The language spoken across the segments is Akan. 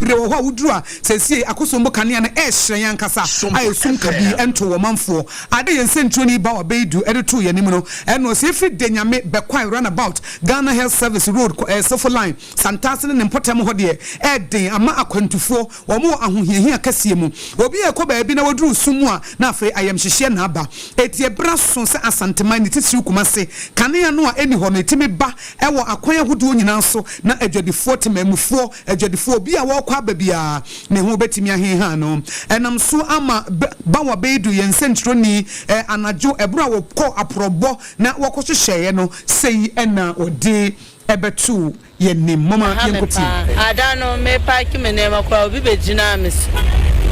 Bebree wɔ hɔ a woduru a, seesei Akosombo kanea no ɛrehyerɛn ankasa a esum kabii ɛnto wɔ manfoɔ. Ade yɛn sɛnkyerɛni Bawa Beidu de too yɛn anim no, ɛno sɛ ɛfiri Denyame, Bɛkwae Runabout, Ghana Health Service Road, Sofo Line, Santase ne ne mpɔtam hɔ deɛ, ɛɛden ama akwantufoɔ. Wɔn wɔ ahohiahia kɛseɛ mu. Obi rekɔ baabi na waduru sum mu a, na afei ayamhyehyeɛ na aba. Enti ɛberɛ aso sɛ Asanteman, ne titiriw Kumase, kanea no a ɛnni hɔ no, ɛtumi ba wɔ akwan ahodoɔ nyinaa so na adwadifoɔ, temanmufoɔ, adwadifoɔ, obi a ɔrekɔ aba biara, ne ho bɛtumi aheha no. Ɛnam so ama Bawa Beidu, yɛn nsɛntwerɛni, anadwo ɛberɛ a wɔkɔɔ aporɔbɔ na wɔkɔhyehyɛeɛ no, sei na ɔde bɛtoo yɛn nim. Momma Ɛha me yɛnkɔtie. paa. Ada no me paaki me nneɛma koraa obi bɛgyinaa me so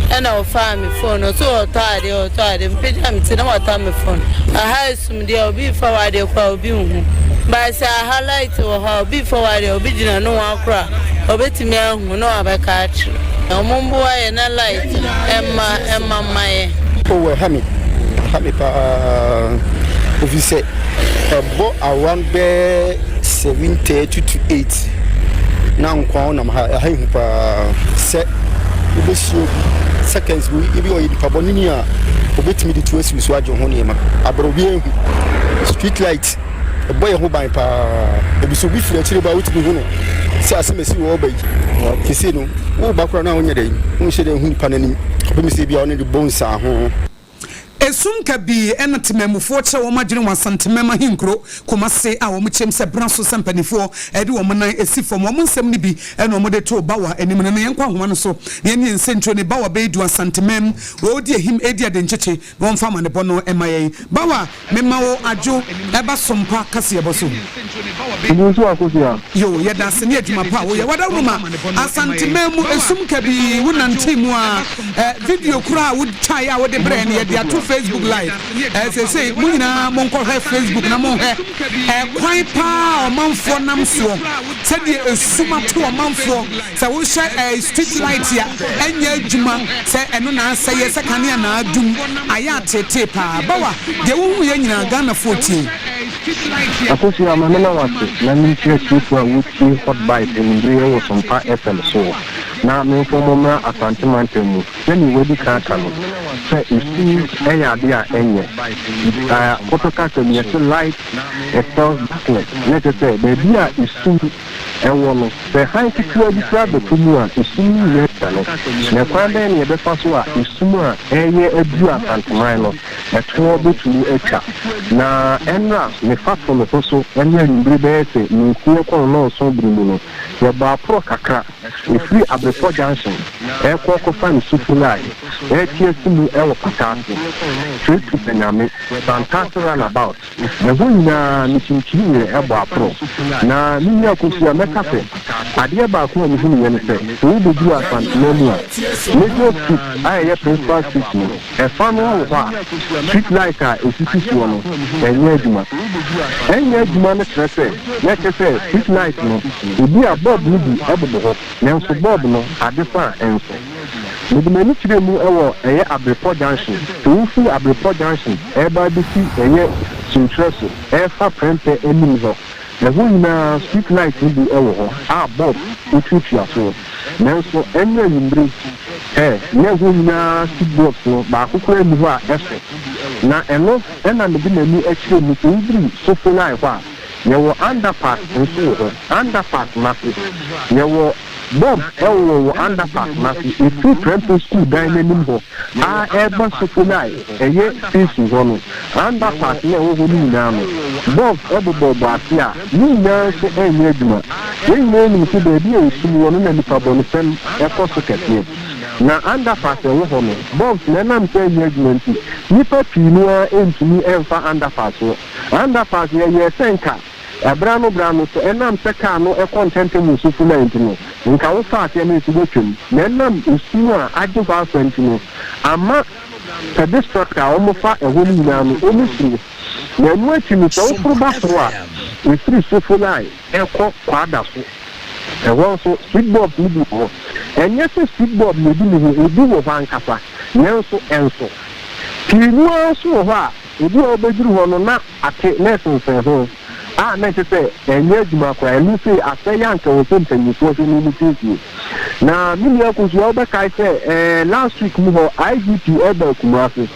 ɛna ɔfaa me phone ɔse ɔɔtɔ adeɛ ɔɔtɔ adeɛ me pagya me ti na wata me phone. Aha esum deɛ obi refa w'adeɛ koraa obi nhu but sɛ aha light wɔ hɔ a obi refa w'adeɛ obi gyina nohoa koraa ɔbɛtumi ahu na wabɛka akyerɛ. Ɔmo mboa yɛn na light no ɛmma ɛmma mma yɛn. Oh ɛha me, ɛha me paa efisɛ ɛbɔ around bɛyɛ 7:30 to 8 na nkoa wonam ha, ɛha ehu paa sɛ wobɛhyia obi seconds bi, ebi ɔyɛ nipa bɔne ni a obetumi de tu asi wo so agye wo ho nneɛma abrɛ obi ehu. Street light ɛbɔ yɛn ho ban paa, ebi sɛ obi firi akyire ba a wotumi hu no sɛ asɛm asi wɔ ɔba yi kese no woba koraa na wonyɛ dɛn wonhyɛ dɛn hu nipa n'anim kɔpem sɛ ebi a ɔne de bɔ nsa ho. Esum kabii na temanmufoɔ kyerɛ wɔn adwene wɔ Asantemam ahenkuro, Kumase a wɔn kyerɛm sɛ bra so sɛ mpaninfoɔ de wɔn nan si fam. Wɔn nsɛm no bi na wɔde too Bawa anim no. Na yɛnkɔ ahoma no so na yɛne yɛn nsɛntwerɛni Bawa Beidu Asantemam wɔredi ahim redi adenkyekye na wɔmfa amanebɔ no mma yɛn. Bawa, mema wo adwo ɛba Sompa kaseɛbɔ so. Nti nso Akosua. Yoo, yɛda ase ne adwuma pa a woyɛ. Wadaworoma, Asanteman mu esum kabii wo nantee mu ara. Eh, video koraa a wotwaeɛ a wode brɛɛ no yɛde ato Facebook live. Eh, seesei mo nyinaa monkɔhwɛ Facebook na monhwɛ eh, kwan paa a ɔmanfoɔ nam soɔ, sɛdeɛ esum ato ɔmanfoɔ. Sɛ wohwɛ eh, street light a ɛnyɛ adwuma, sɛ ɛno na asɛeɛ, sɛ kanea na adum, ayɛ ateetee paa. Bawa, deɛ wohuiɛ nyinaa Ghanafoɔ tie. Akosua, ma mena wo ase na menkyia atiefoɔ a wɔtie Hot Bites anwummere yi wɔ Sompa FM soɔ na memfa wɔn mmra Asante mantam mu. Sɛdeɛ wɔadi kan aka no, sɛ esu yɛ adeɛ a ɛnyɛ. Pɔtɔ kasa mu yɛse light expels darkness, na kyerɛ sɛ baabi a esum wɔ no, sɛ hann ketewa bi koraa bɛtɔ mu a, esum no nyinaa dwane. Na kwan bɛn na yɛbɛfa so a esum a ɛreyɛ aduru Asanteman no, ɛtoɔ bɛtumi atwa? Na ɛnnora mefa to me ho so ne anwummere bɛyɛ sɛ nnɔnsia kɔ nnɔnson bere mu no, yɛbɔɔ aporɔ kakra. Ɛfiri Abrepɔ Junction ɛrekɔ kɔfa Nsufu Line ɛrete asi mu wɔ Pataase, straight to Danyame, Santase Runabout. Ɛhɔ nyinaa mekyinkyiniiɛ bɔ aporɔ. Na me nua Akosua, mɛka sɛ, adeɛ baako a mehunuiɛ ne sɛ, sɛ wobɛduru Asantema mu a, Major Street a ɛyɛ Principal Street no, ɛfa no wɔ hɔ a, street light a ɛsisi soɔ no, ɛnyɛ adwuma. Ɛnyɛ adwuma no kyerɛ sɛ, na ɛkyerɛ sɛ street light no, ebia bulb no bi bobɔ hɔ, nanso bulb no, ade sa a, ɛnsɔ. Mede m'ani kyerɛɛ mu wɔ ɛyɛ Abrepɔ junction, sɛ wofiri Abrepɔ junction ɛreba abɛsi ɛyɛ Sunkyerɛ so ɛrefa Prɛmpɛ anim hɔ, ɛhɔ nyinaa street light no bi wɔ hɔ a bulb tuatua soɔ, nanso ɛnyɛ anwummere ɛ, na ɛhɔ nyinaa street bulbs no baako koraa nni hɔ a ɛsɔ. Na ɛno na mede m'ani kyerɛɛ mu, sɛ wofiri Sofolai hɔ a, yɛwɔ underpass nso wɔ hɔ, underpass no ase yɛwɔ. Bob wɔ wɔ underpass no ase, ɛfiri Prempeh School dan no anim hɔ ara ɛreba Sofolai ɛyɛ station hɔ no, underpass no a ɛwɔ hɔ no nyinaa no, bulbs bobɔbɔ ase a ne nyinaa nso nyɛ adwuma. Yɛn nyinaa nim sɛ baabi a esum wɔ no na nnipa bɔnesɛm kɔ so kɛseɛ. Na underpass a ɛwɔ hɔ no, bulbs no ɛnam sɛ ɛnyɛ adwuma nti, nnipa pii no ara ntumi mfa underpass hɔ. Underpass yɛyɛɛ sɛ nka Ɛberɛ ano berɛ ano, sɛ ɛnam sɛ kaa no kɔ ntɛmntɛm wɔ sufo no a nti no, nka wofaa aseɛ no nso woatwam. Na ɛnam osu a agye hɔ afa nti no, ama pedestrians a wɔfa ɛhɔ no nyinaa no, wɔsuro. Na ɛno akyi no, sɛ woforo ba soro a, ɛfiri Sofolai rekɔ Kwadaso, ɛhɔ nso, street bulbs no bi wɔ hɔ. Ɛnyɛ sɛ street bulb na ɛbi nni hɔ, ebi wɔ hɔ ankasa, nanso ɛnso. Pii no ara nso wɔ hɔ a, ebi a wobɛduru hɔ no na ate na ɛsensɛn ho a na ɛkyerɛ sɛ ɛnyɛ adwuma koraa. Ɛno sei asɛe a anka ɛwɔ sɛ mpanimfoɔ hwɛ na wɔsiesie. Na me nua Akosua wobɛkae sɛ ɛɛ last week mu hɔ IGP ɛbaa Kumasi.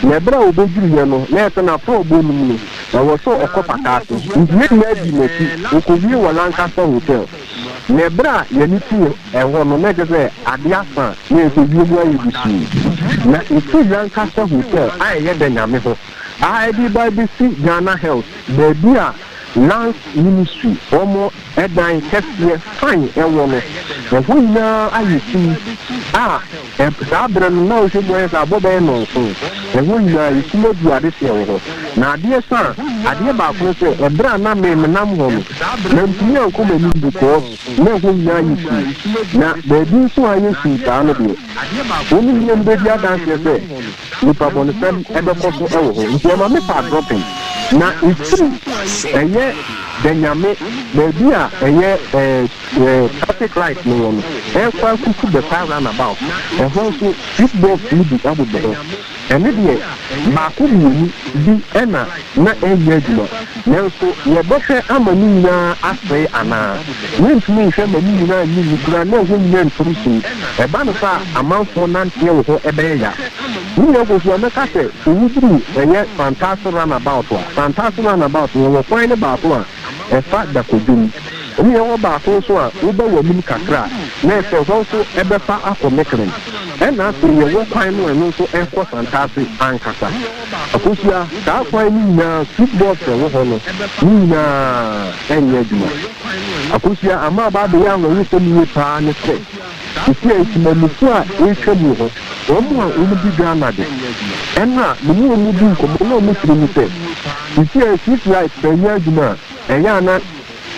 Na ɛberɛ a ɔbɛduruiɛ no na ɛsɛ n'aprɔbɔ no mu no ɛwɔ sɛ ɔkɔ Pataase. Nti yɛn nyinaa dii n'akyi, ɔkɔwie wɔ Lancaster Hotel. Na ɛberɛ a yɛn ani too ɛhɔ no na ɛkyerɛ sɛ adeɛ asa na ɛsɛ wiem ayɛ wusuu. Na ɛfiri Lancaster Hotel a ɛyɛ dɛ Nyame hɔ a ɛde ba bɛsi Ghana Health baabi a Lance Ministry wɔn dan kɛseɛ fann wɔ no, ɛhɔ nyinaa ayɛ sum a saa berɛ no na wohwɛ mu ayɛ sɛ abɔ bɛyɛ nnɔnson. Ɛhɔ nyinaa esum aduru adehyeɛ wɔ hɔ. Na adeɛ sa a, adeɛ baako ne sɛ ɛberɛ a na me menam hɔ no, mantumi ankɔ m'anim because na ɛhɔ nyinaa ayɛ sum. Na baabi nso a ayɛ sum saa no deɛ, wɔn mmienu bɛdi adanseɛ sɛ Nipabɔnesɛm bɛkɔ so wɔ hɔ nti ɛma me paa dropping na ɛfiri ɛyɛ Danyame baabi a ɛyɛ ɛɛ traffic light no wɔ no ɛkɔ akɔsi Bɛkwa round about ɛhɔ nso street box no bi bobɔ hɔ ɛno deɛ baako mmienu bi na na ɛnyɛ adwuma nanso yɛbɛhwɛ ama ne nyinaa asɛe anaa? Yɛntumi nhwɛ ma ne nyinaa nyɛ nwu koraa na ɛhɔ nyinaa ntom sum. Ɛba no saa a, amanfoɔ nanteɛ wɔ hɔ bɛyɛ ya. Me nua Kofi, mɛka sɛ sɛ woduru ɛyɛ Santase Runabout a, Santase Runabout no yɛwɔ kwan no baako a ɛfa Dakodwom. Ɛne yɛwɔ baako nso a woba w'anim kakra a, na ɛsɛ hɔ nso ɛbɛfa akɔ Mekren. Ɛna afei yɛwɔ kwan no a ɛno nso ɛkɔ Santase ankasa. Akosua, saa kwan no nyinaa street box a ɛwɔ hɔ no ne nyinaa ɛnyɛ adwuma. Akosua, ama aba abɛyɛ awerɛhosɛm yie paa ne sɛ, seesei a Nsimamufo a ɛretwam wɔ hɔ, wɔn a wɔn di Ghana de, ɛna me ne wɔn di nkɔmmɔ na wɔn kyerɛ mu sɛ, seesei a street light sɛ ɛnyɛ adwuma a, ɛyɛ a na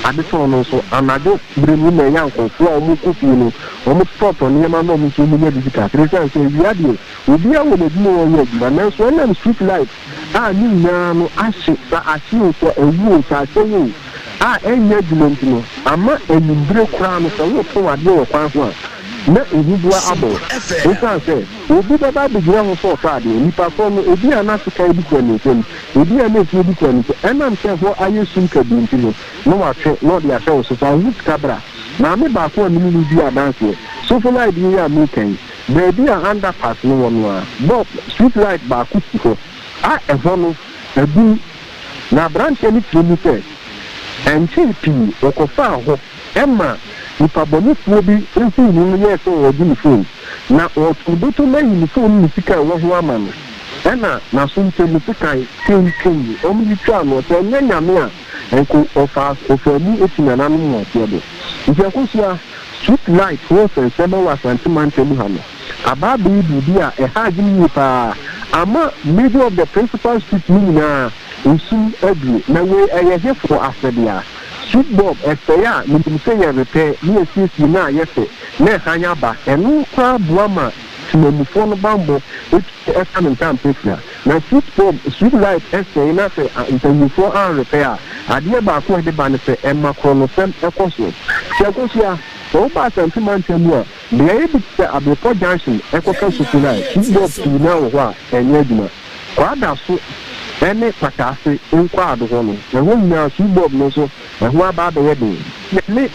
adetɔn no nso anadwo bere mu na ɛyɛ a nkurɔfoɔ a wɔkɔ fie no wɔtotɔtɔ nneɛma na wɔn nso wɔnya bi sika. Esiane sɛ awia deɛ Obiara wɔ n'adwuma a ɔyɛ adwuma nanso ɛnam street light a ne nyinaa no ahye sa ahye o sɛ awu o sɛ asɛe o a ɛnyɛ adwuma nti no ama anwummere koraa no sɛ woretɔn adeɛ wɔ kwan ho a na ehuboa abɔ wo. Esiane sɛ obi bɛba abɛgyina ho sɛ ɔtɔ adeɛ, nipa korɔ no ebi a na sekan bi kura ne nsam, ebi a na etuo bi kura ne nsam, ɛnam sɛ ɛhɔ ayɛ sum kabii nti no na watwe na ɔde ahyɛ wo so fa wo ho sika bra. Maame baako a me ne no dii adanseɛ, sofo light yi a mereka yi, Baabi a underpass no wɔ no ara, bulb, street light baako si hɔ a ɛhɔ no adum, na aberanteɛ no kyerɛ mu sɛ ɛnkyɛe pii wɔkɔfaa hɔ ma nipabɔnefoɔ bi huu no no yɛɛ sɛ ɔregye ne phone, na ɔreto ne bɔtɔm ayi ne phone ne ne sika a ɛwɔ ho ama no, ɛna n'aso ntam sekan twentwɛn wɔn de twaa no, sɛ ɛnyɛ Nyame a nko ɔfaa ɔfaa mu ti nananom wɔ aseɛ do. Nti Akosua, Street light ho nsɛnsɛmma wɔ Asante mantam mu ha no aba abɛyɛ biribi a ɛha adwene yie pa ara ama major of the principal street no nyinaa esum aduru. Na wei ɛyɛ hefoɔ asɛdeɛ a? Street bulb ɛsɛe a menim sɛ yɛ repair ne yɛsiesie na ayɛ fɛ na ɛhan aba. Ɛno koraa boa ma temanmufoɔ no banbɔ tumi fa ne ntampɛ fira. Na street bulb, street light sɛe na sɛ mpanyinfoɔ anrepɛ a, adeɛ baako a ɛde ba ne sɛ ɛma korɔnosɛm kɔ so. Sɛ Akosua, sɛ woba Asante mantam mu a, beaeɛ bi te sɛ Abrepɔ junction kɔka Sukurai, street bulb pii no ara wɔ hɔ a ɛnyɛ adwuma. Kwadaso ne Pataase nkwaado hɔ no, ɛhɔ nyinaa street bulb no nso Ɛho aba abɛyɛ den. Ne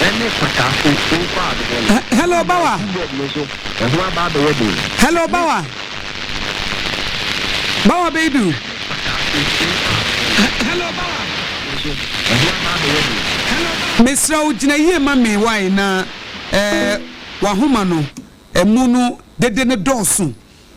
ɛne kwatafo nkɔ adobɔ no. Hello Bawa. No nso ɛho aba abɛyɛ den. Hello Bawa. Bawa Beidu. Hello Bawa. Nso ɛho aba abɛyɛ den. Mesrɛ wo gyina yie ma me wai na eh, w'ahoma no ɛmu no dede no dɔɔso.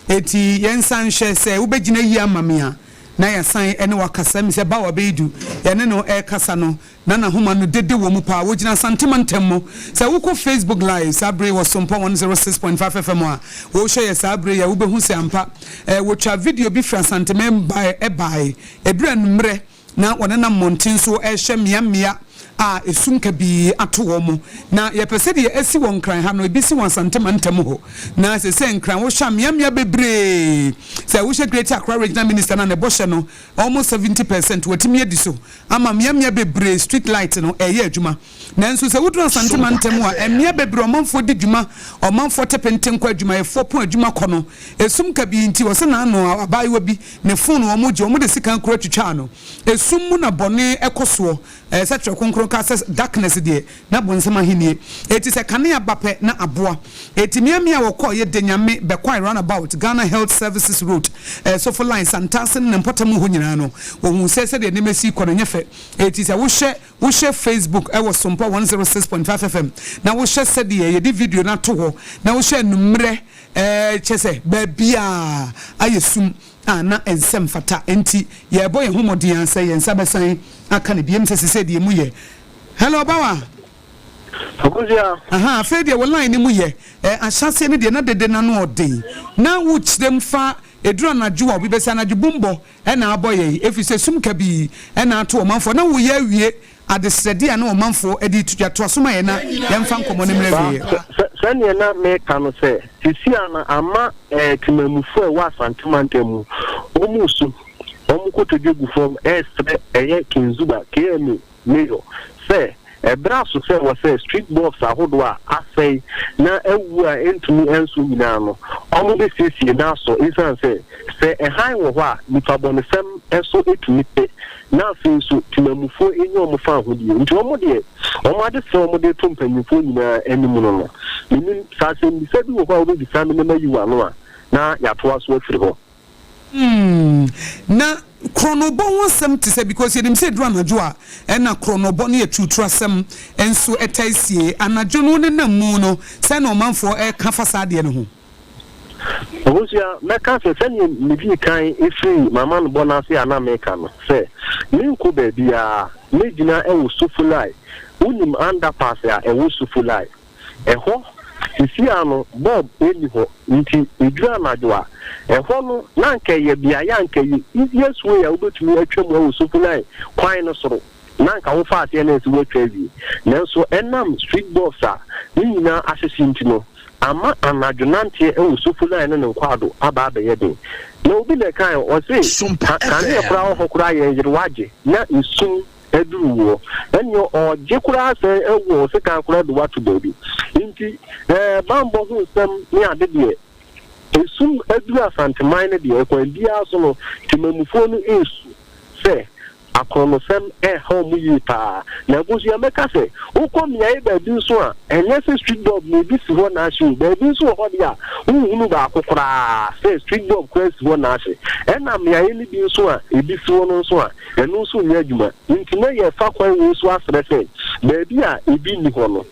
Enti yɛnsan nhwɛ sɛ wobɛgyina yie ama me a, na yɛasan ne wo akasa. Ɛmi sɛ Bawa Beidu, yɛne no rekasa no, na n'ahoma no dede wɔ mu paa. Ɔgyina Asante mantam mu. Sɛ wokɔ Facebook Live saa bere yi wɔ Sompa 106.5 FM a, wohwɛ yɛ saa bere yi a, wobɛhu sɛ ampa wɔtwaa video bi firi Asanteman baeɛ. Ɛduru anwummerɛ na wɔnenam mmɔnten so rehyɛ mmeammea a esum kabii ato wɔn. Na yɛpɛ sɛ deɛ asi wɔ Nkran ha no, ebi si wɔ Asante mantam hɔ. Na seesei Nkran, wohwɛ a, mmeammea bebree, sɛ wohwɛ Greater Accra Regional Minister no a, ne bɔhyɛ no, almost 70 percent, watumi adi so ama mmeammea bebree street light no reyɛ adwuma. Nanso sɛ woduru Asante mantam a, mmea bebree a ɔmanfoɔ di dwuma, ɔmanfoɔ te pentenkɔ, adwumayɛfoɔ pɔn adwuma kɔ no, esum kabii nti, wɔse n'ano abaayewa bi, ne fon wɔn gye, wɔn de sekan kura twitwaa no. Esum mu na bɔne kɔ soɔ, sɛ Twerɛ Kronkron. kaa sɛ darkness deɛ na bonsam ahennie. Eti sɛ kanea ba pɛ na aboa. Eti mmeammea a wɔkɔɔ yɛ Denyame, Bɛkwae Roundabout, Ghana Health Services Road, Sofo Line, Santase ne ne mpɔtam hɔ nyinaa no, wɔhuu sɛ sɛdeɛ nneɛma si rekɔ no nyɛ fɛ. Eti sɛ wohwɛ wohwɛ Facebook wɔ Sompa 106.5 FM na wohwɛ sɛdeɛ yɛde video no ato hɔ na wohwɛ anummerɛ ɛɛ kyerɛ sɛ baabiara ayɛ sum a na ɛnsɛ mfata. Enti yɛrebɔ yɛn ho mmɔden ara sɛ yɛn nsa bɛsan aka no biom sɛ sesei deɛ emu yɛ. Hello Bawa. Akosua. Ahaa afei deɛ wo line no mu yɛ. Ɛɛ ahyɛaseɛ no deɛ na dede no ano ɔden. Na wo kyerɛm fa ɛduru anadwo a obi bɛsɛ anadwo bumbɔ na abɔ yɛn ɛfiri sɛ sum kabii na ato ɔmanfoɔ. Na woyɛ awie adesrɛdeɛ a na ɔmanfoɔ de reto dwa. Toa so ma yɛn na yɛmfa nkɔmmɔ no mmra awieɛ. Sɛdeɛ na meka no sɛ, seesei a na ama temanmufoɔ a ɛwɔ Asante mantam mu, wɔn resu, wɔn kotodwe gu fam resrɛ ɛyɛ Kinzuba, KMA, Mayor, sɛ ɛberɛ aso sɛ wɔsɛ street bulbs ahodoɔ a asɛe na awu a ɛntumi nsɔ nyinaa no, wɔbɛsiesie na asɔ ɛsiane sɛ, sɛ ɛhan wɔ hɔ a, nipabɔnesɛm nso tumi te na afei nso temanmufoɔ nya wɔn fawohodie. Nti wɔn deɛ, wɔn adesrɛ a wɔde reto mpanyimfoɔ nyinaa anim no no, mennim, sɛ asɛmmisa bi wɔ hɔ a wobɛbisa me na mayi wo ano a, na yɛatoa so afiri hɔ. Hmm na korɔnobɔ ho asɛm te sɛ because yɛnim sɛ ɛduru anadwo a ɛna korɔnobɔ ne aturuturasɛm nso tae sie. Anadwo no wonenam mu no sɛn na ɔmanfoɔ ɛka fa saa adeɛ no ho? Abusua, mɛka sɛ sɛdeɛ medii kan firii m'amanobɔ no ase a na meka no sɛ menkɔ baabiara, mɛgyina wɔ Sofolai, wonim underpass a ɛwɔ Sofolai? Ɛhɔ, seesei ara no bulb nni hɔ, nti ɛduru anadwo a, ɛhɔ no na anka ɛyɛ beaeɛ a anka ɛyɛ easiest way a wobɛtumi atwa mu wɔ Sofolai kwan no soro, na anka wofa aseɛ na ɛsɛ woatwa awie. Nanso ɛnam street bulbs a ne nyinaa ahyehye nti no, ama anadwo nanteɛ wɔ Sofolai ne ne nkwaado aba abɛyɛ den. Na obi na ɛkaeɛ, ɔse, Kanea koraa wɔ hɔ koraa yɛn yere wagye, na esum aduru woɔ, ɛnneɛ ɔregye koraa sɛ awu a, ɔsekan koraa de wo ato baabi. Nti ɛɛ bammɔ ho nsɛm ne ade deɛ, esum aduru Asanteman no deɛ, ɛkwan biara so no, temamufoɔ no resu sɛ akorɔnosɛm reha wɔn yie pa ara. Na abusua mɛka sɛ, wokɔ mmeaeɛ baabi nso a, ɛnyɛ sɛ street bulb na ebi si hɔ na ahye o, baabi nso wɔ hɔ deɛ a, wonhunu baako koraa sɛ street bulb koraa si hɔ na ahye. Ɛna mmeaeɛ no bi nso a ebi si hɔ no nso a, ɛno nso nyɛ adwuma. Nti na yɛrefa kwan wei so asrɛ sɛ, baabi a ebi nni hɔ no,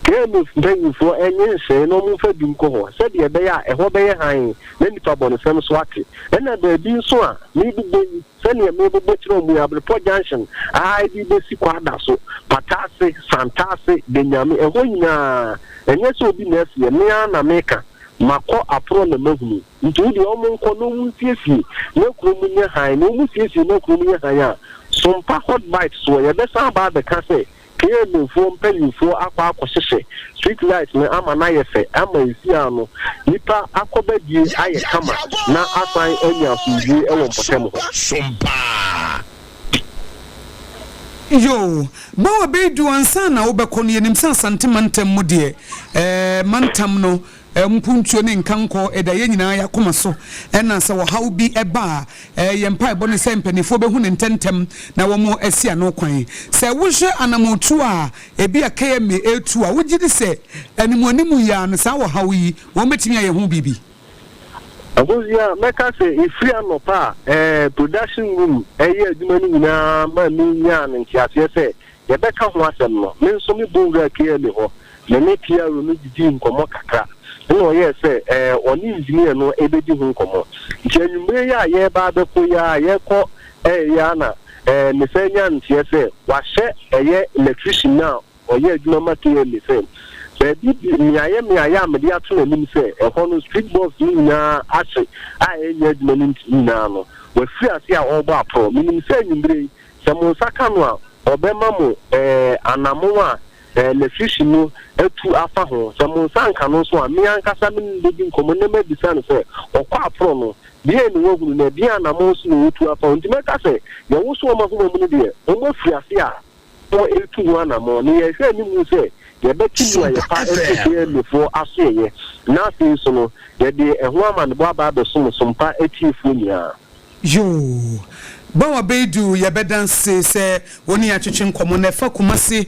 KMA mpanyimfoɔ nyɛ nhyehyɛeɛ na wɔmfa bi nkɔ hɔ sɛdeɛ ɛbɛyɛ a ɛhɔ bɛyɛ hann na nnipa bɔnesɛm nso ate. Ɛna baabi nso a merebobɔ yi, sɛdeɛ merebobɔ kyerɛ wɔn yi, Abrepɔ Junction a ɛde rebɛsi Kwada so, Pataase, Santaase, Benyame, ɛhɔ nyinaa, ɛnyɛ sɛ obi na aseɛ, me ara na meka, makɔ aporɔ na mahunu. Nti wo deɛ wɔn nkɔ na wɔn nsiesie na kuro mu nyɛ hann, na wɔn siesie na kuro mu yɛ hann a, Sompa Hot Bite soɔ yɛbɛsan aba abɛka sɛ KMA foɔ mpanyinfoɔ akɔ akɔhyehyɛ street light no ama no ayɛ fɛ ama esi ano nipa akɔbadie ayɛ kama na asan anya asomdwie wɔ mpɔtam hɔ. Sompa. Yoo, Bawa Beidu ansa na wobɛkɔ no yɛnim sɛ Asante mantam mu deɛ ɛɛ mantam no Mpuntuo ne nkankɔ da yɛn nyinaa yɛn akoma so, ɛna sɛ ɔhaw bi ba a, yɛn mpaebɔ ne sɛ mpanimfoɔ bɛhu no ntɛmntɛm na wɔasi ano kwan. Sɛ wohwɛ anammɔntuo a ebia KMA retu a, wogye di sɛ animuanimu yi ara no saa ɔhaw yi wɔbɛtumi ayɛ ho biribi? Abusua, mɛka sɛ ɛfiri anɔpa a production room reyɛ adwuma no nyinaa maa menyaa no nteaseɛ sɛ Yɛbɛka ho asɛm no, me nso mebɔ wuraa KMA hɔ. Me ne PRO no didii nkɔmmɔ kakra, ɛnna ɔyɛɛ sɛ ɛɛ ɔne engineer no bɛdi ho nkɔmmɔ. Nti anwummere yi a yɛreba abɛkɔ yi ara, yɛrekɔ ɛɛ yi ara na ɛɛ mesan nyaa nteɛ sɛ wahyɛ ɛyɛ electrician no a ɔyɛ adwuma ma KMA sɛ baabi bi mmeaeɛ mmeaeɛ a mede ato n'anim sɛ ɛhɔ no street bulbs no nyinaa ahye a ɛnyɛ adwuma no nti nyinaa no, wafiri ase a ɔrebɔ aporɔ. Menim sɛ anwummere yi Sɛ mo nsa ka no a, ɔbɛma mo anammɔn a Lefishi no atu afa ho. Sɛ mo nsa anka no nso a, me ankasa me ne no bɛdi nkɔmmɔ na mabisa no sɛ, ɔkɔ aporɔ no, deɛn na wahunu, na ɛdeɛn anammɔn nso na ɔretu afa ho. Enti mɛka sɛ, yɛwoso wɔn akoma mu no deɛ, wɔafiri ase a wɔretu ho anammɔn, na yɛrehwɛ anim sɛ yɛbɛte mu a Sompa yɛfa afiri FM. KMAfoɔ asoɛeɛ, na afei nso no, yɛde ɛho amanebɔ aba abɛsom Sompa atiefoɔ nyinaa. Yoo. Bawa Beidu yɛbɛda ase sɛ wo ne yɛn atwetwe nkɔmmɔ na ɛfa Kumasi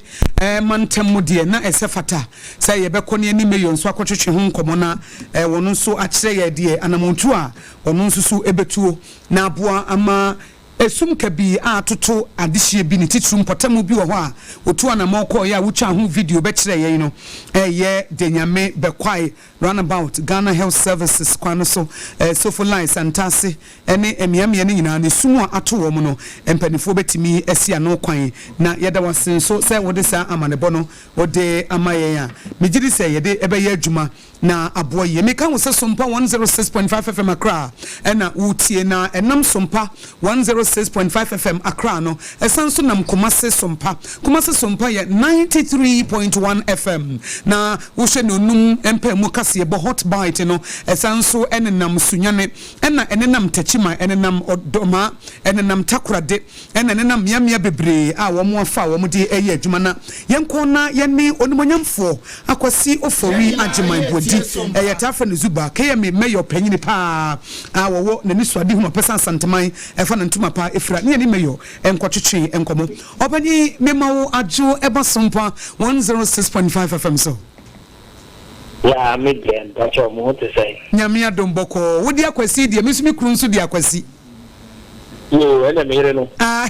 mantam mu deɛ na ɛsɛ fata sɛ yɛbɛkɔ ne yɛne Mayor nso akɔtwetwe ho nkɔmmɔ na wɔno nso akyerɛ yɛn deɛ anammɔntuo a ɔno nso so bɛtuo na aboa ama esum kabii a atoto adehyeɛ bi ne titiriw mpɔtamu bi wɔ hɔ a wɔtu anammɔn kɔeɛ a wotwaa ho video bɛkyerɛɛ yɛn no ɛyɛ Denyame Bɛkwae Runabout, Ghana Health Services kwan no so, Sofo Line, Santase ne mmeammea no nyinaa no, esum a ato wɔn no, mpanimfoɔ bɛtumi asi ano kwan. Na yɛda wo ase nso sɛ wode saa amanebɔ no wode ama yɛn a megye di sɛ yɛde bɛyɛ adwuma na aboa yie. Meka wo sɛ Sompa 106.5 FM Accra na woretie, na ɛnam Sompa 106.5 FM Accra no, ɛsan nso nam Kumasi Sompa. Kumasi Sompa yɛ 93.1 FM, na wohwɛ nnɔnnum mpaemu kaseɛbɔ Hot Bite no, ɛsan nso nenam Sunyani, ɛna ɛnenam Techiman, ɛnenam Ɔdɔmaa, ɛnenam Takorade, ɛna ɛnenam mmeammea bebree a wɔafa a wɔde reyɛ adwuma. Na yɛnkɔ na yɛne Onimuonyamfoɔ Akwasi Ofori Agyeman Boadi, yɛtaa frɛ no Zuba, KMA Mayor panyini paa a wɔwɔ n'anisoadehunu a ɔpɛ sɛ Asanteman fa ne ntoma pa fira, ne yɛne Mayor nkɔtwetwe nkɔmmɔ. Ɔpanyin, mema wo adwo ɛba Sompa 106.5 FM so. Yaa me deɛ mpakyɛw mo ho te sɛn. Nyame adom bɔkɔɔ. Wo de Akwasi deɛ me nso me kunu nso de Akwasi. Yoo ɛna me yere no. Ah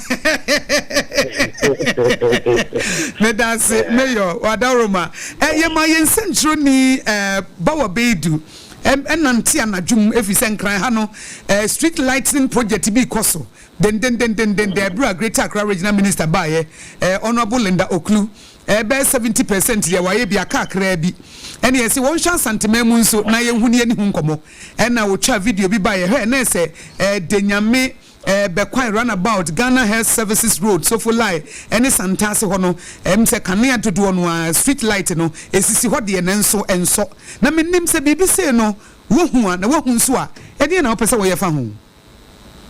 Medase Mayor Wadaworoma. Eh, yɛma yɛn nsɛnkyerɛwni eh, Bawa Beidu ɛnante anadwo mu ɛfiri sɛ Nkran ha no eh, street lightning project bi rekɔ so dendendendenden ɛberɛ a Greater Accra Regional Minister baeɛ eh, Honourable Linda Ocloo eh, bɛyɛ 70 percent deɛ wɔayɛ bi aka kakraa bi ɛne ɛse wɔnhwɛ Asanteman mu nso na yɛnhu ne yɛne ho nkɔmmɔ ɛna wɔtwa video bi baeɛ hwɛ na ɛsɛ eh, Denyame eh, Bɛkwae Runabout, Ghana Health Services Road, Sofolai ne Santase hɔ no, ɛm sɛ kanea dodoɔ no ara, street light no, ɛsisi hɔ deɛ nanso ɛnsɔ. Na mennim sɛ biribi sei no woahu a, na woahu nso a, ɛdeɛn na wopɛ sɛ wɔyɛ fa ho?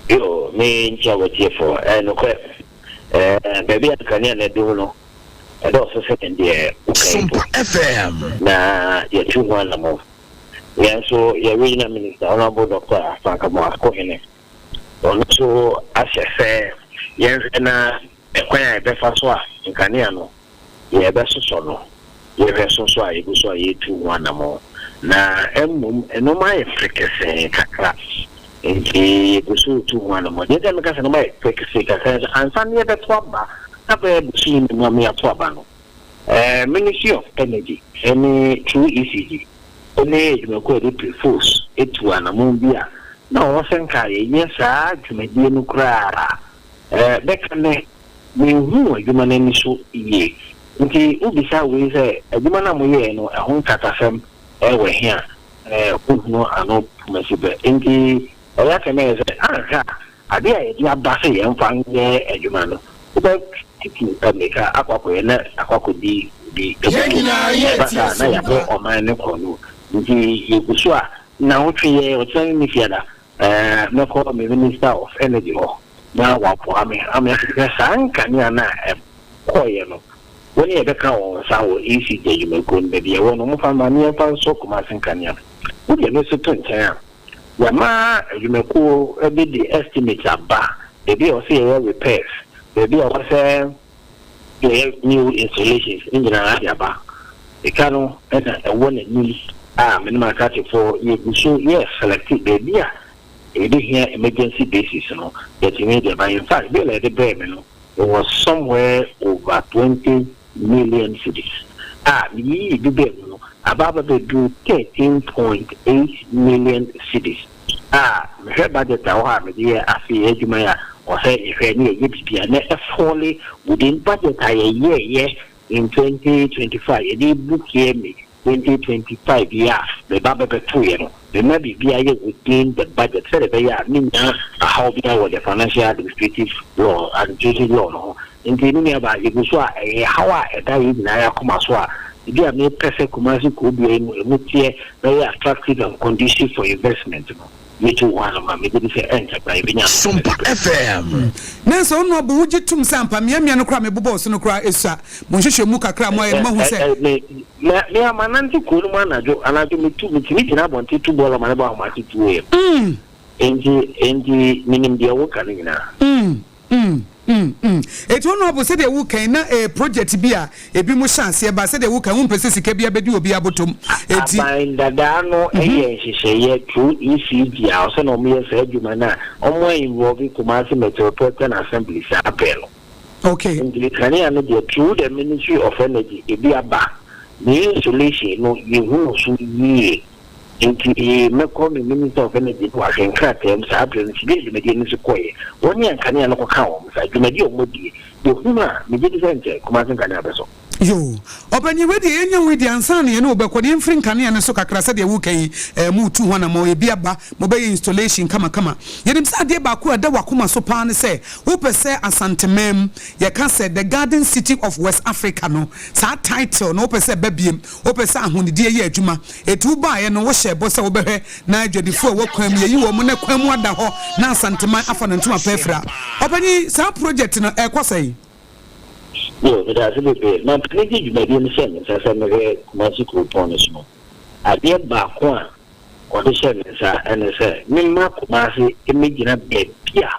Yoo, me nkyia w'atiefoɔ. Ɛyɛ nokorɛ, ɛɛ, baabi a nkanea no aduru no, ɛdɔɔso sene deɛ woka yi mpo, na yɛatu ho anammɔn. Yɛn nso, yɛn Regional Minister, Honourable Doctor Frank Amoakohene, Ɔno nso ahyɛ sɛ yɛnhwɛ na kwan a yɛbɛfa so a nkanea no yɛbɛsosɔ no, yɛhwɛ so nso a yɛgu so a yɛretu ho anammɔn. Na mmom nnoɔma ayɛ prekesee kakra nti yɛgu so retu ho anammɔn. Deɛ nti a meka sɛ nnoɔma ayɛ prekesee kakra ne sɛ ansa na yɛbɛto aba na bɛyɛ bosome mmienu ama yɛato aba no, Ministry of Energy ne through ECG ne adwumakuo a yɛde Prefos tuu anamon bi a na ɔwɔ sɛ nka yɛyɛ saa dwumadie no koraa bɛka nnɛ menhuu adwuma no ani so yie. Nti wobisa wei sɛ adwuma no a moyɛeɛ no ɛho nkratasɛm wɔ he a wohunu ano pomasi pɛ. Nti ɛyɛ asɛm ɛyɛ sɛ anhwɛ a Ade a yɛde aba sɛ yɛmfa nyɛ adwuma no, wobɛtutu mmirika akɔ akɔyɛ na akɔ akɔdi obi abufuo. Ɛba saa a, na yɛabɔ ɔman no korɔno. Nti yɛgu so a, nnawɔtwe yɛ, ɔkyena ne ne fiada, mɛkɔ me Minister of Energy hɔ na waboa me ama yɛahwehwɛ saa nkanea no a ɛkɔeɛ no. Wɔn a yɛbɛka wɔn nsa wɔ ECG adwumakuo no, baabi a ɛwɔ no, wɔmfa mma na yɛmfa nsɔ Kumasi nkanea no. Wode ɛno nso to nkyɛn a, Yɛama adwumakuo bi de estimate aba, baabi a ɛwɔ sɛ yɛyɛ repairs, baabi a ɛwɔ sɛ yɛyɛ new installations ne nyinaa de aba. Sika no na ɛwɔ n'anim a me ne m'akrakyefoɔ yɛgu so yɛ select baabi a yɛbɛhia emergency basis no yɛatumi de aba. In fact, bill a yɛde brɛɛ me no, it was somewhere over 20 million cedis a miyiyii bi baa mu no, aba abɛbɛduru 13.8 million cedis a mehwɛ budget a ɛwɔ hɔ a mede yɛ afe yi adwuma yi a, ɔwɔ sɛ yɛhwɛ na yɛyɛ biribi a na ɛfɔle within budget a yɛyɛeɛ in 2025, yɛde book yɛ me 2025 yi a meba bɛbɛtoeɛ no, mema biribiara yɛ within the budget sɛdeɛ ɛbɛyɛ a mennya ahaw biara wɔ the financial administrative law, administrative law no ho. Nti me nuabaa, yɛgu so a ɛyɛ haw a ɛda yɛn nyinaa yɛn akoma so a ebi a mepɛ sɛ Kumasi kurodua yi mu ɛmu teɛ na ɛyɛ attractive and conducive for investment no, yɛtu ho anoma a megye di sɛ ɛnkyɛ koraa yɛbɛnya ano Sompa pɛpɛɛpɛ. FM. Nanso wo Noa bo wogye tom sɛ ampa mmeammea no koraa a mebobɔɔ so no koraa esua? Mo nhwehwɛmu kakra a moayɛ no moahu sɛ. Me, me, me a manante kuro no mu anadwo, anadwo metu, metumi gyina abɔnten tu bɔɔl ma no bɔ ahomakye 2 am. Enti, enti menim deɛ woka no nyinaa. Mm, mm, mm, mm. Eti Honourable sɛdeɛ woka yi na ɛyɛ project bi a ebi mo hyɛ aseɛ ba sɛdeɛ woka yi wompɛ sɛ sika bi abɛdi obi abotom eti. Aban dadaa no yɛ nhyehyɛeɛ through ECG a ɔsɛ na wɔyɛ saa adwuma no a wɔn a involve Kumasi Metropolitan Assembly saa berɛ no. Okay. Nti kanea no deɛ through the Ministry of Energy ebi aba. Ne installation no yɛhuu so yie. Enti mɛkɔ me Minister of Energy no wahwɛ nkrataa mu saa berɛ no sɛdeɛ dwumadie no nso kɔeɛ. Wɔn a nkanea no kɔkaa wɔn nsa, dwumadie a wɔadie, yɛhunu a, megye di sɛ nkyɛ Kumasi nkanea bɛsɔ. Yoo, ɔpanyin wei deɛ yɛnya wei deɛ ansa na yɛne wo bɛkɔ no yɛmfiri nkanea no so kakra sɛdeɛ woreka yi eh, moretu ho anammɔn, ebi aba, mobɛyɛ installation kamakama. Yɛnim sɛ adeɛ baako a ɛda w'akoma so paa ne sɛ wopɛ sɛ Asanteman yɛka sɛ The Garden City of West Africa no, saa title no wopɛ sɛ ɛba biem, wopɛ sɛ ahonidie yɛ adwuma. Enti wobaeɛ no, wohyɛɛ bɔ sɛ wobɛhwɛ na adwadifoɔ a ɛwɔ kwan mu, yɛyi wɔn na kwan mu ada hɔ na Asanteman afa no ntoma pa afira. Ɔpanyin, saa project no, ɛrekɔ sɛn? Yo, meda ase bebree. Mampanin de dwumadie no hyɛɛ me nsa sɛ mehwɛ Kumasi kuropɔn no so no, adeɛ baako a ɔde hyɛɛ me nsa ne sɛ memma Kumasi mmɛgyina baabi a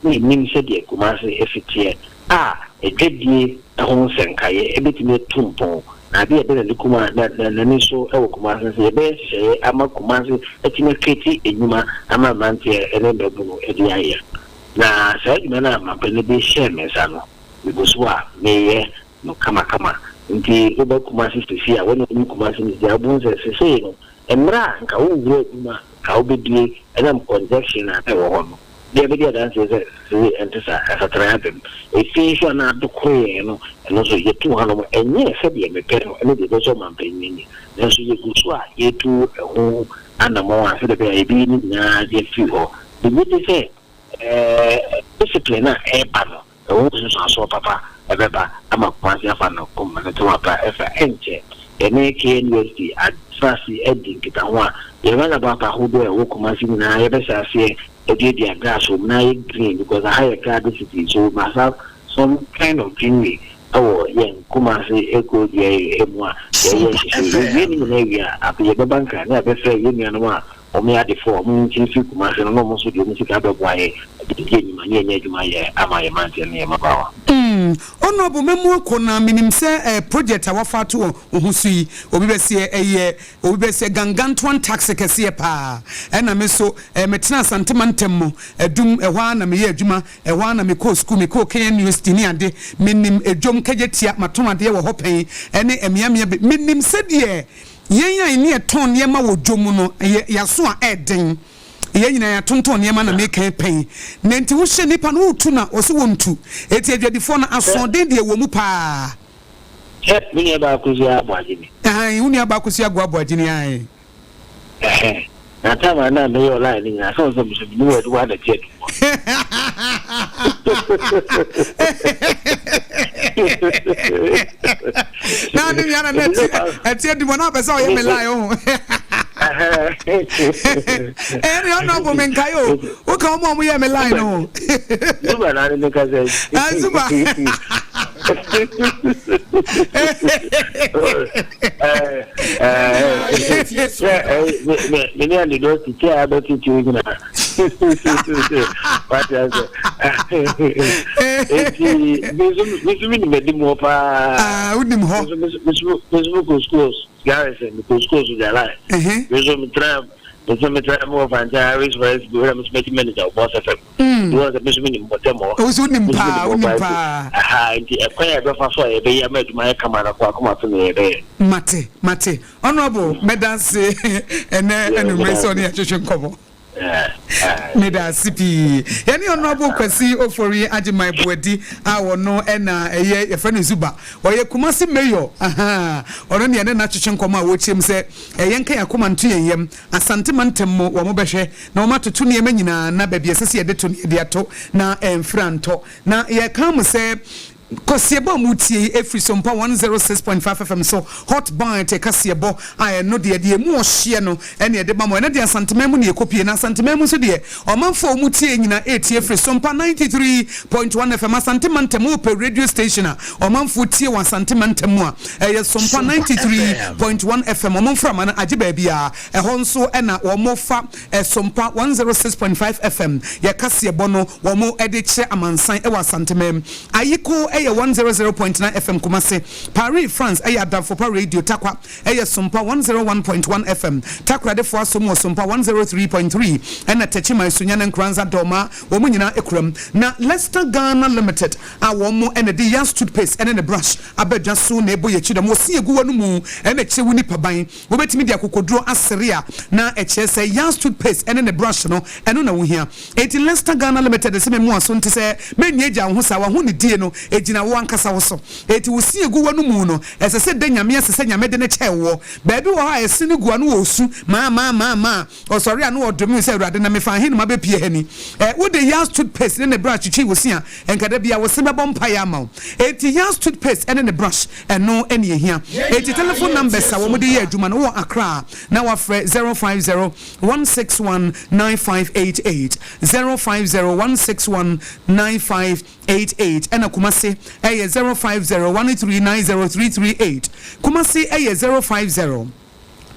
na yɛnim sɛdeɛ Kumasi si teɛ a adwadie ho nsɛnkaeɛ bɛtumi atu mpɔn. Na adeɛ a ɛda n'ani kuma, na, na, n'ani so wɔ Kumasi ne sɛ yɛbɛyɛ nhyehyɛeɛ ama Kumasi atumi akreati nnwuma ama mmeranteɛ ne mmabunu de ayɛ. Na saa adwuma no a mampanin de hyɛɛ me nsa no, megu so a mereyɛ no kamakama. Nti woba Kumasi seesei a, wɔn a wɔnim Kumasi no seesei a, wobɛhu sɛ seesei no, mmerɛ a nka wowura adwuma a nka wobɛdie ɛnam congestion a na ɛwɔ hɔ no, deɛ ɛbɛdi adanseɛ sɛ seesei ɛnte saa, nsakyeraeɛ aba mu. Efi nso a na adokoro yɛn no, ɛno nso yɛtuu hanom, ɛnyɛɛ sɛdeɛ mepɛ no ne deɛ ɛbɛsɔ ɔmampanin ani, nanso yɛgu so a yɛretu ɛho anammɔn a sɛdeɛ ɛbɛyɛ a yɛbɛyi ne nyinaa de afiri hɔ. Megye di sɛ discipline a ɛreba no, ɛho nsunsuansoɔ papa bɛba ama Kumasi afa no kɔm ne to apa ɛfa. Ɛnkyɛ, yɛne KNUST atena ase adi nkitaho a, yɛn runabout ahodoɔ a ɛwɔ Kumasi nyinaa yɛbɛhyɛ aseɛ aduadua grass wɔ mu na ayɛ green because aha yɛ garden city so we must have some kind of greenery wɔ yɛn Kumasi kuro dua yi mu a yɛyɛ nhyehyɛeɛ. Yɛwie ne nyinaa wie a, afei yɛbɛba Nkran na yɛabɛfrɛ yɛn nuanom a Wɔyɛ adefoɔ a wɔn nkyini firi Kumasi no na wɔn nso de wɔn sika bɛboa yɛn de adi nnwuma ne yɛanya adwuma ayɛ ama yɛn mmeranteɛ ne yɛn mmabaawa. Mm, Honourable mɛmu akɔ na menim sɛ eh, project a wafa ato wo ho so yi, obi bɛseɛ ɛyɛ, obi bɛseɛ gangantoan taxi kɛseɛ paa. Ɛna me nso eh, metena Asante mantam mu, Adum, ɛhɔ ara na meyɛ adwuma, ɛhɔ ara na mekɔɔ sukuu, mekɔɔ KNUST ne ade. Menim Edwom, Kagyatia, matɔn adeɛ wɔ hɔ pɛn, ɛne mmeammea be, menim sɛdeɛ Yɛn a yɛne yɛtɔn nneɛma wɔ dwom no, yɛ yɛaso a ɛyɛ den. Yɛn nyinaa yɛatontɔn nneɛma na meka yi pɛn. Na enti wohyɛ nnipa no woretu no a, wɔse wɔntu. Enti adwadifoɔ no, asoɔden deɛ ɛwɔ mu paa. Sɛ me nua baa Akosua Aboagyini. Aane, wo nua baa Akosua Agoa Aboagyini, aane. Ɛhɛn, na time a na meyɛ line no nyinaa, sɛ wohu sɛ me nso menni wɔ aduwa na ɛte aduwa. Na ne nua na na ɛte ɛte aduwa na apɛ sɛ ɔyɛ me line ho. Ɛyɛ ne ɔno abo me nkae o, woka wɔn a wɔyɛ me line no. Zuba na ne me kasa yi. Ah, Zuba. Me ne Anidɔsi tí a bɛtete wo nyinaa. Wate ase. Eti me nso me nso menim adim hɔ paa. Ah, wonim hɔ. Me nso me nso me nso mekɔ schools garrison mekɔ schools Jalai. Me nso metra me nso metra me wɔ Fankyɛn Irish Forest School na me nso mɛgye manager wɔ Boss FM. Nti wɔn sɛ me nso menim bɔtɛm hɔ. Wo nso wonim paa, wonim paa. Aha, nti ɛkwan a yɛbɛfa so a yɛbɛyɛ ama adwuma ayɛ kama no kɔ akoma so na yɛbɛyɛ. Mate, mate. Honourable, mɛda ase ɛnɛ anwummere sɛ ɔne yɛtwetwe nkɔmmɔ. Meda ase pii. Yɛne Honourable Kwasi Ofori Agyemang Boadi a ɔno na ɛyɛ yɛfrɛ no Zuba. Ɔyɛ Kumasi Mayor. Ahaa. Ɔno ne yɛne no atwetwe nkɔmmɔ a wɔkyerɛ mu sɛ yɛnka yɛn akoma nto yɛn yam. Asante mantam mu wɔbɛhwɛ na wɔatoto nneɛma nyinaa na baabi a ɛsɛ sɛ yɛde to no yɛde ato na ɛmfiri antɔ. Na yɛka mo sɛ. Kaseɛbɔ a moretie yi ɛfiri Sompa 106.5 FM so, Hot Bite kaseɛbɔ a ɛno deɛ, deɛ ɛmu ɔhyeɛ no ɛne ɛde ma mo. Ɛnɛ deɛ Asanteman mu na yɛkɔpie, na Asanteman mu nso deɛ ɔmanfoɔ a wɔtie nyinaa ɛretie firi Sompa 93.1 FM. Asante Mantam, wopɛ radio station a ɔmanfoɔ tie wɔ Asante Mantam mu a, ɛyɛ Sompa 93.1 FM. Wɔn mframa no agye baabiara, ɛhɔ nso na wɔfa Sompa 106.5 FM yɛ kaseɛbɔ no wɔn de kyerɛ amansan wɔ Asanteman. Ayiko yɛ 100.9 FM Kumasi, Paris, France yɛ Adamfopa Radio, Tarkwa yɛ Sompa 101.1 FM, Takoradefoɔ asom wɔ Sompa 103.3 ɛna Techiman, Sunyani, Nkoranza, Dormaa wɔn nyinaa kura mu. Na Lester Ghana Limited a wɔn na ɛde Yas Toothpaste ne ne brush aba dwa so na ɛbɔ yɛn akyi dɔm. Wɔsi egu w'anomu na ɛkyerɛ wo nipa ban. Wobɛtumi de akokoduro asere a na ɛkyerɛ sɛ Yas toothpaste ne ne brush no, ɛno na wohia. Enti Lester Ghana Limited se memmoa so nte sɛ mɛnnya agya wo ho saa, w'ahonidie no ɛgyina wo ankasa wo so. Enti wo se egu w'anomu no, ɛsɛ sɛ da Nyame ase sɛ Nyame de no kyɛɛ woɔ. Baabi wɔ hɔ a ɛse no gu a na ɔresu maa maa maa maa, ɔsɔre a na ɔdome wo sɛ Awurade na mefaa he na mabɛpie ha ni? Ɛ, wode Yas toothpaste ne ne brush twitwii wo se a, nka da biara wo se bɛbɔ mpaeɛ ama wo. Enti Yas toothpaste ne ne brush, Ɛno ne ehia. Enti telephone numbers a wɔde yɛ adwuma no, wowɔ Accra a, na woafrɛ 050 161 9588, 050 161 9588, ɛna Kumasi ɛyɛ 050 1390 338, Kumasi ɛyɛ 050.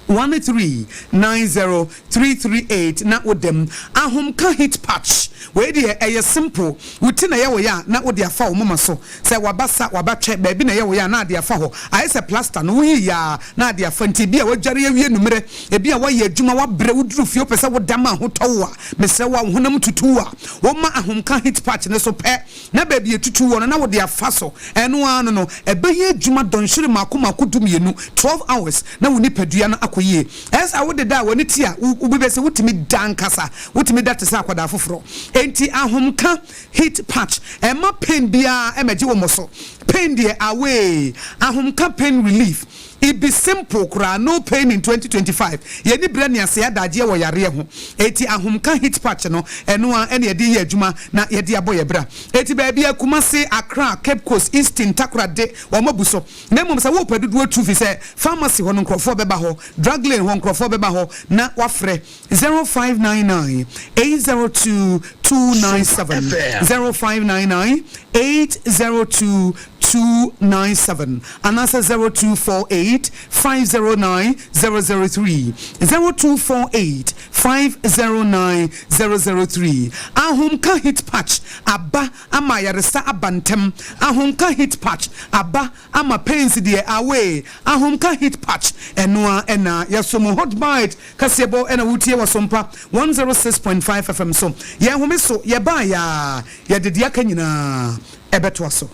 1390338 na woda mu. Ahomka heat patch, wei deɛ ɛyɛ simple, wo ti na ɛyɛ wo ya a na wode afa wo moma so, sɛ w'abasa, w'abatwɛ, baabi na ɛyɛ wo ya a na ade afa hɔ, ayɛ sɛ plaster no, woyi yɛ a na ade afa, nti ebia woadware awie anummerɛ, ebia woayɛ adwuma woabrɛ, woduru fie wopɛ sɛ woda ma ahotɔ wo a, mesrɛ wo a wo honam tutu wo a, woma ahomka heat patch no so pɛ na baabi a ɛtutu wɔ no na wode afa so, ɛno ara no no, ɛbɛyɛ adwuma dɔnhwere mmaako mmaako dumienu, 12 hours, na wo nipadua no akɔ yie. Ɛyɛ sɛ wode da a w'ani te a, wobɛbɛ sɛ wotumi da ankasa, wotumi da te sɛ akwadaa foforɔ. Enti ahomka, heat patch, ɛmma pain biara mmɛgye wo mmɔ so. Pain deɛ away, ahomka pain relief. It be simple koraa, no pain in 2025, yɛnni berɛ ne asɛe adagyeɛ wɔ yareɛ ho, enti ahomka heat patch no, ɛno ara ɛna yɛde yɛ adwuma na yɛde abɔ yɛn bra. Enti baabiara, Kumasi, Accra, Cape Coast, Eastern, Takoradi, wɔn abu so. Na mmom sɛ worepɛ dodoɔ tu fi sɛ pharmacy hɔ no nkorɔfoɔ bɛba hɔ, drug lane hɔ nkorɔfoɔ bɛba hɔ na wafrɛ 0599 802 297, 0599 802 297 anaasɛ 0248 509 003, 0248 509 003. Ahomka Heat Patch aba ama ayaresa aba ntɛm. Ahomka Heat Patch aba ama pains deɛ away. Ahomka Heat Patch ɛno ara ɛna yɛso mo Hot Bite kaseɛbɔ ɛna wotie wɔ Sompa 106.5 FM so. Yɛn home so yɛbaeɛ a yɛde deɛ aka nyinaa ɛbɛtoa so.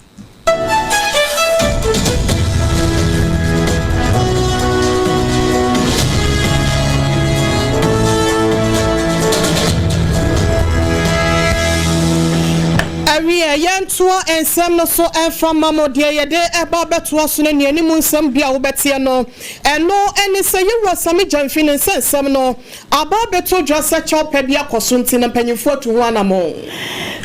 Ɛwiɛ, yɛntoa nsɛm no so mfa mma mo. Deɛ yɛde reba abɛtoa so no, nnianim nsɛm bi a wobɛteɛ no, ɛno ne sɛ Yɛwura Sammy Gyamfi ne nsɛnsɛm no Aba abɛtɔ dwa sɛ kyɛwpɛ bi akɔ so nti na mpanyimfo atu ho anammɔn.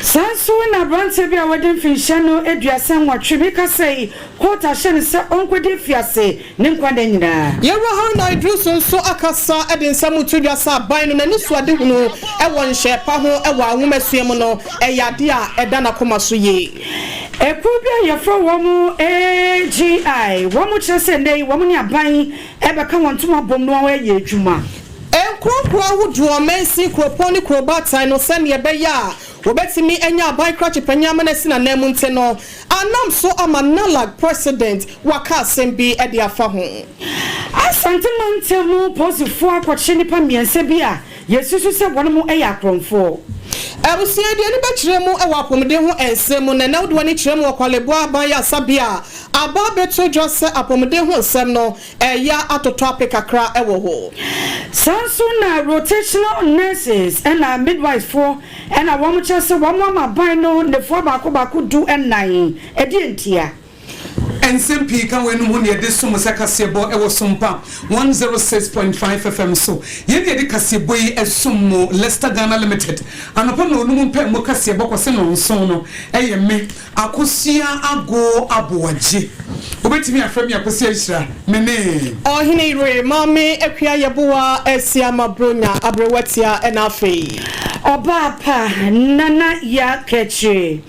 Saa nso na aberanteɛ bi a wadi mfinhyia no 38 bi ka sɛ kɔɔto ahyɛ no sɛ ɔnkɔdi afiase ne nkwa nna nyinaa. Yɛwura Haruna Iddrisu nso akasa de nsɛm reto dwa sɛ aban no n'anisoadehunu wɔ nhyɛɛ pa ho wɔ nwomasua mu no yɛ adeɛ a ɛda n'akoma so yie. Ekuo bi a yɛfrɛ wɔn AGI, wɔn kyerɛ sɛ nnɛ yi wɔn ne aban Ɛbɛka wɔn ntoma abom na wɔayɛ adwuma. Nkurow nkurow ahodoɔ, mansin, kuropɔn ne kurow baatan no sɛnea ɛbɛyɛ a wɔbɛtumi anya aban krakye panyin ama no asi n'ananmu nti no, anam so ama NALAG president waka asɛm bi de afa ho. Asante mantam mu polisifoɔ akɔkye nnipa mmiɛnsa bi a Yɛsusu sɛ wɔnom yɛ akorɔmfoɔ. Abusua yi de ani bɛkyerɛ mu wɔ apɔmuden ho nsɛm mu na ɛnɛ wode w'ani kyerɛ mu wɔ Korle Bu Aban Ayaresabea a aba abɛto dwa sɛ apɔmuden ho nsɛm no ɛreyɛ atotɔ ape kakra wɔ hɔ. Saa nso na rotational nurses ɛna midwives foɔ ɛna wɔn kyerɛ sɛ wɔn ama aban no nnafua baako baako du nnan. Ɛdeɛn ntia? Nsɛm pii ka weinom ho na yɛde som sɛ kaseɛbɔ wɔ Sompa 106.5 FM so. Yɛn na yɛde kaseɛbɔ yi som mo, Leicester Ghana Limited. Anɔpa nnɔnnum mpaemu kaseɛbɔ kɔse nnɔnson no yɛ me, Akosua Agoo Aboagye. Wobɛtumi afrɛ me Akosua Nhyira. Me ne. Ɔhene yere, Maame Akua Yeboah Asiamah Bronya Aberewatia ɛna afei. Ɔbaa pa, Nana Yaa Kɛkyire.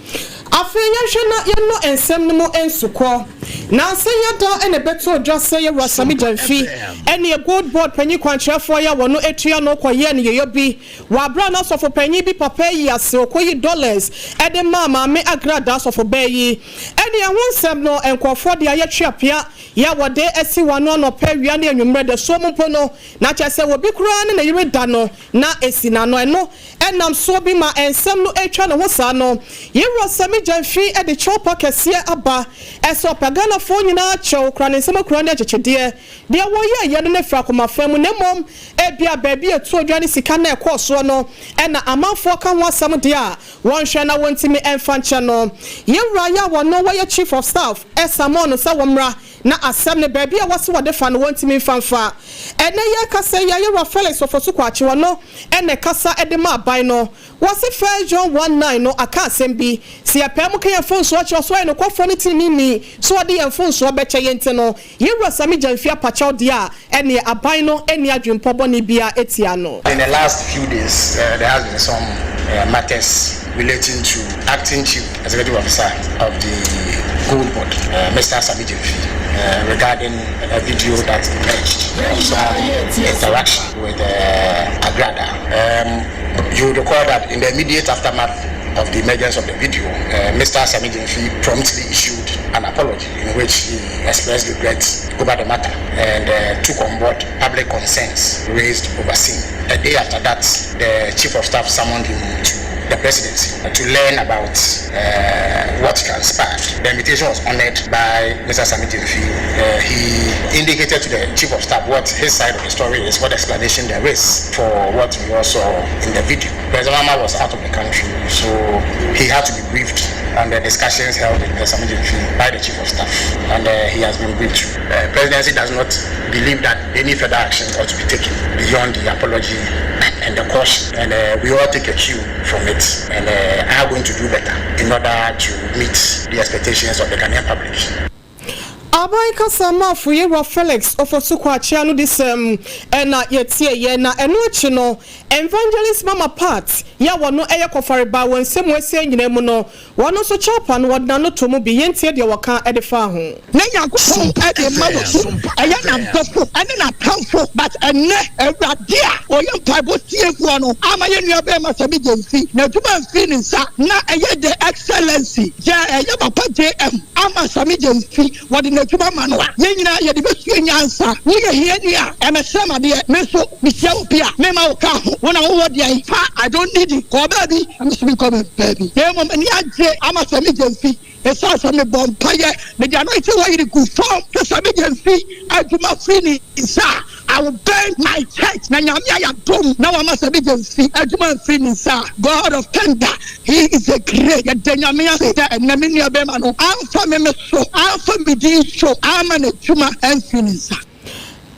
Afei yɛnhwɛ na yɛnnɔ nsɛm no mu nsukɔ. Nansa yi ada na ɛbɛtoo dwa sɛ Yɛwura Sammy Gyamfi ne Gold Board panyin kwankyerɛfoɔ yi a wɔn atua no kɔyɛɛ nneyɛeɛ bi wɔ aberɛ a na sɔfopanyin bi papa ayi ase ɔkɔyi dollars de maa Maame Agradaa sɔfobaa yi. Ɛne ɛho nsɛm no nkurɔfoɔ de ayɛ tweapea yɛ a wɔde asi wɔn ano anɔpa, awia ne anwummerɛ dasuo mu mpo no na kyerɛ sɛ obi koraa ne ne yere da no na esi n'ano. Ɛno nam soɔ bi ma nsɛm no retwa ne ho saa no. Yɛn Wura Sammy Gyamfi de kyɛwpa kɛseɛ aba sɛ ɔpɛ Ghanafoɔ nyinaa kyɛw kura ne nsam akura ne akyekyedeɛ. Deɛ wɔyɛeɛ no no firi akoma fa mu na mmom ebia baabi a ɛtoo dwa ne sika no a ɛkɔɔ soɔ no na amanfoɔ ka ho asɛm deɛ a wɔnhwɛ na wɔntumi mfa nkyɛ no. Yɛn Wura yi a ɔno wɔyɛ Chief of Staff samoo no sɛ wɔmmra Na asɛm no, baabi a wɔse wɔde fa no, wɔntumi mfa mfa. Ɛnnɛ yɛrekasa yi, Ayerwa Felix Ofosu Kwakye, ɔno na ɛkasa de ma aban no. Wɔse First John 1, 9 no aka asɛm bi, Sɛ yɛpae mu ka yɛn mfomsoɔ kyerɛ ɔsoro ayɛ nokwafoɔ ne teneneeni sɛ ɔde yɛn mfomsoɔ bɛkyɛ yɛn nti no, yɛn Wura Sammy Gyamfi apakyɛw deɛ a, ɛneɛ aban no nni adwempɔ bɔne biara tia no. In the last few days, there has been some matters relating to acting chief executive officer of the gold board, Mr. Sammy Gyamfi, regarding a video that emerged of some interaction with Agrada. You recall that in the immediate aftermath of the emergence of the video, Mr. Sammy Gyamfi promptly issued an apology in which he expressed regret over the matter and took on board public concerns raised over same. A day after that, the chief of staff summoned him to the presidency to learn about what transpired. The invitation was honored by Mr. Sammy Gyamfi. He indicated to the chief of staff what his side of the story is, what explanation there is for what we all saw in the video. President Mahama was out of the country, so he had to be briefed on the discussions held with Mr. Sammy Gyamfi by the chief of staff, and he has been briefed. Presidency does not believe that any further action ought to be taken beyond the apology and the caution, and we all take a cue from it and are going to do better in order to meet the expectations of the Ghanaian public. Aban kasamafo Yewura Felix Ofosu Kwakye ano de sɛm na yɛtieeɛ, na ɛno akyi no Evangelist Mama Pat yɛ a wɔno yɛ kɔfarebaa wɔ nsɛm asia nyinaa mu no, wɔno nso kyɛwpa no wɔde n'ano too mu bi. Yɛntie deɛ wɔka de faa ho. Na Nyankopɔn de ma wɔ su, ɛyɛ n'adɔfo ne n'atamfo, but ɛnnɛ Awurade a ɔyɛ mpaebɔ tiefoɔ no ama yɛn nua bɛɛma Sammy Gyamfi n'adwuma amfiri ne nsa, na ɛyɛ The Excellency gyɛ ɛyɛ papa JM ama Sammy Gyamfi wɔde n'adwuma ma no a, yɛn nyinaa yɛde bɛsua nyansa. Woyɛ hiani a, ɛmɛsrɛ me adeɛ, me nso mehyia wo bi a, memma wo kaa ho, wo na wowɔ deɛn? Fa, I don't need it, kɔ baabi na me nso menkɔ me baabi. Na mmom m'ani agye ama Sammy Gyamfi Esiane sɛ mebɔ mpaeɛ, mede anointing oil gu fam sɛ sɛ menya mfi adwuma firi ne nsa a, I will burn my church. Na Nyame ayɛ adom na wama sɛ menya mfi adwuma mfiri ne nsa a. God of thunder, he is a great. Yɛda Nyame ase sɛ ɛnnɛ me nua bɛrima no amfa me me so, amfa me din so amma n'adwuma amfiri ne nsa.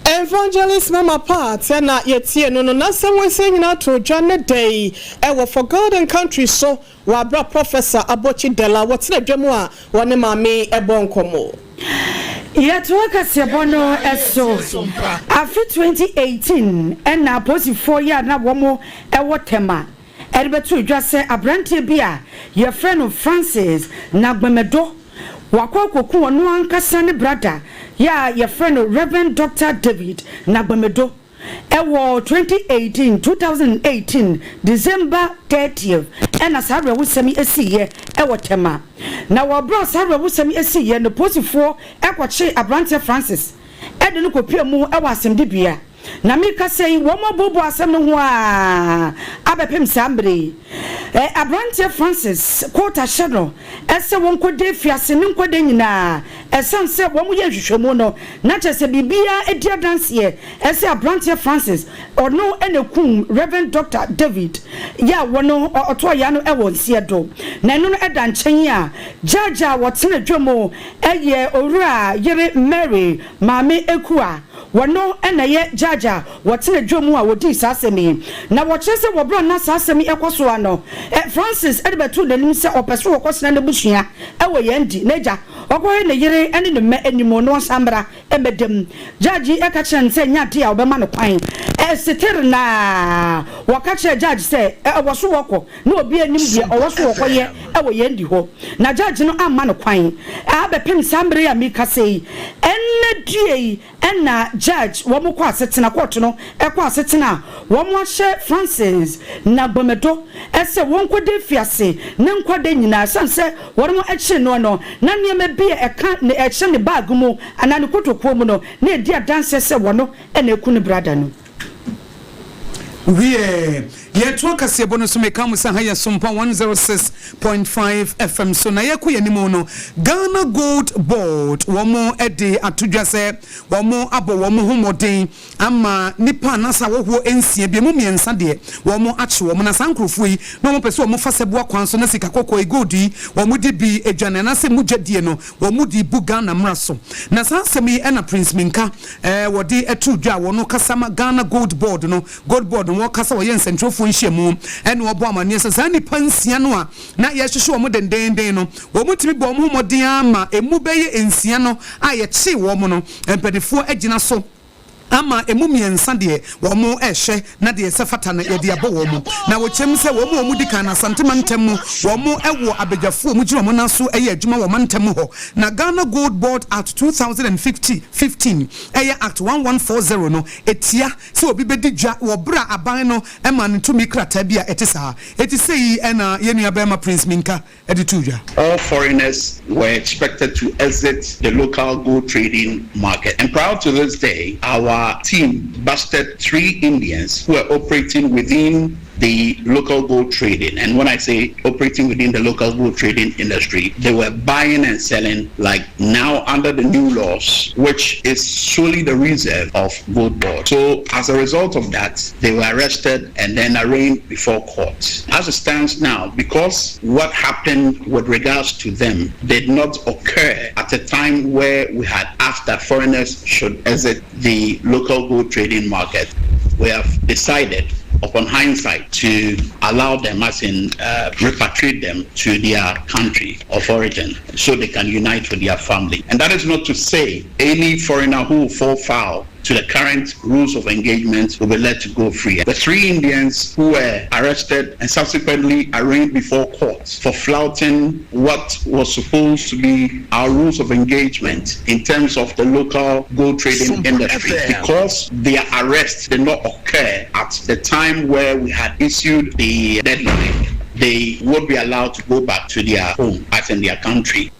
Evangelist Mama Pat na yɛtie no no, n'asɛm wei sɛ nyinaa too dwa nnɛ da yi wɔ For God and Country so Wɔ aber a Professor Abotsi Dela wɔtsena dwa mu a wɔne maame yi bɔ nkɔmbɔ. Yɛtoa kaseɛbɔ no so. Afe 2018 na apolisifoɔ yi a na wɔn wɔ Tema de bɛtoo dwa sɛ aberanteɛ bi a yɛfrɛ no Francis Nagbemedo wakɔ akɔku ɔno ankasa ne brada yi a yɛfrɛ no Rev. Doctor David Nagbemedo. Ɛwɔ 2018, 2018 December 30th ɛna saa awerɛhosɛm yi ɛsiiɛ ɛwɔ Tema. Na wɔ berɛ a saa awerɛhosɛm yi ɛsiiɛ no polisifoɔ ɛkɔkyee abranteɛ Francis ɛde no kɔpue mu ɛwɔ asɛmdibea. Na merekasa yi, wɔabooboo asɛm no ho ara abɛpem saa mmerɛ yi. Aberanteɛ Francis, kɔɔto ahyɛ no sɛ wɔnkɔda afiase ne nkwa da nyinaa. Ɛsiane sɛ wɔyɛ nhwehwɛmu no, na kyerɛ sɛ biribiara di adanseɛ sɛ aberanteɛ Francis, ɔno na ɛkum Rev. Dɔkta David yɛ a wɔno ɔtɔɔ ya no wɔ nseɛ do. Na ɛno no da nkyɛn a, judge a wɔtena dwa mu yɛ Owura yere Mary Maame Akua. Wɔno na ɛyɛ judge a wɔtena dwa mu a wɔdii saa asɛm yi. Na wɔkyerɛ sɛ wɔ berɛ a na saa asɛm yi rekɔ so ara no, Francis de bɛtoo n'anim sɛ ɔpɛ sɛ ɔkɔsra n'abusua wɔ Yendi, n'agya, ɔkɔhwɛ ne yere ne ne mma anim na ɔnsan mmra mmɛda mu. Judge yi ka kyerɛɛ no sɛ ɛnyɛ adeɛ a ɔbɛma no kwan. Seter na wɔka kyerɛɛ judge sɛ ɛwɔ so wɔkɔ na obiara nnim deɛ ɔwɔ so wɔkɔyɛ wɔ Yendi hɔ. Na judge no amma no kwan. Abɛpem saa mmerɛ yi a merekasa yi, ɛnnɛ due yi Ɛna judge wɔn kɔ asetena court no kɔ asetena a wɔn ahyɛ Francis na Gbamedo sɛ wɔn kɔ da afiase ne nkwa da nyinaa ɛsiane sɛ wɔn kyere noɔ no na nneɛma bi a ɛka ne ɛhyɛ ne bag mu anaa ne kotokuo mu no na ɛdi adanseɛ sɛ wɔn na ɛku ne brada no. Wiɛ, yɛtoa kaseɛbɔ no so, meka mo sɛ ha yɛ Sompa 106.5 FM so, na yɛkɔ yɛn anim no, Ghana Gold Board wɔn de ato dwa sɛ wɔn abɔ wɔn ho mmɔden ama nnipa anaasɛ ahɔhoɔ nsia bi, ɛmu mmiɛnsa deɛ wɔn akye wɔn, na saa nkorɔfoɔ yi na wɔn pɛ sɛ wɔn fa sɛboa kwan so na sika kɔkɔɔ yi, gold yi, wɔn de bi dwane anaasɛ mu dwadie no wɔn de bu Ghana mmara so. Na saa asɛm yi na Prince Minka wɔde too dwa a wɔn kasa ma Ghana Gold Board no, Gold Board no wɔkasa wɔyɛ nsɛntwerɛfoɔ nhyiamu ɛna wɔbɔ amaneɛ sɛ saa nnipa nsia no a na yɛrehwehwɛ wɔn dendeenden no wɔn tumi bɔɔ wɔn ho mmɔden ara ma ɛmu bɛyɛ nsia no a yɛkyee wɔn no mpaninfoɔ agyina so ama emu mmiɛnsa deɛ wɔrehwɛ na deɛ ɛsɛ fata no yɛde abɔ wɔn. Na wɔkyerɛ mu sɛ wɔn a wɔdi kan no Asante mantam mu wɔn wɔ abadwafoɔ a wɔgyina wɔn nan so yɛ adwuma wɔ mantam mu hɔ. Na Ghana Gold Board Act 2015 ɛyɛ Act 1140 no ɛtia sɛ obi bɛdi dwa wɔ berɛ a aban no maa no tumi krataa bi a ɛte saa. Enti sei na yɛn nuabarima Prince Minka de too dwa. All foreigners were expected to exit the local gold trading market. And prior to this day, our team busted three Indians who were operating within the local gold trading. And when I say operating within the local gold trading industry, they were buying and selling like now under the new laws, which is solely the reserve of gold board. So as a result of that, they were arrested and then arraigned before court. As it stands now, because what happened with regards to them did not occur at a time where we had asked that foreigners should exit the local gold trading market, we have decided upon hindsight to allow them, as in repatriate them to their country of origin so they can unite with their family. And that is not to say any foreigner who will fall foul to the current rules of engagement will be let to go free. The three Indians who were arrested and subsequently arraigned before court for flouting what was supposed to be our rules of engagement in terms of the local gold trading industry, because their arrest did not occur at the time where we had issued the deadline, they would be allowed to go back to their home, as in their country.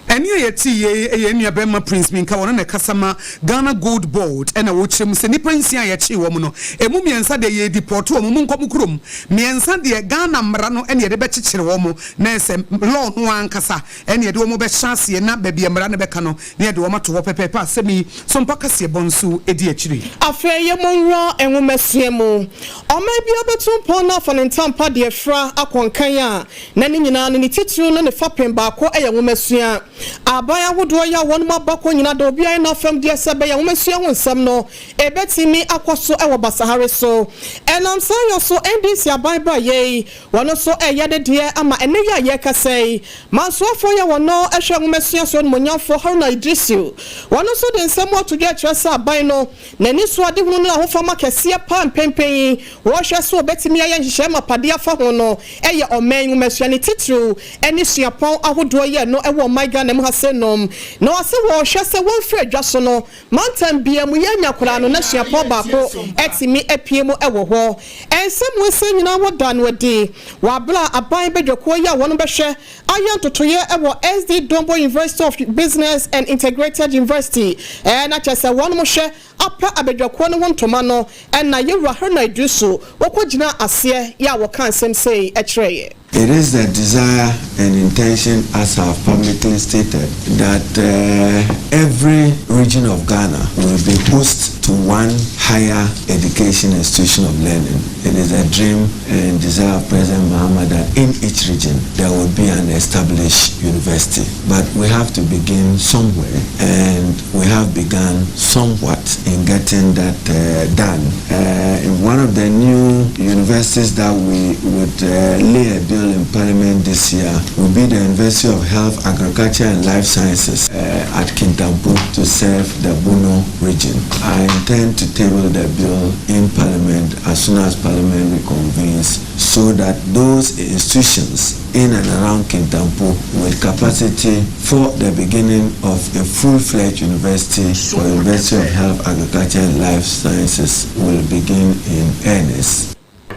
Ɛnne a yɛtee yei yɛ yɛn nua barima Prince Minka, ɔno na ɛkasa ma Ghana Gold Board ɛna ɔkyerɛ mu sɛ nnipa nsia a yɛkyee wɔn no, ɛmu mmiɛnsa deɛ yɛredipɔɔto wɔn, monkɔ mo kurom, mmiɛnsa deɛ Ghana mmara no ɛna yɛde bɛkyekyere wɔn, na ɛsɛ law no ankasa ɛna yɛde wɔn bɛhyɛ aseɛ na baabi a mmara no bɛka no na yɛde wɔn ato hɔ pɛpɛɛpɛ. Asɛm yi so mpa kaseɛbɔ nso di akyire. Afei yɛmmɔ nwura nwomasua mu. Ɔman biara bɛtu mpɔn na afa ne ntampa de afira akɔ nkan a na ne nyinaa no ne titiriw ne ne fapem baako yɛ nwomasua. Aban ahodoɔ yi a wɔnom aba kɔ nyinaa da obiara n'afam deɛ sɛ ɛbɛyɛ nwomasua ho nsɛm no ɛbɛtumi akɔ so wɔ basahare so. Ɛnam saa yɔ so NDC aban baeɛ yi wɔn nso reyɛ ne deɛ ama ɛnnɛ yi a yɛrekasa yi mansoafoɔ yi a wɔn hwɛ nwomasua so animuonyamfoɔ Haruna Iddrisu wɔn nso de nsɛm ato dwa kyerɛ sɛ aban no N'anisoadehunu ne ahofama kɛseɛ paa mpɛnpɛn yi wɔrehwɛ sɛ wɔbɛtumi ayɛ nhyehyɛɛ mapa de afa ho no yɛ ɔman nwomasua ne titiriw ne suapɔn ahodoɔ yɛ no wɔ ɔman Ghana. Ghana mu ha sei nom na ɔse wɔrehwɛ sɛ wɔmfiri adwa so no mantam biara mu yɛanya koraa no na suapɔn baako atumi apue mu wɔ hɔ. Nsɛm wei sei nyinaa wɔdaa no adi wɔ abere a aban badwakuo yi a wɔn bɛhwɛ ayɛ ntotoeɛ wɔ SD Dombo University of Business and Integrated University na kyerɛ sɛ wɔn hwɛ apa abadwakuo no ho ntoma no na Yɛwura Haruna Iddrisu wɔkɔgyinaa aseɛ yɛ a wɔkaa nsɛm sei kyerɛeɛ. It is the desire and intention, as I've publicly stated, that uh, every region of Ghana will be host to one higher education institution of learning. It is a dream and desire of President Mahama that in each region there will be an established university. But we have to begin somewhere, and we have begun somewhat in getting that uh, done. Uh, in one of the new universities that we would uh, lay a bill in Parliament this year will be the University of Health, Agriculture and Life Sciences uh, at Kintampo to serve the Bono region. I intend to table the bill in Parliament as soon as Parliament reconvenes so that those institutions in and around Kintampo with capacity for the beginning of a full-fledged university for University of Health, Agriculture and Life Sciences will begin in earnest.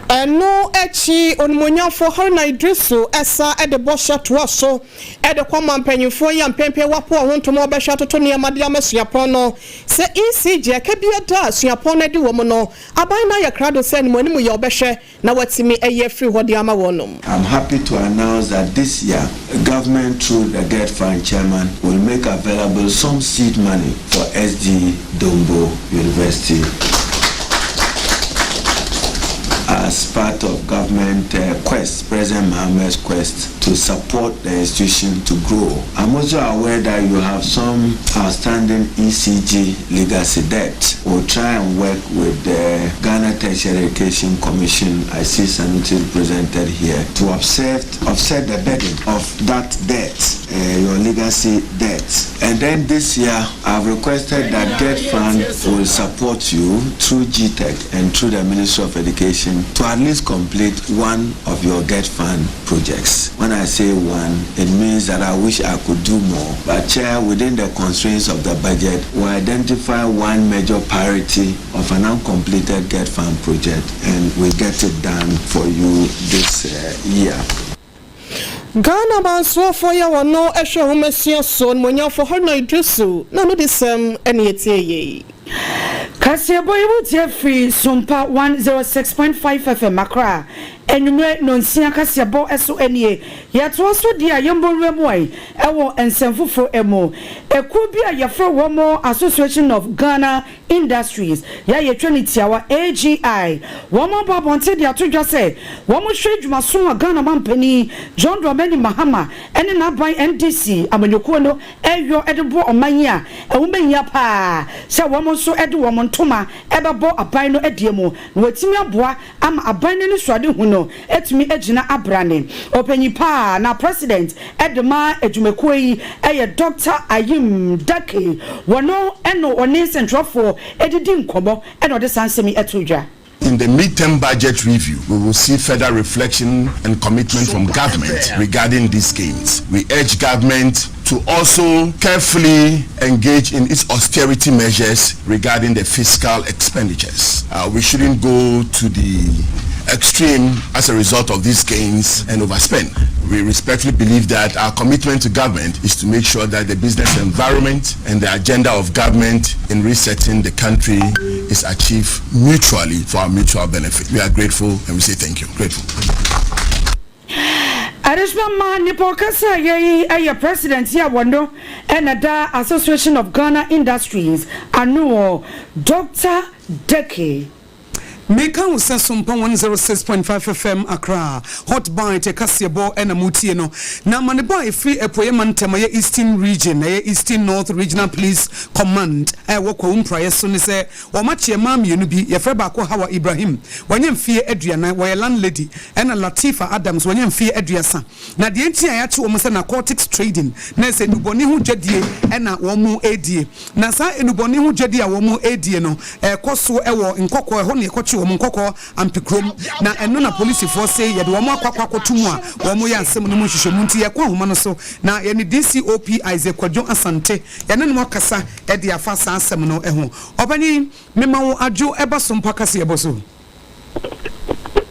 Ɛno akyi, Onimuonyamfoɔ Haruna Iddrisu san de bɔhyɛ toaa so de kɔmaa mpanyimfoɔ yi a mpɛn wɔapo wɔn ho ntom a wɔbɛhwɛ atoto nneɛma de ama suapɔn no sɛ ECG ɛka bi da a suapɔn no adi wɔ mu no, aban no ayɛ krado sɛ animuanimuyɛ wɔbɛhwɛ na wɔatumi ayi afiri hɔ de ama wɔnom. I'm happy to announce that this year, government through the GETFund chairman will make available some seed money for SD Dombo University as part of government uh, quest, President Mohammed's quest to support the institution to grow. I'm also aware that you have some outstanding ECG legacy debt. We'll try and work with the Ghana Tertiary Education Commission, I see something presented here, to offset, offset the burden of that debt, uh, your legacy debt. And then this year, I've requested that GETFund will support you through GTEC and through the Ministry of Education to at least complete one of your GETFund projects. When I say one, it means that I wish I could do more. But Chair, within the constraints of the budget, we identify one major priority of an uncompleted GETFund project and we get it done for you this uh, year. Ghana mansoɔfoɔ yi a wɔno hwɛ nwomasua so Onimuonyamfoɔ Haruna Iddrisu na no de sɛm ne yɛtie yei. Kaseɛbɔ yi wo tie firi Sompa 106.5 FM Accra anwummerɛ nonsia kaseɛbɔ so nie. Yɛtoa so deɛ a yɛmmɔ nwura mu ɛ wɔ nsɛm foforɔ mu. Ekuo bi a yɛfrɛ wɔn Association of Ghana Industries, yɛ a yɛtwa no tiawa AGI, wɔn abɔ abɔnten de ato dwa sɛ wɔhwɛ dwumaso a Ghana mampanin John Dramani Mahama ne n'aban NDC amanyɔkuo no reyɔ de boa ɔman yi a ɛho bɛhia pa ara sɛ wɔn nso de wɔn ntoma bɛbɔ aban no deɛ mu na wɔatumi aboa ama aban no anisoadehu no atumi agyina abrane. Ɔpanyin pa a na President de ma adwumakuo yi yɛ Dɔkta Ayim Dake. Wɔno na ɔne nsɛntwerɛfoɔ didi nkɔmmɔ na ɔde saa nsɛm yi too dwa. In the midterm budget review, we will see further reflection and commitment from government regarding these gains. We urge government to also carefully engage in its austerity measures regarding the fiscal expenditures. Uh, we shouldn't go to the extreme as a result of these gains and overspend. We respectfully believe that our commitment to government is to make sure that the business environment and the agenda of government in resetting the country is achieved mutually for our mutual benefit. We are grateful and we say thank you. Grateful. Adesua ma nipa ɔkasa yɛ yi yɛ president yi a wɔno na da Association of Ghana Industries ano wɔ Dr. Deke. Meka wo sɛ Sompa 106.5 FM Accra, Hot Bite kaseɛbɔ na moretie no. Na amanebɔ a ɛfiri Apueɛ Mantam ɛyɛ Eastern Region, ɛyɛ Eastern North Regional Police Command a ɛwɔ Kwawu Mpraeɛ so ne sɛ wɔakye mmaa mmienu bi, yɛfrɛ baako Hawa Ibrahim, wanya mfeɛ aduanan, wɔyɛ landlady, ɛna Latifa Adams, wanya mfeɛ aduasa. Na deɛ nti a yɛakye wɔn sɛ narcotics trading, na ɛsɛ nnubɔne ho dwadie na wɔredie. Na saa nnubɔne ho dwadie a wɔredie no, ɛrekɔ so wɔ Nkɔkɔɔ, ɛhɔ na yɛkɔkye wɔkye wɔn Nkɔkɔɔ Ampekurom na ɛno na polisifoɔ se yɛde wɔn akɔ akɔ akɔto mu a wɔyɛ asɛm no mu nhwehwɛmu nti yɛkɔ ahoma no so na yɛne DCOP Isaac Kwadwo Asante yɛne no akasa de afa saa asɛm no ho. Ɔpanyin, mema wo adwo ɛba so mpa kaseɛbɔ so.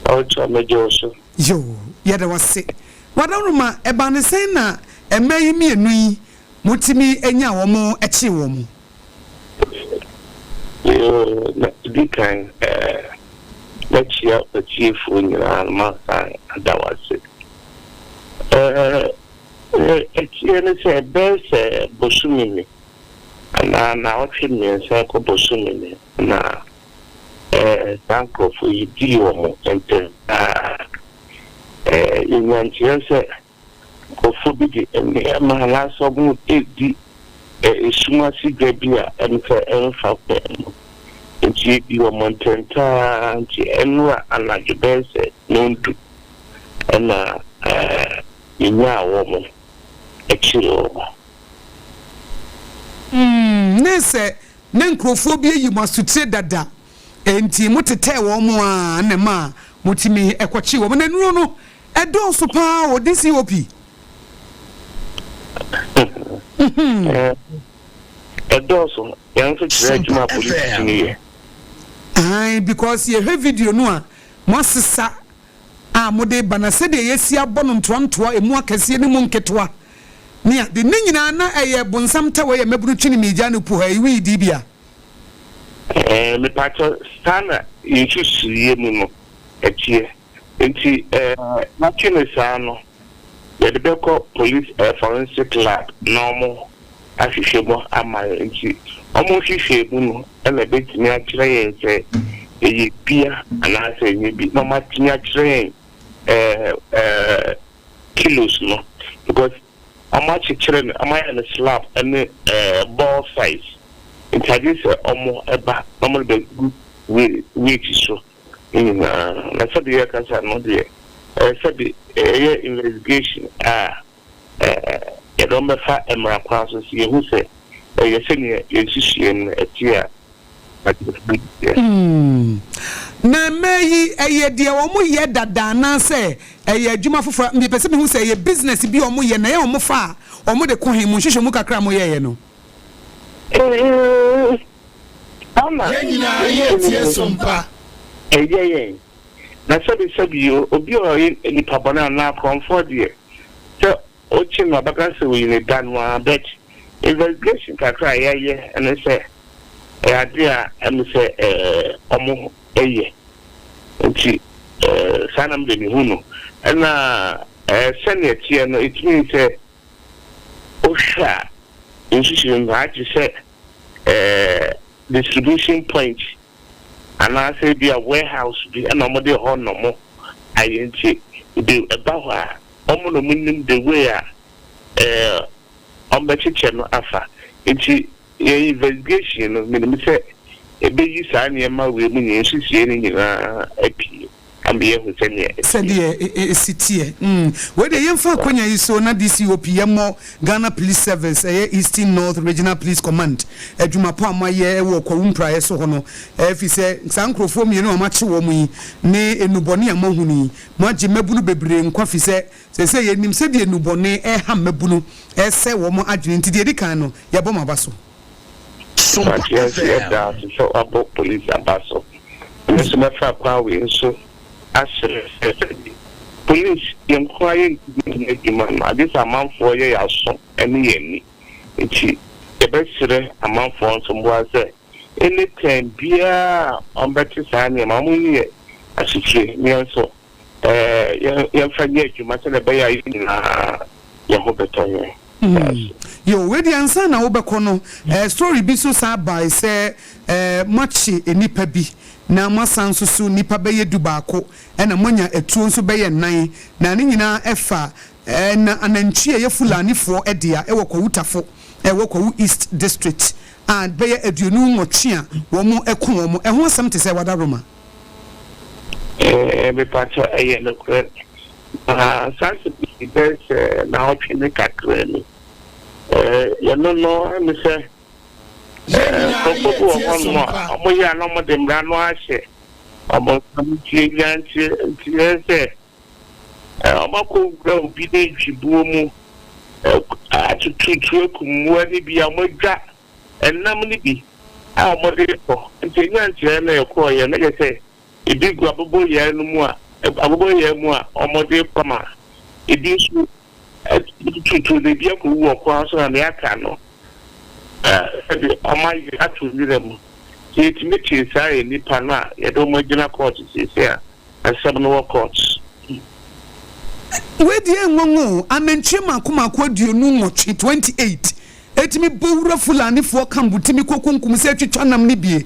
Ɔkyɛ megye wo so. Yoo, yɛda wo ase. Wadaworoma, ɛbaa ne sɛn na mmaa yi mmienu yi motumi nyaa wɔn kyee wɔn? Yoo, na di kan mɛkyia w'atiefoɔ nyinaa na masan ada wo ase. Ɛteɛ ne sɛ ɛbɛyɛ sɛ bosome ni anaa naawɔtwe mmiɛnsa rekɔ bosome ni na saa nkurɔfoɔ yi dii wɔn ntɛm paa. Yɛnya nteɛ sɛ nkurɔfoɔ bi de nneɛma anaasɛ wɔredi esum ase dwa bi a ɛne sɛ ɛmfa kwan mu. Nti yɛdii wɔn ntɛntɛm ara nti ɛnora anadwo bɛyɛ sɛ nnɔndu ɛna yɛnyaa wɔn kyeree wɔn. Mm, ne sɛ na nkurɔfoɔ bi ayi mo asotire dada, enti motetɛɛ wɔn ara na ɛmaa motumi kɔkyee wɔn. Na nnuro no, ɛdɔɔso pa ara o, DCOP. Ɛdɔɔso, yɛn nso kyerɛ adwuma a polisi tumi yɛ. Ae, because yɛhwɛ video no a, moasesa a mode ba na sɛdeɛ yɛasi abɔ no ntoa ntoa, ɛmu akɛseɛ ne mu nketewa ne ade, ne nyinaa na ɛyɛ bonsam tɛwɛ yɛ mmabunu twene miigya no puha yi wii di bia. Ɛɛ mepakyɛ saa na yɛn nsusuiɛ mu no ɛteɛ nti ɛɛ yɛatwe no saa no yɛde bɛkɔ police ɛɛ forensic lab na wɔn ahwehwɛ mu ama yɛn nti wɔn nhwehwɛɛ mu no na ɛbɛtumi akyerɛ yɛn sɛ ɛyɛ bia anaasɛ ɛnyɛ bi na wɔatumi akyerɛ yɛn ɛɛ ɛɛ kilos no because wɔakyekyere no wɔayɛ no slab ne ɛɛ ball size nti agye sɛ wɔba na wɔde bɛgu weight so ne nyinaa na sɛdeɛ yɛkasa no deɛ ɛyɛ sɛde ɛyɛ investigation a yɛde wɔn bɛfa mmara kwan so sɛ yɛhu sɛ ɛyɛ sɛnea yɛn nsusuiɛ no ɛte a, yɛ. Na mmaa yi, ɛyɛ deɛ wɔn yɛ dada anaasɛ ɛyɛ adwuma foforɔ? Mepɛ sɛ mehu sɛ ɛyɛ business bi a wɔn yɛ na ɛyɛ wɔn fa a wɔn de kɔ he? Mo nhwehwɛmu kakra a mo yɛeɛ no. Saa na Yɛn nyinaa yɛ tie sompa. Ɛyɛ yɛn. Na sɛbesɛbe o, obi a ɔyɛ nipa bɔne anaa korɔmfoɔ deɛ, sɛ wokye no a ɔbɛka sɛ oyi ne da no ara but investigation kakra a yɛayɛ ne sɛ ɛyɛ adeɛ a ɛme sɛ ɔmo yɛ nti saa na mede mehu no. Ɛna sɛnea ɛteɛ no it means sɛ wohwɛ a nsusuo no ayɛ te sɛ distribution point anaasɛ ebia warehouse bi na wɔde hɔ nom ayɛ nti de ɛba hɔ a wɔn na wɔnim the way a ɛɛ wɔbɛkyekyɛ no afa nti yɛn investigation no menim sɛ ɛbɛyi saa nneɛma wei mu nyinaa nsusuiɛ no nyinaa apue ama yɛahu sɛdeɛ ɛteɛ. Sɛdeɛ ɛsi teɛ. Mm. Wei deɛ yɛmfa akwanya yi so na DCOP yɛmmɔ Ghana Police Service, ɛyɛ Eastern North Regional Police Command, adwuma pa a moayɛ wɔ Kwawu mpraeɛ so hɔ no, ɛfiri sɛ saa nkorɔfoɔ mmienu a moakye wɔn yi ne nnubɔne a moahunu yi, moagye mmabunu bebree nkwa firi sɛ seesei yɛnim sɛdeɛ nnubɔne reha mmabunu, ɛresɛe wɔn adwene nti deɛ ɛdi kan no, yɛbɔ mo aba so. Sompa FM. Yɛda ase sɛ woabɔ polisi aba so. Me nso mɛfa kwan wei nso asrɛ sɛ sɛbi polisi yɛn nko ara yɛntumi nyɛ adwuma no agye sɛ amanfoɔ yɛ yɛn aso ne yɛn ani. Nti yɛbɛsrɛ amanfoɔ nso mmoa sɛ any time biara a wɔbɛte saa nneɛma wɔnyi yɛn asotire na yɛn nso yɛmfa nyɛ adwuma sɛdeɛ ɛbɛyɛ a yɛn nyinaa yɛn ho bɛtɔ yɛn. Yo, wei deɛ ansa na wobɛkɔ no, eh, story bi so saa bae sɛ eh, moakye nnipa bi na moasan nso so nnipa bɛyɛ dubaako ɛna moanya atuo nso bɛyɛ nnan na ne nyinaa ɛfa eh, na anantwie a ɛyɛ Fulanifoɔ dea ɛwɔ Kwawu Tafo ɛwɔ Kwawu East District a bɛyɛ 28 a wɔn ɛko wɔn. Ɛho asɛm te sɛ Wada Roma. Eeh mepakyɛ ɛyɛ nokorɛ na saa asɛm yi bɛyɛ sɛ naawɔtwe ne kakra ni. Eeh yɛno no ɛne sɛ Yɛn nyinaa nkorɔfoɔ yɛ bi wɔ tie hɔnom sompa. a wɔyɛ a na wɔde mmara no ahyɛ. Ɔbɔnsam nti yɛnya nteɛ sɛ wɔakɔ wura obi nantwibuo mu atututu akum mmoa no bi a wɔadwa ɛnam no bi a wɔde rekɔ. Nti yɛnya nteɛ na yɛkɔeɛ na kyerɛ sɛ ebi gu aboboyaa no mu a aboboyaa mu a wɔde rekɔ ma ebi nso atututu na ebi akɔwu wɔ kwan so na nea aka no de wɔayɛ ato nwura mu. Sɛ yɛtumi kyere saa nnipa no a, yɛde wɔn agyina kɔɔto seesei a asɛm no wɔ kɔɔto. Wei deɛ ɛnwanwa o, anantwie mmaako mmaako 28, 28, ɛtumi bɔ wura Fulanifoɔ kambo tumi kɔ kunkum sɛ twitwa nam no bie.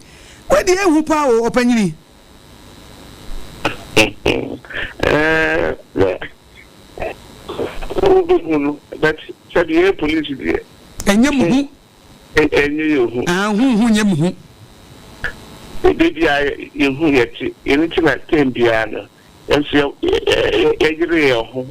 Wei deɛ ɛhu paa o, ɔpanyini. Ɛɛ, wobɛhu no, but sɛdeɛ yɛyɛ polisi deɛ. Ɛnyɛ mo hu. Ɛnyɛ yɛn hu. Ah, hu hu nyɛ mo hu. Ɛda biara yɛhu yɛte. Ɛno nti na tɛm biara no, yɛn nso yɛyere yɛn ho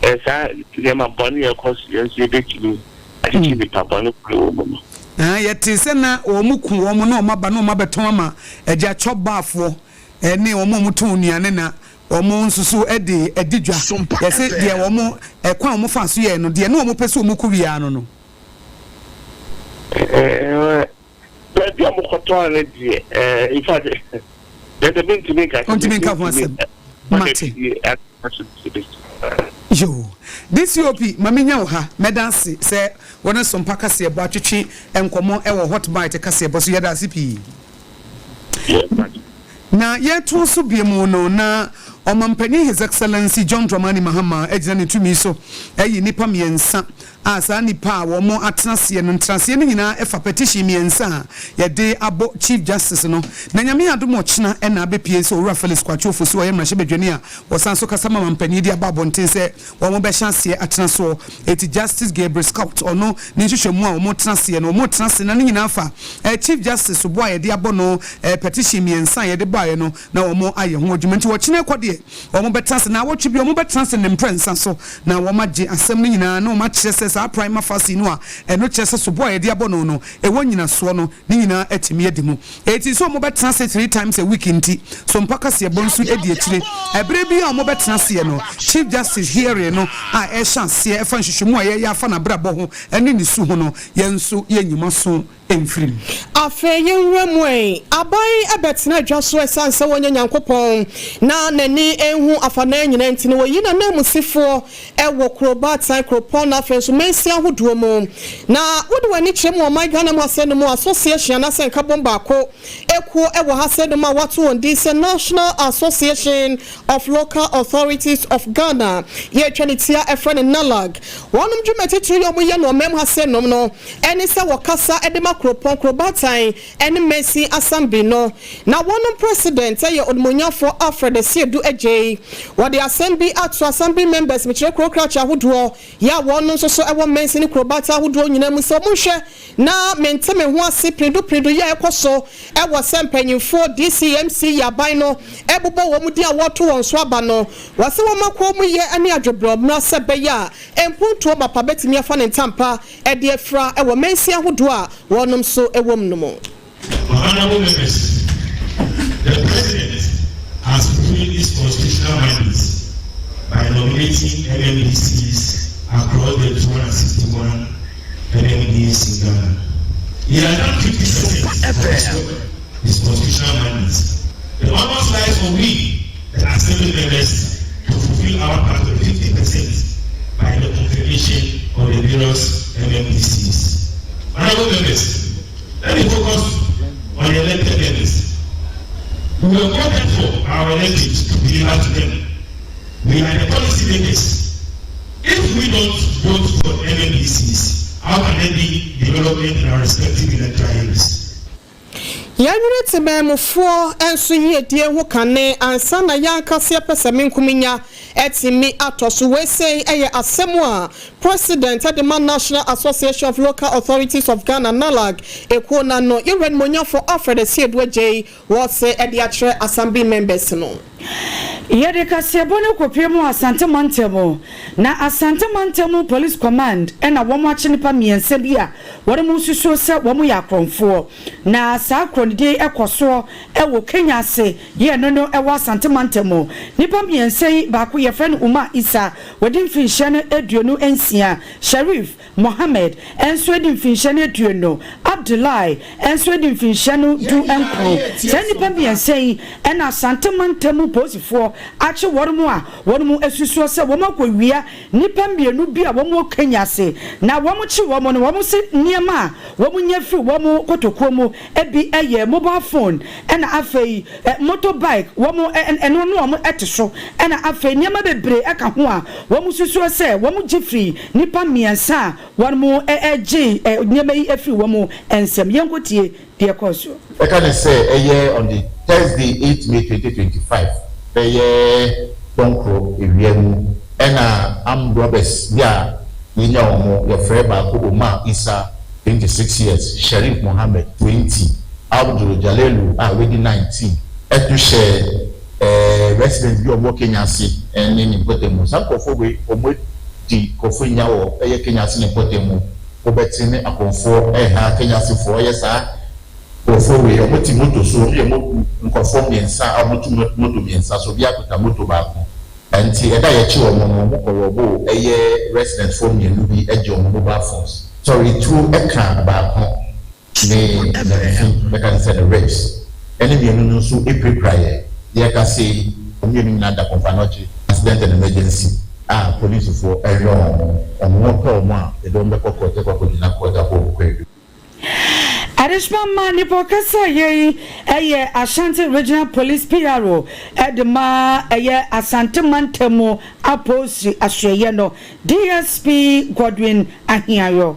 sɛ saa nneɛma bɔne a ɛkɔ so yɛn nso yɛbɛtumi akyekye nnipa bɔne koro wɔ mu no. Ah, yɛte sɛ na wɔn ku wɔn na wɔn aba na wɔn abɛtɔn ama agya chop barfoɔ ne wɔn a wɔtɔn nnuane na Wɔn nso so de adi dwa. Yɛse deɛ wɔn, ɛkwan a wɔn faa so yɛɛ no, deɛ ne wɔn pɛ sɛ wɔn kɔ wia no no. Ɛɛ, baabi a wɔkɔtɔn no deɛ, ɛɛ, in fact, deɛ deɛ mentumi nka sɛ. Ɔntumi nka ho asɛm. Mate. Yoo. DCOP, ma menya wo ha. Mɛda ase sɛ wo ne Sompa Kaseɛbɔ atwetwe nkɔmmɔ wɔ Hot Bite Kaseɛbɔ so. Yɛda ase pii. Na yɛtoa so bio mu no, na Ɔmanpanin His Excellency John Dramani Mahama agyina ne tumi so ayi nnipa mmiɛnsa a saa nnipa a wɔn atena aseɛ no ntenaseɛ no nyinaa fa petition mmiɛnsa a yɛde abɔ Chief Justice no. Na Nyame adom ɔkyena na abɛpue sɛ Owura Felix Kwakye Ofosu a ɔyɛ mmarahyɛbadwani a ɔsan so kasa ma manpanin de aba abɔnten sɛ wɔbɛhyɛ aseɛ atena soɔ. Enti Justice Gabriel Scout ɔno ne nhwehwɛmu a wɔtena aseɛ no wɔtena ase na ne nyinaa fa Chief Justice soboɔ a yɛde abɔ no petition mmiɛnsa a yɛde baeɛ no na wɔn ayɛ ho adwuma. Nti ɔkyena ɛkɔ deɛ wɔbɛtena ase naawɔtwe bi wɔbɛtena ase ne mprɛnsa so na wɔagye asɛm no nyinaa na wɔakyerɛ sɛ saa prima facie no a ɛno kyerɛ sɛ soboɔ a yɛde abɔ no no ɛwɔ nyinasoɔ no ne nyinaa atumi adi mu. Enti sɛ wɔbɛtena ase three times a week nti, so mpa kaseɛbɔ nso di akyire? Ɛberɛ biara a wɔbɛtena aseɛ no, Chief Justice hearing no a ɛrehyɛ aseɛ ɛfa nhwehwɛmu a yɛreyɛ afa n'abrabɔ ho ne ne su ho no, yɛn nso yɛnyi mo aso mfiri mu. Afei yɛnwura mu ɛ. Aban bɛtena adwa so ɛsiane sɛ wɔnyɛ Nyankopɔn na n'ani nhu afanaa nyinaa nti no, wɔyi n'ananmusifoɔ wɔ kuro baatan, kuropɔn na afei nso mansin ahodoɔ mu. Na wode w'ani kyerɛ mu wɔ ɔman Ghana mu asɛnno mu Association anaasɛ nkabom baako ekuo wɔ ha sɛnno mu a wɔato wɔn din sɛ National Association of Local Authorities of Ghana, yɛtwa ne tia frɛ no NALAG. Wɔnom dwuma titire yɛ wɔyɛ no ɔman mu ha sɛnnom no ne sɛ wɔkasa de ma kuropɔn, kuro baatan ne mansin assembly no. Na wɔnom president yɛ Onimuonyamfoɔ Alfred Asiedu Adjei. Wɔde asɛm bi ato assembly members, mekyerɛ kuro krakye ahodoɔ, yɛ a wɔnom nso so wɔ mansin ne kuro baatan ahodoɔ nyinaa mu sɛ wɔnhwɛ na mente me ho ase piredu piredu yɛ a ɛkɔ so wɔ sɛ mpanyinfoɔ DCMC yɛ aban no bobɔ wɔn din a wɔreto wɔn so aba no. Wɔse wɔma kɔn mu yɛ ne adwebrɛ mmra sɛ ɛbɛyɛ a mpuntuo mapa bɛtumi afa ne ntampa de afira wɔ mansin ahodoɔ a wɔnom nso wɔ mu no mu. Honorable members, the president has fulfilled his constitutional mandate by nominating MMDCs across the 261 MMDs in Ghana. He has done 50% of his work, his constitutional mandate. The onus lies on we, the assembly members, to fulfill our part of 50% by the confirmation of the various MMDCs. Honorable members, let me focus on the elected members. We were voted for our electives to deliver to them. We are the policy makers. If we don't vote for MMDCs, how can there be development in our respective electoral areas? Yɛnwene temanmufoɔ nso yiedie ho kane ansa na yɛn ankasa yɛpɛ sɛ menkominya atumi atɔ so. Wei sei yɛ asɛm a President de ma National Association of Local Authorities of Ghana, NALAG, ekuo no ano, Yɛwura Animuonyamfoɔ Alfred Asiedu Adjei, wɔse de akyerɛ Assembly members no. Yɛde kaseɛbɔ no kɔpue mu wɔ Asante mantam. Na Asante mantam Police Command na wɔn akye nnipa mmiɛnsa bi a wɔn susuo sɛ wɔn yɛ akorɔmfoɔ. Na saa korɔnodie yi kɔ soɔ wɔ Kenya ase yɛ ɛno no wɔ Asante mantam. Nnipa mmiɛnsa yi baako yɛfrɛ no Umar Isa, wadi mfinhyia no 26, Sharif Mohammed nso adi mfinhyia no 20, Abdullahi nso adi mfinhyia no 19. Saa nnipa mmiɛnsa yi na Asante mantam mu polisifoɔ akye wɔn a wɔn asusuo sɛ wɔn akɔwia nnipa mmienu bi a wɔn wɔ Kenya ase. Na wɔn kye wɔn no, wɔn se nneɛma a wɔn nya firi wɔn kotokuo mu bi yɛ mobile phone ɛna afei motor bike, wɔn ɛno no wɔn te so, ɛna afei nneɛma bebree ka ho a wɔn susuo sɛ wɔn gye firi nnipa mmiɛnsa a wɔn gyee nneɛma yi firi wɔn nsam. Yɛnkɔ tie deɛ ɛkɔɔ soɔ. Ɛka ne sɛ ɛyɛ on the Thursday eight May 2025 bɛyɛ dɔnkoro awia mu ɛna armed robbers bi a yɛnya wɔn, yɛfrɛ baako Omar Issa, 26 years, Sharif Mohammed, 20, Abdul Jalilu a wadi 19, to hyɛɛ resident bi a ɔwɔ Kenya ase ne ne mpɔtam mu. Saa nkurɔfoɔ wei wɔadi nkurɔfoɔ nya wɔ ɛyɛ Kenya ase ne mpɔtam mu. Wobɛte ne akorɔmfoɔ ɛreha Kenya asefoɔ ɛyɛ saa nkurɔfoɔ wei wɔte moto so, wɔyɛ mo nkurɔfoɔ mmiɛnsa a wɔte moto mmiɛnsa so, obiara kuta moto baako. Ɛnti ɛda a yɛkye wɔn no, wɔn kɔ rɔboo ɛyɛ resident foɔ mmienu bi gye wɔn mobile phones. Sɔre tuo ka baako ne nanfi, bɛka ne sɛ ne ribs, ɛne mmienu no nso pirapira yɛ. Yɛreka sei, wɔn mmienu nyinaa da Komfo-Anokye Accident and Emergency a polisifoɔ rehwɛ wɔn. Wɔn ho tɔ wɔn a, yɛde wɔn bɛkɔ court akɔ akɔgyina court akɔ wɔn kwaadu. Adesoma ma nipa ɔkasa yei yɛ Ashanti Regional Police PRO de ma ɛyɛ Asante Mantam mu Apolisi Asoɛeɛ no, DSP Godwin Ahiayo.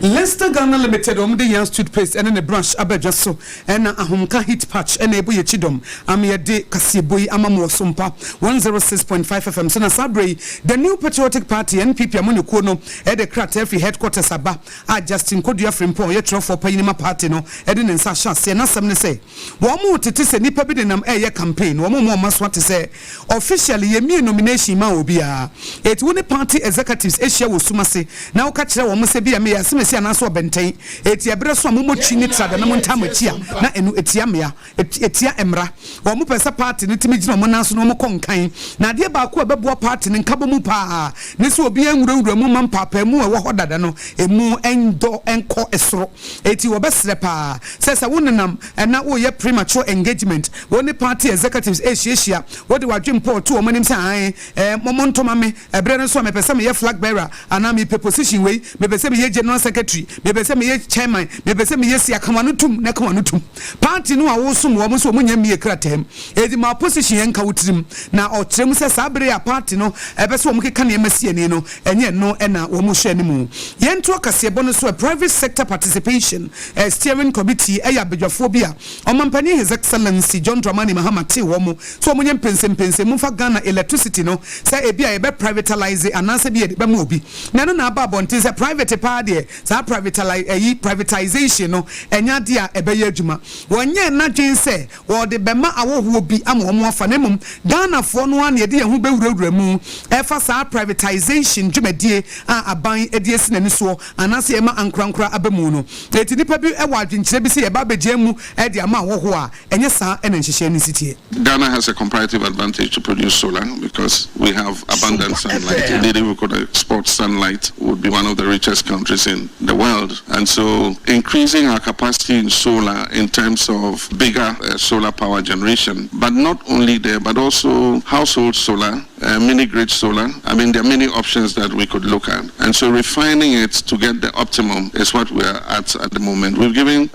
Lester Ghana Limited wɔn de Yans toothpaste ɛne ne brush aba dwa so ɛna Ahomka heat patch ɛna ɛbɔ yɛn kyidɔm ama yɛde kaseɛbɔ yi ama mo wɔ Sompa 106.5 FM so na saa berɛ yi The New Patriotic Party, NPP, amanyɔkuo no ɛde krataa firi headquarters aba a Justin Kodua Frimpong a ɔyɛ twerɛfoɔ panyin ma party no de ne nsa ahyɛ aseɛ. N'asɛm ne sɛ, Wɔretete sɛ nnipa bi nenam reyɛ campaign, wɔn a wɔn aso ate sɛ officially yɛmmie nomination mmaa obiara. Enti wo ne party executives hyia wɔ sum ase na woka kyerɛ wɔn sɛ ebia meyɛ asemasi anaasɛ ɔbɛntɛn, enti ɛberɛ so a mommɔ twi ne trada na montaa mo akyi a, na ɛno ɛtia mmea. Ɛtia mmara. Wɔpɛ sɛ party no tumi gyina wɔn nan so na wɔkɔ nkan. Na adeɛ baako a ɛbɛboa party no nkabɔmu pa ara ne sɛ obiara nwurawura mu mma mpaapaemu a ɛwɔ hɔ dada no ɛmu nnɔ nkɔ soro. Enti wɔbɛsrɛ pa ara sɛ sɛ wonenam na woreyɛ premature engagement, wo ne party executives rehyiahyia, wode w'adwempɔ reto wɔn anim sɛ aane, ɛɛ, monto ma me, Ɛberɛ no nso a mepɛ sɛ meyɛ flag bearer anaa mepɛ position wei, mepɛ sɛ meyɛ general secretary, mepɛ sɛ meyɛ chairman, mepɛ sɛ meyɛ sei a, ka w'ano tom na ka w'ano tom. Party no a wosom wɔn nso wɔn nnya mmie krataa mu. Enti ma position yɛ nka wo tirim. Na ɔkyerɛ mu sɛ saa bere a party no ɛpɛ sɛ wɔn keka nneɛma si ani no, ɛnyɛ ɛno na wɔn hwɛ anim. Yɛntoa kaseɛbɔ no so ɛ, Private Sector Participation Steering Committee yɛ abadwafoɔ bi a Ɔmanpanin His Excellency John Dramani Mahama tee wɔn sɛ wɔnyɛ mpɛnsɛmpɛnsɛmu mfa Ghana electricity no sɛ ebia yɛbɛ privatalise anaasɛ bi yɛde bɛma obi. Na ɛno na aba abɔnten sɛ private paa deɛ saa privatali ɛyi privatisation no ɛnyɛ adeɛ a ɛbɛyɛ adwuma. Wɔnyɛɛ n'adwene sɛ wɔde bɛma awɔhoɔ bi ama wɔn afa na mmom Ghanafoɔ no ara na yɛde yɛn ho bɛwurawura mu ɛfa saa privatisation dwumadie a aban de asi n'ani soɔ anaasɛ yɛma ankorankora aba mu no. Enti nnipa bi wɔ adwenkyerɛ bi sɛ yɛba abɛgyaa mu de ama ahɔhoɔ a, ɛnyɛ saa na nhyehyɛɛ no si teɛ. Ghana has a comparative advantage to produce solar because we have abundant sunlight. Indeed, if we could export sunlight, we would be one of the richest countries in the world. And so increasing our capacity in solar in terms of bigger solar power generation, but not only there, but also household solar, mini grid solar. I mean, there are many options that we could look at. And so refining it to get the optimum is what we are at at the moment. We've given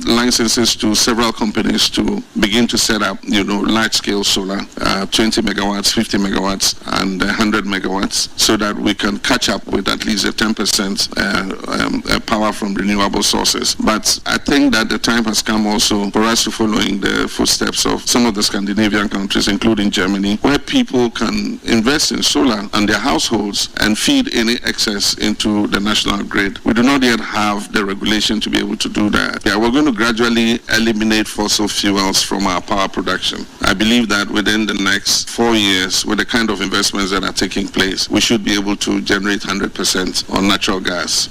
licenses to several companies to begin to set up, you know, large-scale solar, 20 megawatts, 50 megawatts, and 100 megawatts, so that we can catch up with at least a 10% um, uh, power from renewable sources. But I think that the time has come also for us to follow in the footsteps of some of the Scandinavian countries, including Germany, where people can invest in solar and their households and feed any excess into the national grid. We do not yet have the regulation to be able to do that. Yeah, we're going to gradually eliminate fossil fuels from our power production. I believe that within the next four years, with the kind of investments that are taking place, we should be able to generate 100% on natural gas.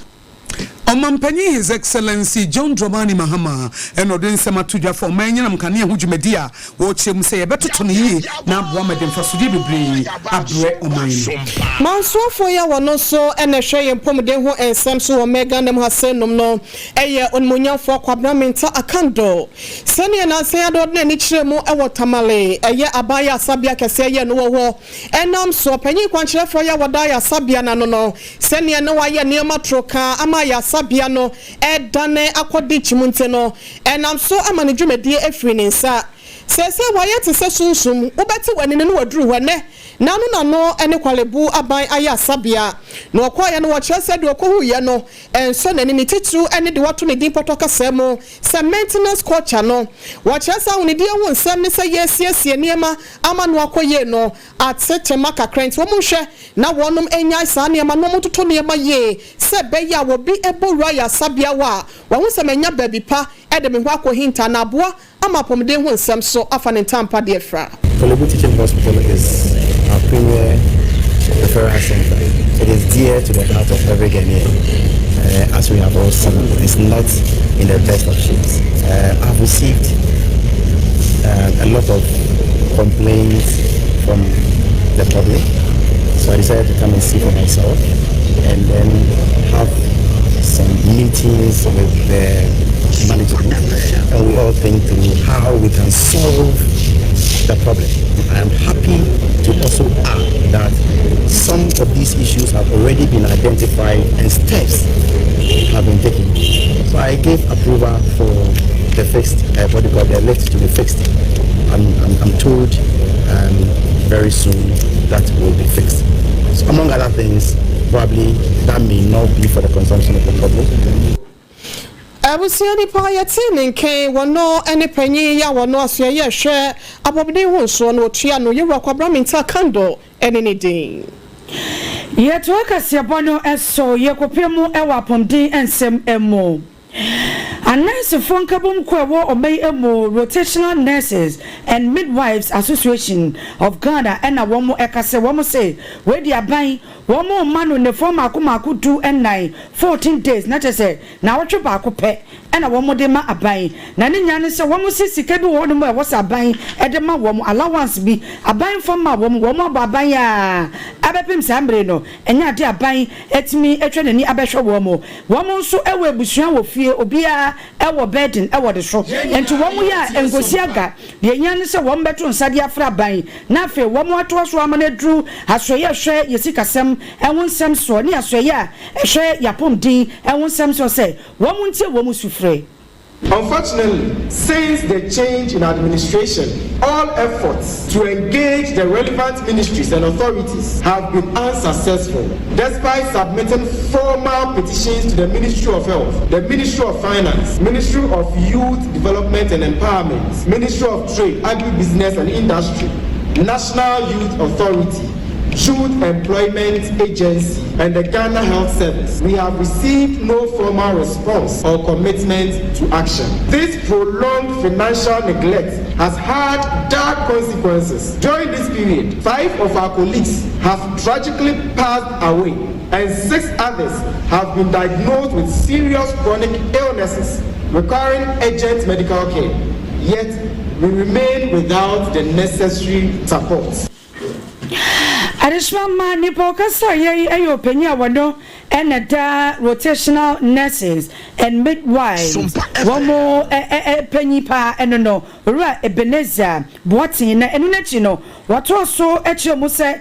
Ɔmampanyin His Excellency John Dramani Mahama na ɔde nsɛm ato dwa fa ɔman anyinam nkanea ho dwumadi a wɔrekyerɛ mu sɛ yɛbɛtoto no yie na aboa ma ɛde mfasodeɛ bebree abrɛ ɔman no. Mansoafoɔ yi a wɔno nso na ɛhwɛ yɛn mpɔmuden ho nsɛm so wɔ mɛ Ghana mu ha sɛ nom no yɛ Onimuonyamfoɔ Kwabena Mintah Akandoh. Sɛdeɛ nansa yi ara ɔde n'ani kyerɛɛ mu wɔ Tamale ɛyɛ aban ayarsabeɛ kɛseɛ yɛ no wɔ hɔ ɛnam so ɔpanyin kwankyerɛfoɔ yi a wɔda ayarsabea no ano no Sɛnea na wɔayɛ nneɛma toro kaa ama ayaresabea no redane akɔ ditch mu nti no, ɛnam so ama ne dwumadie afiri ne nsa. Seesei wayɛ te sɛ sunsum, wobɛte w'ani no na waduru hɔ. Ɛnnɛ, n'ano n'ano ne Korle Bu aban ayaresabea na ɔkɔeɛ no, wɔkyerɛ sɛ deɛ ɔkɔhuiɛ no nsɔ n'ani, ne titiriw ne deɛ wɔato ne din pɔtɔ kasa mu sɛ maintenance culture no. Wɔkyerɛ sɛ ahonidie ho nsɛm ne sɛ yɛresiesie nneɛma ama no akɔ yie no, Ate tema kakra nti wɔn nhwɛ na wɔnom nnyae saa nneɛma no wɔn ntoto nneɛma yie sɛ ɛbɛyɛ a wɔbi bɔ wura ayarsabea hɔ a wahu sɛ manya baabi pa de me ho akɔ hinta na aboa ama apɔmuden ho nsɛm so afa ne ntampa de afira. Korle-Bu Teaching Hospital is our premier referral center. It is dear to the heart of every Ghanaian. Uh, as we have all seen, it's not in the best of shapes. Uh, I've received uh, a lot of complaints from the public. So I decided to come and see for myself and then have some meetings with the management and we all think through how we can solve the problem. I am happy to also add that some of these issues have already been identified and steps have been taken. So I gave approval for the fixed, uh, what do you call the lift to be fixed. I'm, I'm, I'm told um, very soon that will be fixed. So among other things, probably that may not be for the consumption of the public. Abusua nipa a yɛtee ne nken, wɔno ne panyin yi a wɔno asoɛeɛ hwɛ apɔmuden ho nsoɔ no ɔtua no, Yɛwura Kwabena Mintah Kandor ne ne din. Yɛtoa kaseɛbɔ no so, yɛkɔpue mu wɔ apɔmuden nsɛm mu. Anɛɛsefoɔ nkabom kuo a ɛwɔ ɔman yi mu, Rotational Nurses and Midwives Association of Ghana na wɔn ɛka sɛ wɔn se wei deɛ aban wɔn mma no nnafua mmaako mmaako du nnan, 14 days, na kyerɛ sɛ naawɔtwe baako pɛ na wɔn de ma aban na ne nyinaa ne sɛ wɔn se sika bi wɔ hɔnom a ɛwɔ sɛ aban de ma wɔn, allowance bi, aban mfa mma wɔn, wɔn abɔ aban a abɛpem saa mmere no ɛnyɛ adeɛ a aban atumi atwa n'ani abɛhwɛ wɔn. Wɔn nso wɔ abusua wɔ fie, obiara wɔ burden wɔ ne so, nti wɔn yɛ a ɛnkosi aga. Deɛ ɛhia ne sɛ wɔn bɛto nsa de afrɛ aban na afei wɔn atoa so ama no aduru asoɛeɛ a ɛhwɛ yɛ sikasɛm ho nsɛm soɔ ne asoɛeɛ a ɛhwɛ yɛ apɔmuden ho nsɛm soɔ sɛ wɔn ntie wɔn sufrɛ. Unfortunately, since the change in administration, all efforts to engage the relevant ministries and authorities have been unsuccessful. Despite submitting formal petitions to the Ministry of Health, the Ministry of Finance, Ministry of Youth Development and Empowerment, Ministry of Trade, Agribusiness and Industry, National Youth Authority, Youth Employment Agency, and the Ghana Health Service, we have received no formal response or commitment to action. This prolonged financial neglect has had dark consequences. During this period, five of our colleagues have tragically passed away and six others have been diagnosed with serious chronic illnesses requiring urgent medical care. Yet, we remain without the necessary support. Adesua ma nipa ɔkasa yɛ yi yɛ ɔpanyin a wɔno na ɛda Rotational Nurses and Midwives wɔn panyin paa ɛno no Owura Ebenezer Boateng na ɛno n'akyi no wɔtoa so kyerɛ mu sɛ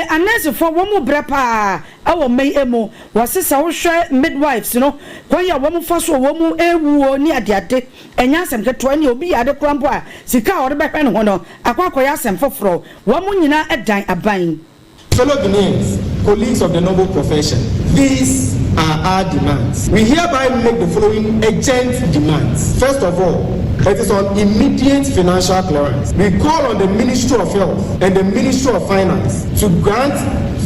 anɛɛsefoɔ wɔn mu brɛ paa wɔ mma yi mu wɔse sɛ wohwɛ midwives no kwan a wɔn fa so wɔn wuo ne adeade ɛnyɛ asɛm ketewa ɛne obi yɛ ade koraa mpo a sika a ɔde bɛhwɛ ne ho no akɔ akɔyɛ asɛm foforɔ wɔn nyinaa dan aban. Fellow Ghanaians, Colleagues of the noble profession, these are our demands. We hereby make the following urgent demands. First of all, it is on immediate financial clearance. We call on the Ministry of Health and the Ministry of Finance to grant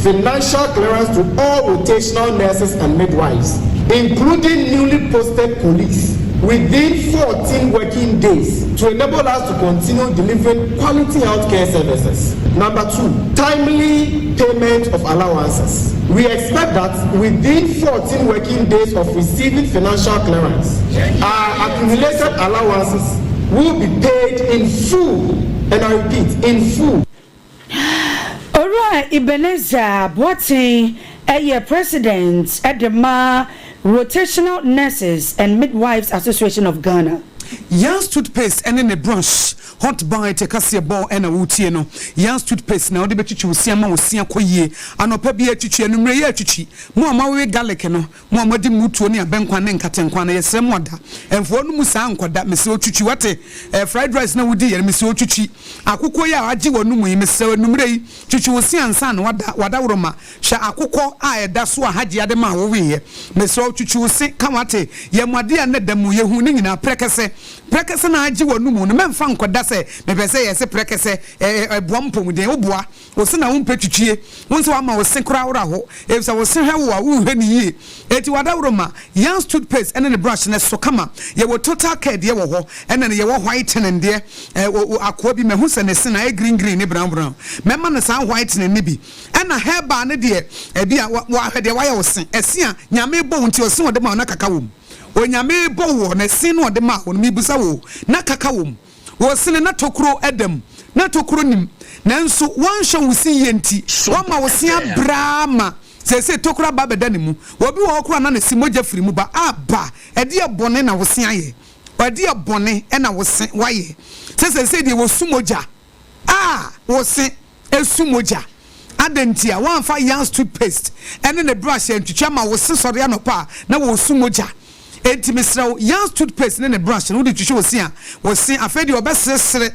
financial clearance to all rotational nurses and midwives, including newly posted colleagues, within 14 working days to enable us to continue delivering quality healthcare services. Number two, timely payment of allowances. We expect that within 14 working days of receiving financial clearance, our accumulated allowances will be paid in full, and I repeat, in full. Owura Ebenezer Boateng yɛ President de ma Rotational Nurses and Midwives Association of Ghana. Yans toothpaste ne ne brush, Hot bite kaseɛbɔ na woretie no. Yans toothpaste na wode bɛtwitwi wo se ama wo se akɔ yie. Anɔpa biara twitwi, anwummerɛ yi atwitwi. Mo a moawewe garlic no, mo a moadi mutuo ne abɛnkwan ne nkatenkwan no, yɛsrɛ mo ada. Mfa w'anomu saa nkɔda. Mesrɛ wo twitwi, woate? Eh, fried rice na wodiiɛ no, mesrɛ wo twitwi. Akokɔ yi a agye w'anomu yi, mesrɛ wo anwummerɛ yi, twitwi wo se ansa na woada. W'adaworoma, hwɛ akokɔ a ɛda so a Hajia de maa wo weeɛ. Mesrɛ wo twitwi wo se, ka woate? Yɛ mo adeɛ a nnɛ da mu, yɛhuu ne nyinaa prɛkɛsɛ. Prɛkɛsɛ na agye w'anomu no, mɛmfa nkɔda sɛ mepɛ sɛ yɛse prɛkɛsɛ, eh, ɛboa mpɔmuden. Woboa wo se na wompɛ twitwie. Wo nso wama wo se koraa wora ho, efisɛ wo se hwɛ wo a, wonhwɛ no yie. Enti w'adaworoma, Young's toothpaste ne ne brush no ɛso kama. Yɛwɔ total care deɛ wɔ hɔ, ɛna no yɛwɔ whitening deɛ. Eh, o, o, akoa bi, mahu sɛ ne se no ayɛ green green ne brown brown. Mɛma no saa whitening no bi. Ɛna herbal no deɛ, ɛbi a, wa, wahwɛ deɛ wayɛ wo se. Ɛse a Nyame bɔ wo nti, ɔse ɔde ma wo na kaka wɔ mu. Onyame bɔ woɔ na ɛse no ɔde maa wo no mebisa wo o, na kaka wɔ mu? Wo sene na tokuro da mu, na tokuro nim, nanso woanhwɛ wo se yie nti woama wo se abrɛ ara ma seesei tokuro aba abɛda ne mu. Obi wɔ hɔ koraa na ne se mogya firi mu ba, aba, ɛdeɛ bɔne na wo se ayɛ? Ɛdeɛ bɔne na wo se wayɛ sɛ seesei deɛ wɔsu mogya? A Wo se esu mogya. Adɛn ntia? Woamfa Young's toothpaste ne ne brush antwitwi ama wo se sɔre anɔpa a na wɔresu mogya. Enti mesrɛ wo, Young's toothpaste ne ne brush no wode twitwi wo se a, wo se afei deɛ ɔbɛseresere,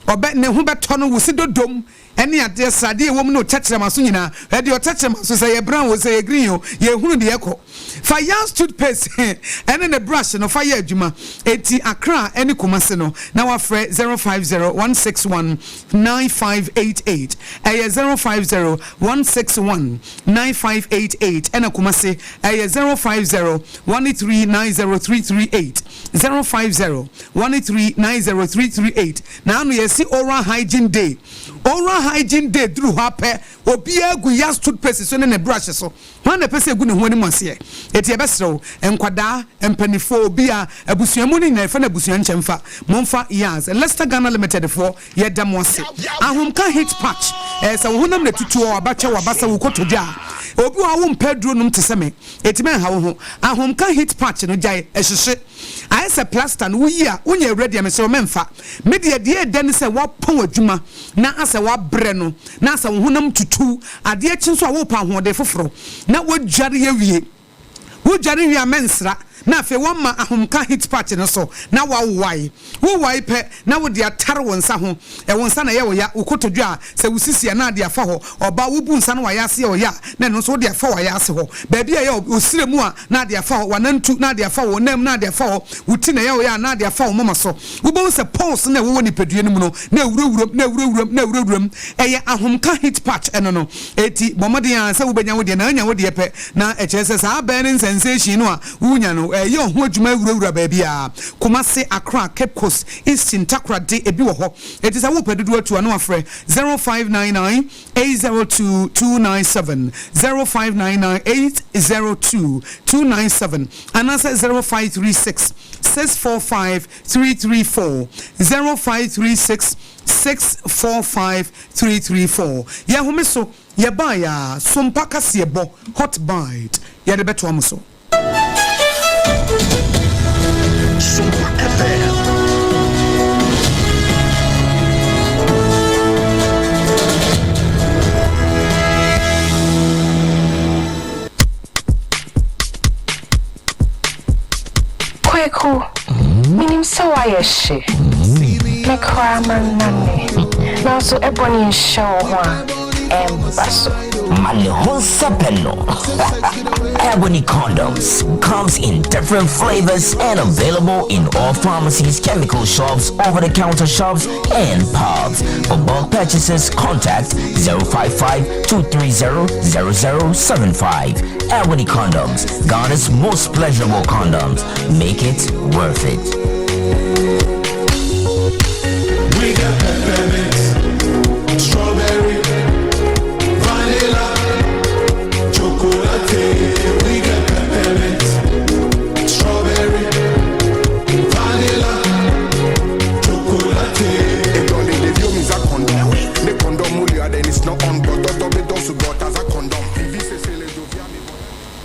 ɔbɛ, ne ho bɛtɔ no, wo se dodom ne adeɛ, sradeɛ a ɛwɔ mu ne wo tɛkyerɛma so nyinaa. Hwɛ deɛ ɔtɛkyerɛma so, sɛ ɛyɛ brown o, sɛ ɛyɛ green o, yɛnhunu deɛ ɛkɔ. Fa Yans toothpaste ne ne brush no fa yɛ adwuma. Enti Accra ne Kumasi no na wafrɛ 050 161 9588. Ɛyɛ 050 161 9588 ɛna Kumasi ɛyɛ 050 1390 338. 050 1390 338. Na ano yɛsi Oral Hygiene Day. Oral Hygiene Day duru hɔ apɛ obiara gu Yans toothpaste so ne ne brush so. Hwan na ɛpɛ sɛ egu ne ho anim aseɛ? Enti yɛbɛsrɛ wo, nkwadaa, mpaninfoɔ, obia, abusua mu no nyinaa, yɛfrɛ no abusua nkyɛmfa, momfa Yaz, Lester Ghana Limited foɔ, yɛda mo ase. Ahomka heat patch, ɛɛ sɛ wo honam na ɛtutu ɔ, abatwɛ, w'abasa, wo kotodwe a, obi wɔ hɔ a wompɛ aduro nom te sɛ me, enti mɛnha wo ho. Ahomka heat patch no, gyae, ɛhyehye. Ayɛ sɛ plaster no, woyi a, wonya awura deɛ, mesrɛ wo mɛmfa. Me deɛ, deɛ ɛdɛ ne sɛ woapɔn adwuma na asɛ woabrɛ no, na sɛ wo honam tutu, adeɛ kye nso a worepɛ ahoɔden foforɔ, na woadware awie. Wodware wie a mɛnsra, na afei woama ahomka heat patch no so na woawae. Wowae pɛ na wode atare wo nsa ho. Wo nsa na ɛyɛ wo ya, wo kotodwe a, sɛ wo sisi a na ade afa hɔ. Ɔbaa, wobu nsa na w'ayaase yɛ wo ya a, na ɛno nso wode afa w'ayaase hɔ. Baabi a ɛyɛ wo srɛ mu a, na ade afa hɔ, w'anantu na ade afa hɔ, wo nan mu na ade afa hɔ, wo ti na ɛyɛ wo ya a, na ade afa wo moma so. Wobɛhu sɛ pulse no a ɛwowɔ nipadua no mu no, na ɛwurawuram, na ɛwurawuram, na ɛwurawuram. Ɛyɛ ahomka heat patch ɛno no. Enti bɔ mmɔden ara sɛ wobɛnya wo deɛ, na anya wo deɛ pɛ, na ɛkyerɛ sɛ saa burning sensation no a wonya no, ɛreyɛ wo ho adwuma awurawura baabiara. Kumasi, Accra, Cape Coast, Eastern, Takoradi, ebi wɔ hɔ. Enti sɛ wopɛ dodoɔ atu a, na wafrɛ 0599 802 297, 0599 802 297, anaasɛ 0536 645 334, 0536 645 334. Yɛhome so, yɛbaeɛ a, Sompa kaseɛbɔ, Hot Bite, yɛde bɛtoa mo so. Sompa FM. Kweku, minim sɛ woayɛ hye. Me koraa mannane. Nanso ɛbɔne nhyɛ wo ho a. Ɛmba so. Ma ne ho nsɛpɛ no. Ebony Condoms comes in different flavors and available in all pharmacies, chemical shops, over-the-counter shops, and pubs. For bulk purchases, contact 055 230 0075. Ebony Condoms, Ghana's most pleasurable condoms. Make it worth it. We got peppermint, strawberry, vanilla, chocolate. We got peppermint, strawberry, vanilla, chocolate. Ne condom then it's not on, but condom.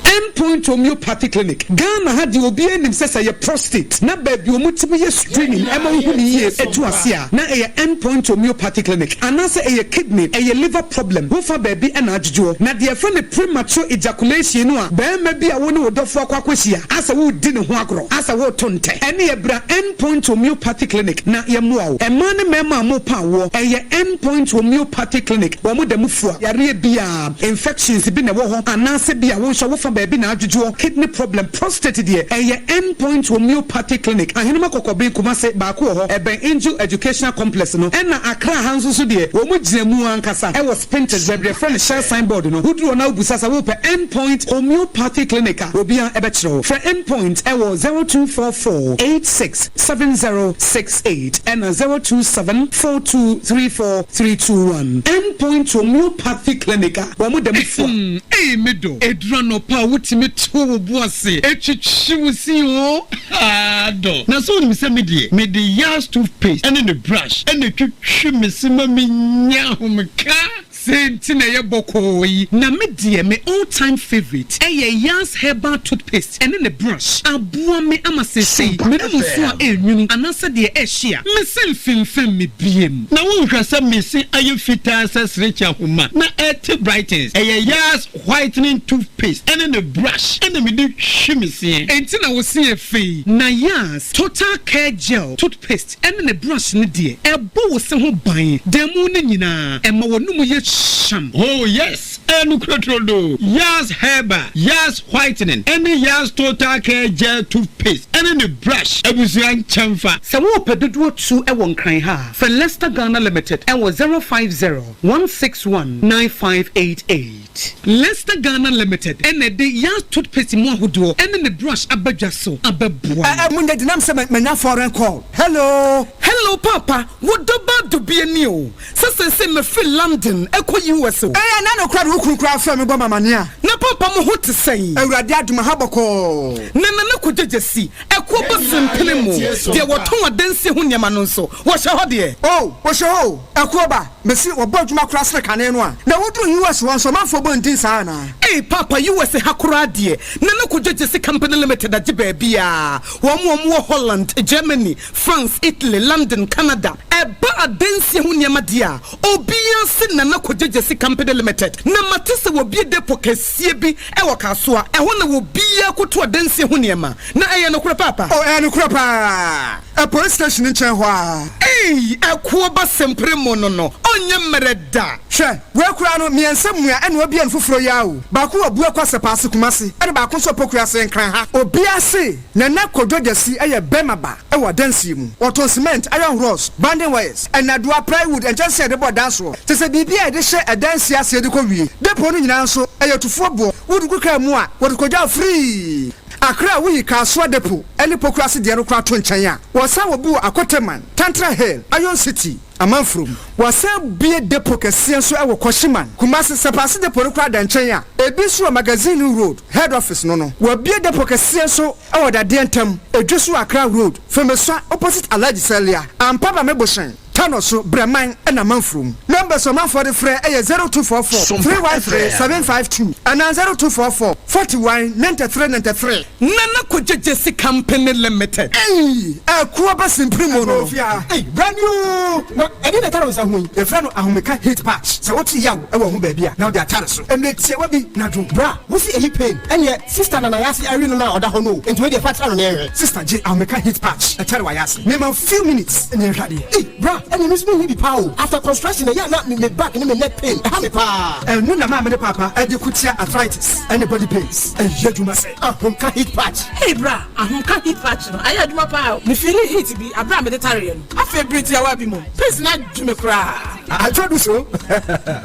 Endpoint Homeopathy Clinic, Ghana ha deɛ obiara nim sɛ sɛ ɛyɛ prostate na baabi a wɔtumi yɛ screening ɛma wohu no yie ɛtu ase a na ɛyɛ Endpoint Homeopathy Clinic anaasɛ ɛyɛ kidney, ɛyɛ liver problem wofa baabi ɛna adwodwoɔ na deɛ yɛfrɛ no premature ejaculation no a barima bi a wo ne wo dɔfoɔ akɔ akɔhyia asɛ woredi ne ho agorɔ asɛ woreto ntɛ ɛne yɛ bra Endpoint Homeopathy Clinic na yɛmmoa wo. Mmaa ne mmarima a morepa awoɔ ɛyɛ Endpoint Homeopathy Clinic wɔn da mu fua yareɛ biara. Infections bi na ɛwɔ hɔ anaasɛ bi a wo nso wofa baabi na adwodwoɔ, kidney problem, prostate deɛ ɛyɛ End Point Homeopathic Clinic, Ahenema Kɔkɔben, Kumase, baako wɔ hɔ, ɛbɛn Angel Educational Complex no, ɛna Accra ha nso so deɛ wɔn gyina mu ankasa ɛwɔ Spintex baabi yɛfrɛ no Shell sign board no, woduru hɔ na wobisa sɛ wopɛ End Point Homeopathic Clinic a obiara ɛbɛkyerɛ wo. Frɛ End Point ɛwɔ 0244 86 7068 ɛna 027 4234 321. End Point Homeopathy Clinic a wɔn da mu fua. Ei me dɔ, ɛduru anɔpa a wotumi to wo bo ase twitwi wo se oo, haa dɔ. Na sɛ wonim sɛ me deɛ, mede Yas toothpaste ne ne brush na ɛtwitwi me se ma menya ahomeka. Sei nti na ɛyɛ bɔkɔɔ yi. Na me deɛ me all time favourite ɛyɛ Yas herbal toothpaste ɛne ne brush. Aboa me ama seesei menom nsuo a ɛnwunu anaasɛ deɛ ɛhye a, me se mfemfam me biem. Na wonhwɛ sɛ me se ayɛ fitaa sɛ serekye ahoma na ɛte brightens. Ɛyɛ Yas whitening toothpaste ɛne ne brush ɛna mede twi me seɛ. Enti na wo se yɛ fɛ yi. Na Yas total care gel toothpaste ɛne ne brush no deɛ, ɛbɔ wo se ho ban da mu no nyinaa, ɛma w'anomu yɛ hyeam. Oh yes, ɛyɛ nokorɛ turodoo. Yas Herbal, Yas Whitening, ɛne Yas Total Care Gel Toothpaste ɛne ne brush abusua nkyɛnfa. Sɛ worepɛ dodoɔ tu wɔ Nkran ha a, frɛ Lester Ghana Limited wɔ 050 161 9588. Lester Ghana Limited na ɛde Yas Toothpaste mu ahodoɔ ne ne brush aba dwa so abɛboa Ɛ mo. Mo nyɛ denam sɛ manya foreign call. Hello. Hello paapa, wo dɔ ba dubia ni o, sɛ seesei mafiri London ɛkɔ US o. Ɛɛ na nokorɛ de wo kunu koraa frɛ me bɔ me amaneɛ a. Na paapa mo ho te sɛn? Awurade adom aha bɔkɔɔ. Na Nana Kogyegyesi, ɛkoɔ bɔ sempene mu, deɛ wɔtɔn adansie ho nneɛma no nso, wɔhyɛ hɔ deɛ? Oh, wɔhyɛ hɔ o, ɛkoɔ ba. Mese wɔbɔ adwuma koraa sene kane no a. Na woduru US hɔ nso ɔmanfoɔ bɔ ndin saa anaa? Ei paapa US ha koraa deɛ Nana Kojo Gyasi Company Limited agye baabiaa, wɔn a wɔwɔ Holland, Germany, France, Italy, London, Canada, ɛba adansie ho nneɛma deɛ a obiaa se Nana Kojo Gyasi Company Limited, na mate sɛ wɔbue depot kɛseɛ bi wɔ Kasoa, ɛhɔ na obiaa kɔtu adansie ho nneɛma, na ɛyɛ nokorɛ paapa? Oh ɛyɛ nokorɛ paa. Ɛ police station nkyɛn hɔ ara. Eii ɛkoɔ ba sempere mo no no ɔnyɛ mmerɛ da. Hwɛ, wei koraa no, mmiɛnsa mua ɛna wabue no foforɔ yi ara o. Baako wɔ Buakwa Sɛpaase Kumasi ɛna baako nso wɔ Pokuase Nkran ha. Obiara se Nana Kojo Gyasi yɛ bɛrima ba wɔ adansie mu. Ɔtɔn cement, iron rods, banding wires, nnadewa, plywood, nkyɛnsee a yɛde bɔ dan soɔ, kyerɛ sɛ biribiara a yɛde hyɛ adansie aseɛ de kɔ wie. Depot no nyinaa nso, ɛyɛ tufoɔ boɔ. Wode gu kaa mu a, wɔde kɔgya wo free. Accra a woyi Kasoa Depot ne Pokuase deɛ no koraa to nkyɛn a, wɔsan wɔ bi wɔ Akoteman, Tantra Hill, Iron City, Amanfurom. Wɔasan bue depot kɛseɛ nso wɔ Kwashiman, Kumasi. Sɛpaase depot no koraa da nkyɛn a, ebi nso wɔ Magazine Road, Head Office no no. Wɔabue depot kɛseɛ nso wɔ Dadeɛ ntam, Edweso Accra Road, Femesua opposite Alhaji Salia, Ampaba Mebohyɛn. Tano so, Brɛman na Manfurom. Numbers a ɔmanfoɔ de frɛ yɛ 0244 313 752 anaa 0244 41 93 93. Nana Kogye Gyasi Company Limited. Eii ɛkoɔ ba simpiri mu no. Ei brand new. Kwadwo, na ɛdeɛn na ɛtare wo nsa ho yi? Yɛfrɛ no ahomeka heat patch. Sɛ wote yaw wɔ wo ho baabi a, na wode atare so. Mmerɛ tiawa bi na dwo. Bra, wo se ɛyi pain? Ɛneɛ sister na n'ayase awe no no a ɔda hɔ no o, nti wei deɛ fa tra no na yɛnhwɛ. Sister gye ahomeka heat patch ɛtare w'ayase. Mema wo few minutes na yɛnhwɛ adeɛ. Ei bra, ɛneɛ me nso menhia bi paa o. After construction ɛyɛ a na me back ne me neck pain ɛha me paa. Ɛno na maame ne paapa de ko tia arthritis ne body pains. Ɛyɛ adwuma sɛ ahomka heat patch. Ei bra, ahomka heat patch no ayɛ adwuma paa o. Me feeli heat bi aberɛ a mede tareɛ no. Afei bere tiawa bi mu, pains no adwo me koraa. Adwo du so.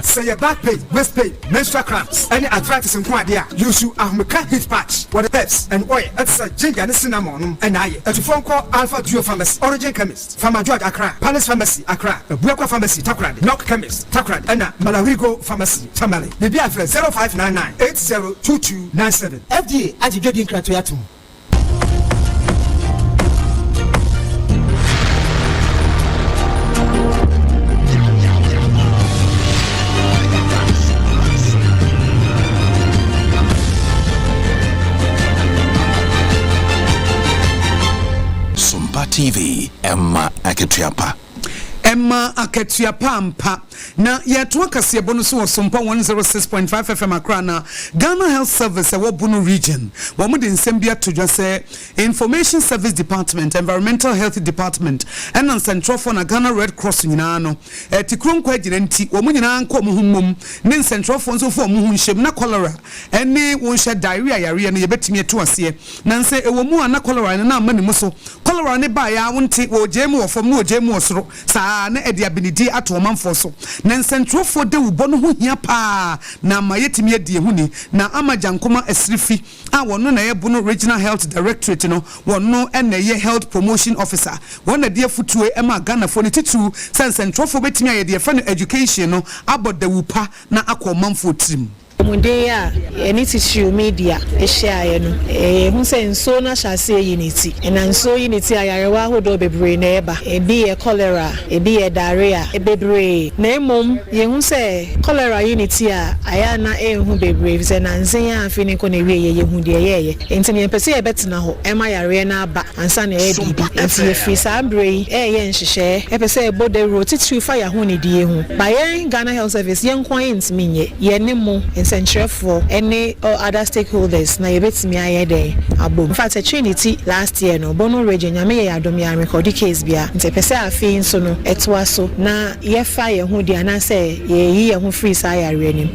Sɛ yɛ back pain, waist pain, menstrual cramps ne arthritis nko adeɛ a, use ahomeka heat patch. Wɔde herbs and oil te sɛ ginger ne cinnamon nom na ayɛ. Atufoɔ nkɔ Alpha Duo Pharmacy, Origin Chemist, Farmer George Accra, Palace Pharmacy Accra, Abuakwa Pharmacy Takoradi, Knock Chemist Takoradi ɛna Malarigo Pharmacy Tamale. Biribiara frɛ 0599 802297. FDA agye dwadie nkratoɔ yi atom. Sompa TV, ɛma akatua pa. Ɛma akatua pa ampa. Na yɛtoa kaseɛbɔ no so wɔ Sompa 106.5 FM Accra na Ghana Health Service ɛwɔ Bono Region wɔn de nsɛm bi ato dwa sɛ Information Service Department, Environmental Health Department ɛna nsɛntwerɛfoɔ na Ghana Red Cross nyinaa no tikuro nkɔ agyina nti wɔn nyinaa nka wɔn ho mmom ne nsɛntwerɛfoɔ nso mfa wɔn ho nhyɛm na cholera ɛne wo nhyɛ diarrhea yareɛ no yɛbɛtumi atu aseɛ na nsɛ ɛwɔ mu a na cholera no na amma ne mu so cholera no baeɛ a wonte wɔgyae mu wɔ fam na wɔgyae mu wɔ soro Saa ara na ɛde abenedie ato ɔmanfoɔ so. Na nsɛntwerɛfoɔ dawubɔ no ho hia pa ara na ama yɛatumi adi yɛn ho ni. Na ama Gyankoma Asirifi a ɔno na ɛyɛ Bono Regional Health Directorate no, ɔno na ɛyɛ Health Promotion Officer. Wɔn na ɛde afotuo maa Ghanafoɔ no titiriw sɛ nsɛntwerɛfoɔ bɛtumi ayɛ deɛ yɛfrɛ no education no abɔ dawu pa na akɔ ɔmanfoɔ tirim. Apɔmuden a yɛne titiriw media hyiaeɛ no, yɛhu sɛ nsuo no ahyɛ aseɛ reyi ne ti. Na nsuo yi ne ti a, nyarewa ahodoɔ bebree na ɛba. Ebi yɛ cholera, ebi yɛ diarrhea, bebree. Na mmom yɛhu sɛ cholera yi ne ti a, ayɛ a na ɛnhu bebree efisɛ nnansa yi ara afe no rekɔ n'awieeɛ yɛhu deɛ ɛyɛeɛ. Enti no yɛmpɛ sɛ yɛbɛtena hɔ ma yareɛ no aba ansa na yɛayɛ biribi. Enti yɛfiri saa berɛ yi reyɛ nhyehyɛeɛ pɛ sɛ yɛbɔ dawuro titiriw fa yɛn ahonidie ho. But yɛn Ghana Health Service yɛn nko ara yɛntumi nyɛ. Yɛne mo, nsɛnkyerɛfoɔ ne all other stakeholders na yɛbɛtumi ayɛ dɛn abom. In fact ɛkyeree ne ti last year no, Bono region, Nyame yɛ yɛn adom yɛanrekɔde case biara. Nti yɛpɛ sɛ afe yi nso no ɛtoa so na yɛfa yɛn ho di anaasɛ yɛyi yɛn ho firi saa yareɛ no mu.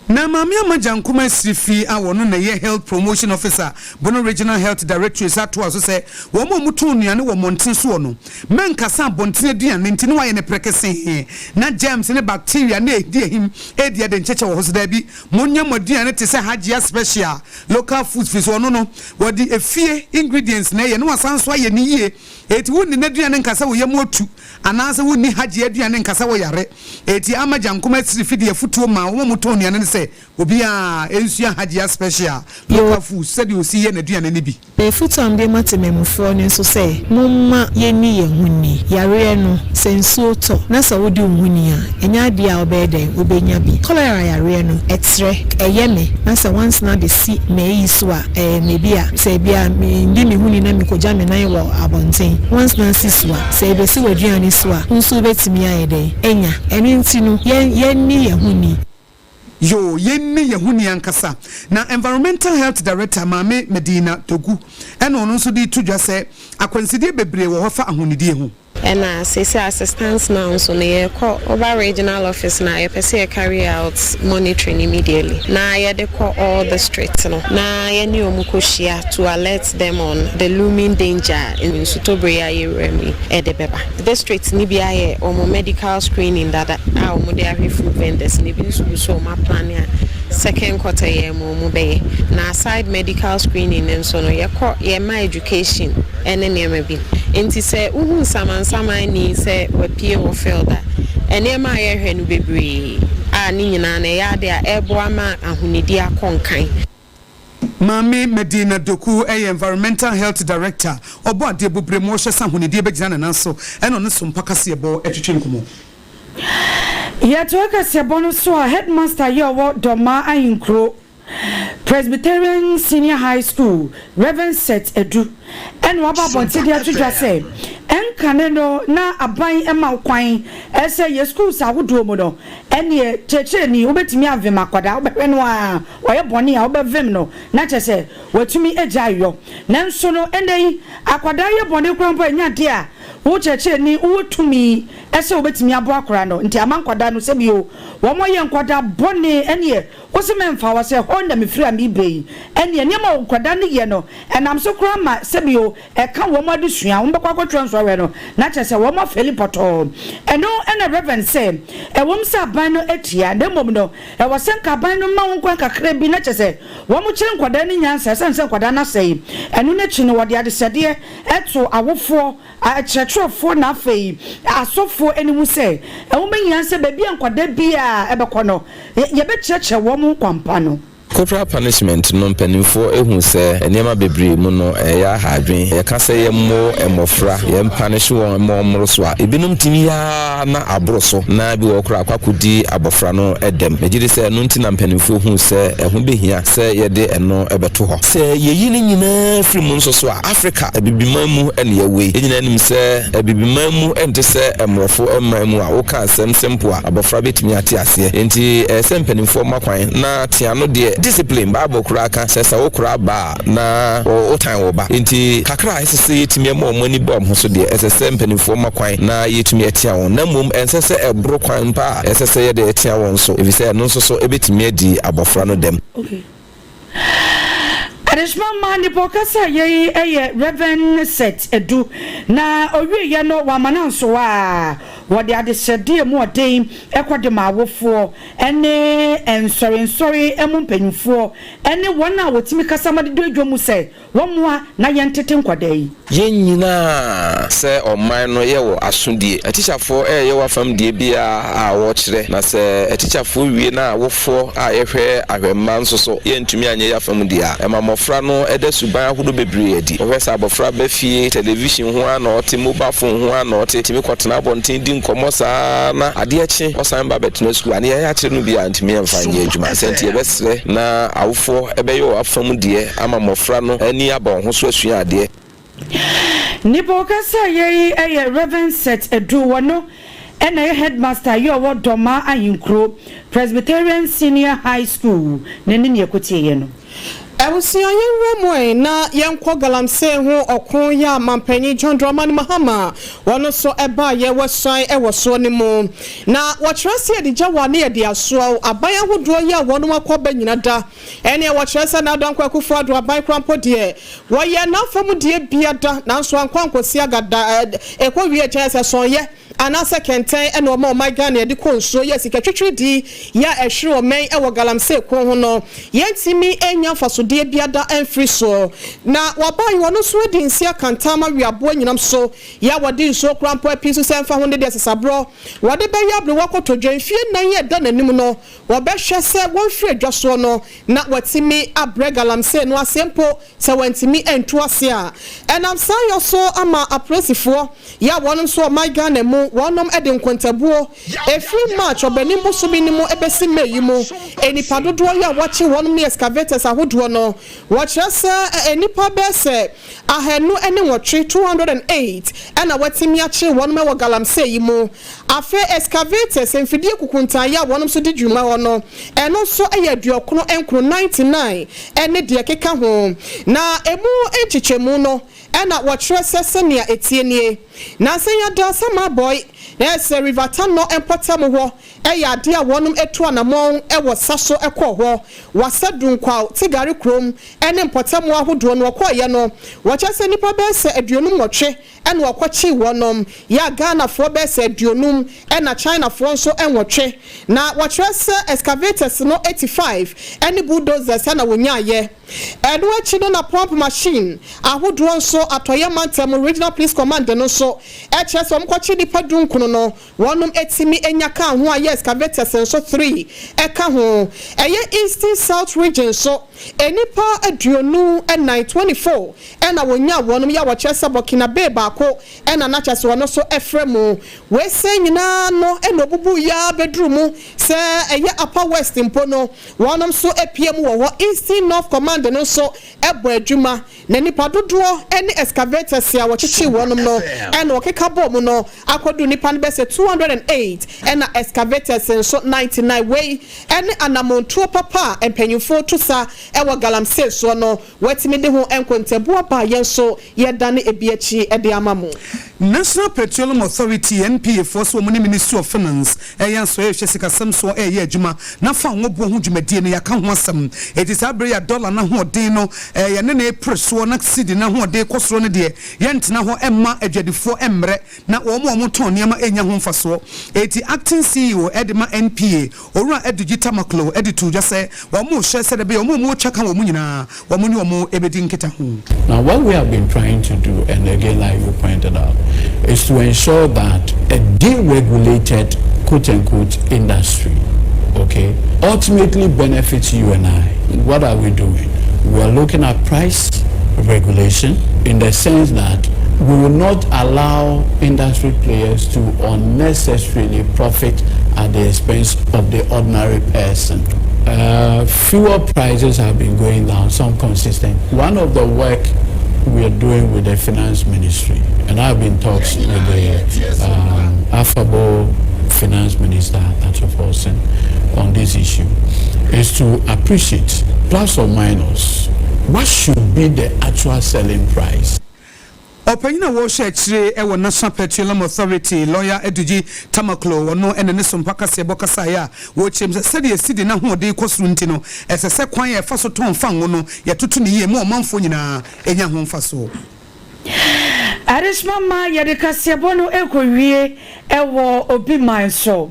Na Maame Ama Gyankom Asirifi a ɔno na ɛyɛ Health Promotion Officer, Bono Regional Health Directorate san toaa so sɛ, Wɔn a wɔtɔn nnuane wɔ mmɔnten soɔ no, mɛnkasa abɔnten aduane nti na wɔayɛ no prekesee na germs ne bacteria na ɛredi ahim redi ade nkyekyɛ wɔ hɔ so. Daabi, monyɛ mo aduane te sɛ Hajia Special Local Foods firi sɛ ɔno no, wɔde efie ingredients na ɛyɛ na wasan nso ayɛ no yie. Enti wonni n'aduane nka sɛ wo yam atu anaasɛ wonni Hajia aduane nka sɛ woyare. Enti ama Gyankom Asirifi de afutuo maa wɔn a wɔtɔn nnuane no sɛ obiara nsua Hajia Special Local Foods sɛdeɛ ɔsi yɛ n'aduane no bi. Afotu a mede ma temanmufoɔ no nso sɛ, momma yɛnni yɛn ho nni. Yareɛ no, sɛ nsuo tɔ na sɛ wodi wo ho ni a, ɛnyɛ adeɛ a wobɛyɛ dɛn, wobɛnya bi. Kɔlera yareɛ no, ɛtrɛ, ɛyɛ me, na sɛ wansana abɛsi m'ayi so a, ɛyɛ me bi a, sɛ ebia mendi me ho ni na mekɔgya me nan wɔ abɔnten, wansana si so a, sɛ ɛbɛsi w'aduane so a, wo nso wobɛtumi ayɛ dɛn, anya. Ɛno nti no, yɛn, yɛnni yɛn ho ni. Yoo, yɛnni yɛn ho ni ankasa. Na Environmental Health Director, Maame Medina Dogu, ɛna ɔno nso de reto dwa sɛ akwansideɛ bebree wɔ hɔ fa ahonidie ho. Ɛna seesei as it stands now nso no yɛrekɔ woba regional office no a yɛpɛ sɛ yɛ carry out monitoring immediately na yɛde kɔ all districts no na yɛne wɔn kɔ hyia to alert them on the looming danger a nsutɔbere yi a yɛwura mu yi de bɛba. District no bi ayɛ wɔn medical screening dada a wɔde ahwɛ food vendors no, ebi nso gu so a wɔn aplane a second quarter yi ara mu wɔn bɛyɛ. Na aside medical screening no nso no yɛkɔ yɛma education ne nneɛma bi. Nti sɛ wohu nsamansaman ni sɛ wapue wɔ field a, nneɛma a yɛhwɛ no bebree a ne nyinaa no ɛyɛ ade a ɛreboa ma ahonidi akɔ nkan. Maame Medina Doku yɛ Environmental Health Director, ɔbɔ adeɛ bobire mu, ɔhwɛ sɛ ahonidie bɛgyina ne nan so, ɛna ɔne Sompa kaseɛbɔ twetwe nkɔmmɔ. Yɛtoa kaseɛbɔ no so a, Headmaster yi a ɔwɔ Dormaa Ahenkuro Presbyterian Senior High School, Rev. Seth Adu, na waba abɔnten de ato dwa sɛ Ɛnkane no na aban ma wo kwan sɛ yɛ schools ahodoɔ mu no, ɛneɛ kyerɛkyerɛni wobɛtumi avem akwadaa, wobɛhwɛ no ara ɔyɛ bɔne a wobɛvem no na kyerɛ sɛ watumi agyae yɔ. Nanso no ɛnnɛ yi akwadaa yɛ bɔne koraa mpo a ɛnyɛ adeɛ a wo kyerɛkyerɛni wowɔ tumi sɛ wobɛtumi aboa akwadaa no. Nti ama nkwadaa no sɛbio wɔn ayɛ nkwadaa bɔne ɛneɛ Wose mɛmfa wo sɛ hɔ na mefiri a mereba yi. Ɛnneɛ nneɛma a nkwadaa no yɛ no, ɛnam so koraa ma sɛbio ɛka wɔn adesua, wɔbɛkɔ akɔtwerɛ nsɔhwɛ no, na kyerɛ sɛ wɔafeeli pɔtɔɔ. Ɛno na Rev. Sɛ, ɛwom sɛ aban no atua, na mmom no, ɛwɔ sɛ nka aban no ma wɔn kwan kakra bi na kyerɛ sɛ wɔkyerɛ nkwadaa no nyansa, ɛsiane sɛ nkwadaa no asɛe. Ɛno no akyi no, wɔde adesrɛdeɛ to awofoɔ Akyerɛkyerɛfoɔ na afei asɔfoɔ anim sɛ, ɛho bɛhia sɛ baabi a nkwadaa biara bɛkɔ no, yɛbɛkyerɛkyerɛ wɔn kwan pa no. Corporal punishment no mpanimfoɔ hu sɛ nneɛma bebree mu no ɛyɛ aha adwene. Yɛka sɛ yɛmmo mmɔfra, yɛn punish wɔn ma wɔmmoro so a, ebinom tumi yɛ ara na aboro so na ebi wɔ hɔ koraa akɔ akɔdi abɔfra no dɛm. Megye di sɛ ɛno nti na mpanimfoɔ hu sɛ ɛho bɛhia sɛ yɛde ɛno bɛto hɔ. Sɛ yɛyi ne nyinaa firi mu nso so a, Afrika Abibiman mu na yɛwɔ yi. Yɛn nyinaa nim sɛ Abibiman mu nte sɛ mmorɔfo man mu a woka asɛm simple a abɔfra bɛtumi ate aseɛ. Enti ɛyɛ sɛ mpanimfoɔ ma kwan na tea no deɛ, discipline, Bible koraa ka sɛ sɛ wokora ba a na wotan wo ba. Enti kakra a ɛsɛ sɛ yɛtumi ma wɔn ani ba wɔn ho so deɛ, ɛsɛ sɛ mpanimfoɔ ma kwan na yɛtumi tea wɔn. Na mmom ɛnsɛ sɛ ɛboro kwan pa a ɛsɛ sɛ yɛde tea wɔn so, efisɛ ɛno nso so bɛtumi adi abɔfra no dɛm. Adesoma mma nnipa ɔkasa a yei yɛ Rev. Seth Adu na ɔwieɛ no wamma no anso a wɔde adesrɛdeɛ mu ɔden kɔ de ma awofoɔ ne nsɔrensɔre mu mpanyinfoɔ ne wɔn a wɔtumi kasa ma de dɔ adwa mu sɛ Wɔmmoa na yɛntete nkwadaa yi. Yɛn nyinaa sɛ ɔman no yɛwɔ asodie. Atikyafoɔ reyɛ w'afam deɛ biara a wɔkyerɛ, na sɛ atikyafoɔ wie na awofoɔ a yɛhwɛ ahwɛmma nso so yɛntumi anyɛ y'afam deɛ a, ɛma mmɔfra no da suban ahodoɔ bebree adi. Wohwɛ sɛ abɔfra ba fie, television ho ara na ɔte, mobile phone ho ara na ɔte, tumi kɔtena abɔnten di nkɔmmɔ saa ara na adeɛ kye ɔsan ba bɛtena sukuu a, nea yɛakyerɛ no biara ntumi mfa nyɛ adwuma. Sɛ nti yɛbɛsrɛ na awofoɔ bɛyɛ wɔn afam deɛ ama mmɔfra no ani aba wɔn ho so asua adeɛ. Nipa ɔkasa yɛ yi yɛ Rev. Seth Adu, wɔno na ɛyɛ Headmaster yɛ ɔwɔ Dormaa Ahenkuro Presbyterian Senior High School na ne nea ɛkɔtieɛ no. Abusua yɛnwura mu ɛ na yɛnkɔ galamsey ho ɔko yɛ a manpanyin John Dramani Mahama wɔno nso ɛbaayɛ wɔasuan ɛwɔ soɔ no mu na wɔkyerɛ sɛ yɛde gya wɔ ne yɛde asoa o aban ahodoɔ yɛ a wɔnom akɔ ba nyina da Ɛnneɛ wɔkyerɛ sɛ na Dankwa Akufo Addo aban koraa mpo deɛ, wɔyɛɛ n'afa mu deɛ bia da, nanso ankɔ ankɔsi aga da, ɛkɔ wie kyerɛ sɛ sɔnyɛ anaasɛ kɛntɛn na ɔma ɔman Ghana yɛde kɔ nsuo yɛ sika twitwiridii yɛ a ɛhwere ɔman wɔ galamsey ko ho no, yɛntumi nnya mfasodeɛ bia da mfiri soɔ. Na wɔbaeɛ ɔno nso adi nse akantan ma weaboa nyinam so yɛ a wɔde nsuo koraa mpo api so sɛ mfa ho ne deɛ sesaborɔ wɔde bɛyɛ aberewa kotodwe mfeɛ nnan a ɛda n'anim no Wɔbɛhwɛ sɛ wɔmfiri adwa soɔ no na wɔatumi abrɛ galamsey no ase mpo sɛ wɔantumi antu ase a. Ɛnam saa yɔ so ama apolisifoɔ yɛ a wɔnom nso ɔman Ghana mu wɔnom de nkontabuo ɛfiri March ɔbɛnem bosome no mu bɛsi May yi mu nnipa dodoɔ yɛ a wɔakye wɔnom ne excavators ahodoɔ no wɔkyerɛ sɛ nnipa bɛyɛ sɛ 208, 208, na wɔatumi akye wɔnom wɔ galamsey yi mu. Afei excavators, mfidie kukuntaeɛ a wɔnom nso de dwuma hɔ no, ɛno nso yɛ 99, 99, ne deɛ ɛkeka ho. Na ɛmu nkyekyɛmu no na wɔkyerɛ sɛ sɛnea ɛteɛ nie. Nansa yi ada sɛ Mabɔe, na ɛyɛ sɛ River Tanɔ mpɔtam hɔ yɛ adeɛ a wɔnom tu anamɔn wɔ sa so kɔɔ hɔ, Wassa Dunkwaw, Tigare kurom ne mpɔtam ahodoɔ no wɔkɔeɛ no, wɔkyerɛ sɛ nnipa bɛyɛ sɛ 58 ɛna wɔkɔkyee wɔnom, yɛ a Ghanafoɔ bɛyɛ sɛ aduonum ɛna Chinafoɔ nso nwɔtwe. Na wɔkyerɛ sɛ excavators no 85 ɛne bulldozers ɛna wɔnyaeɛ. Ɛno akyi no na pump machine ahodoɔ nso Atɔeɛ mantam Regional Police Command no nso ɛkyerɛ sɛ wɔkɔkyee nnipa dunkron. no no wɔnom atumi anya kaa ho a yɛ excavators nso 3 ɛka ho. Ɛyɛ Eastern South Region nso nnipa 24, 24, ɛna wɔnya wɔnom yɛ a wɔkyerɛ sɛ Burkinabe baako ɛna na kyerɛ sɛ wɔno nso ɛfrɛ mu. Wei sɛ nyinaa no ɛna obubu yi ara bɛduru mu sɛ ɛyɛ Upper West mpo no wɔnom nso apue mu wɔ hɔ. Eastern North Command no nso ɛbɔ adwuma na nipa dodoɔ ne excavators a wɔkyekyere wɔnom no ɛna wɔkeka bɔɔ mu no akɔdu nipa no bɛsɛ 208 ɛna excavators nso 99. Wei ɛne anamontuo papa a mpanyinfoɔ to sa ɛwɔ galamsey soɔ no wɔatumi de ho nkontabu aba yɛn nso yɛdane ebi akyi ɛde ama mo. National Petroleum Authority, NPA foɔ so wɔn ne Ministry of Finance ɛyɛ nso ɛrehwɛ sikasɛm soɔ ɛreyɛ adwuma na fa ngoboɔ ho dwumadie no yɛaka ho asɛm. Eti saa abere yɛ dollar n'ahoɔden no yɛne ne pere soɔ na cedi n'ahoɔden kɔ soro no deɛ, yɛntena hɔ ɛmma adwadifoɔ mmerɛ na wɔn a wɔtɔn nneɛma ɛnya ho mfasoɔ. Eti acting CEO ɛde ma NPA, Owura Edudzi Tamakloe, ɛde to dwa sɛ wɔn rehyɛ sɛ dɛbɛ wɔn a wɔretwa ka wɔn nyinaa wɔn ne wɔn ɛbɛdi nkita ho. Now, what we have been trying to do, and again, like you pointed out, is to ensure that a deregulated, quote unquote, industry, okay, ultimately benefits you and I. What are we doing? We are looking at price regulation in the sense that we will not allow industry players to unnecessarily profit at the expense of the ordinary person. Fuel prices have been going down, some consistent. One of the work we are doing with the finance ministry, and I've been talks with the affable finance minister, Ato Forson, on this issue, is to appreciate, plus or minus, what should be the actual selling price. Ɔpanyin a wɔrehyɛ akyire wɔ National Petroleum Authority, Lawyer Edudzi Tamakloe, ɔno ɛna ne Sompa kaseɛ bɔ kasaeɛ a wɔrekyerɛ mu sɛ sɛdeɛ cedi n'ahoɔden kɔ soro nti no, ɛsɛ sɛ kwan a ɛfa so tɔn fango no yɛtoto ne yie ma ɔmanfoɔ nyinaa ɛnya ho mfasoɔ. Adesoma ma yɛde kaseɛbɔ no ɛkɔwie ɛwɔ obi man so.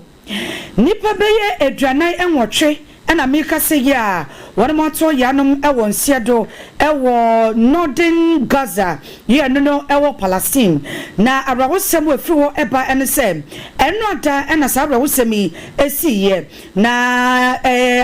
Nnipa bɛyɛ 48 ɛna meka sɛ yi a wɔn ato yanom ɛwɔ nseɛ do ɛwɔ Northern Gaza yɛ no ɛwɔ Palestine. Na awerɛhosɛm wɔ efiri hɔ ɛba ɛne sɛ ɛno ada ɛna saa awerɛhosɛm yi esi yɛ na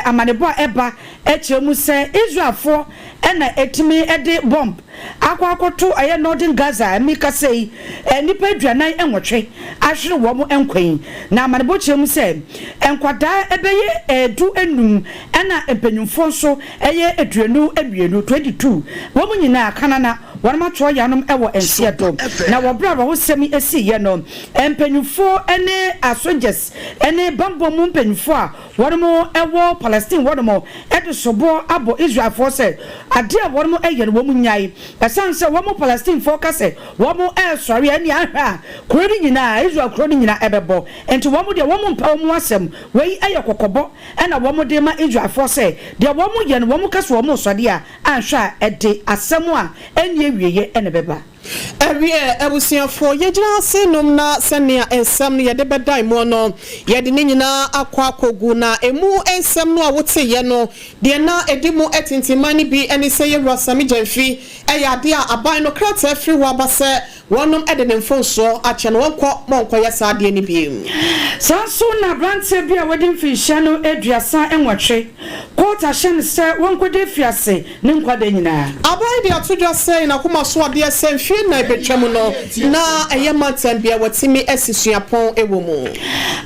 amanebɔ a ɛba ɛkyerɛ mu sɛ Israelfoɔ ɛna etumi ɛde bomb akɔ akɔto ɛyɛ Northern Gaza. Ɛmi kasa yi, nnipa 48 ahwere wɔn nkwan. Na amanebɔ kyerɛ mu sɛ nkwadaa ɛbɛyɛ 15 ɛna mpanyinfoɔ nso ɛyɛ 22, 22, wɔn nyinaa kanana wɔn atwerɛ yanom ɛwɔ nseɛ do. Na wɔbrɛ awerɛhosɛm yi esi yɛ no, mpanyinfoɔ ɛne asogyafoɔ ɛne bambɔ mu mpanyinfoɔ a wɔn ɛwɔ Palestine wɔn ɛde soboɔ abɔ Israelfoɔ sɛ adeɛ a wɔn ɛyɛ no wɔn nyae, ɛsan sɛ wɔn Palestinefoɔ ka sɛ wɔn ɛresɔre ɛne ahwɛ a kuro no nyinaa, Israel kuro no nyinaa ɛbɛbɔ. Nti wɔn deɛ wɔn mpɛ wɔn asɛm. Wei ɛyɛ kɔkɔbɔ ɛna wɔn de ma Israelfoɔ sɛ deɛ wɔn yɛ no, wɔn ka sɛ wɔn sɔre a anhwɛ a ɛde asɛm a ɛnni awieɛ ɛna ɛbɛba. Ɛwiɛ, abusuafoɔ, yɛgyina ase nom na sɛnea nsɛm no yɛde bɛdan mu no, yɛde ne nyinaa akɔ akɔgu. Na emu nsɛm no a woteyɛ no deɛ na ɛdi mu atintimman no bi ne sɛ yɛwura Sammy Gyamfi ɛyɛ adeɛ a aban no krataa firi wɔ aba sɛ wɔnom de ne mfonsoɔ akyɛ no, wɔnkɔ ma ɔnkɔyɛ saa adeɛ no bio. Saa nso na aberanteɛ bi a wɔde mfinhyia no 38, court ahyɛ no sɛ wɔnkɔda afiase ne nkwada nyinaa. Aban de ato dwa sɛ n'akoma so adeɛ sɛ mfie 4 bɛtwa mu no na ɛyɛ mantam bia wɔtumi asi suapɔn wɔ mu.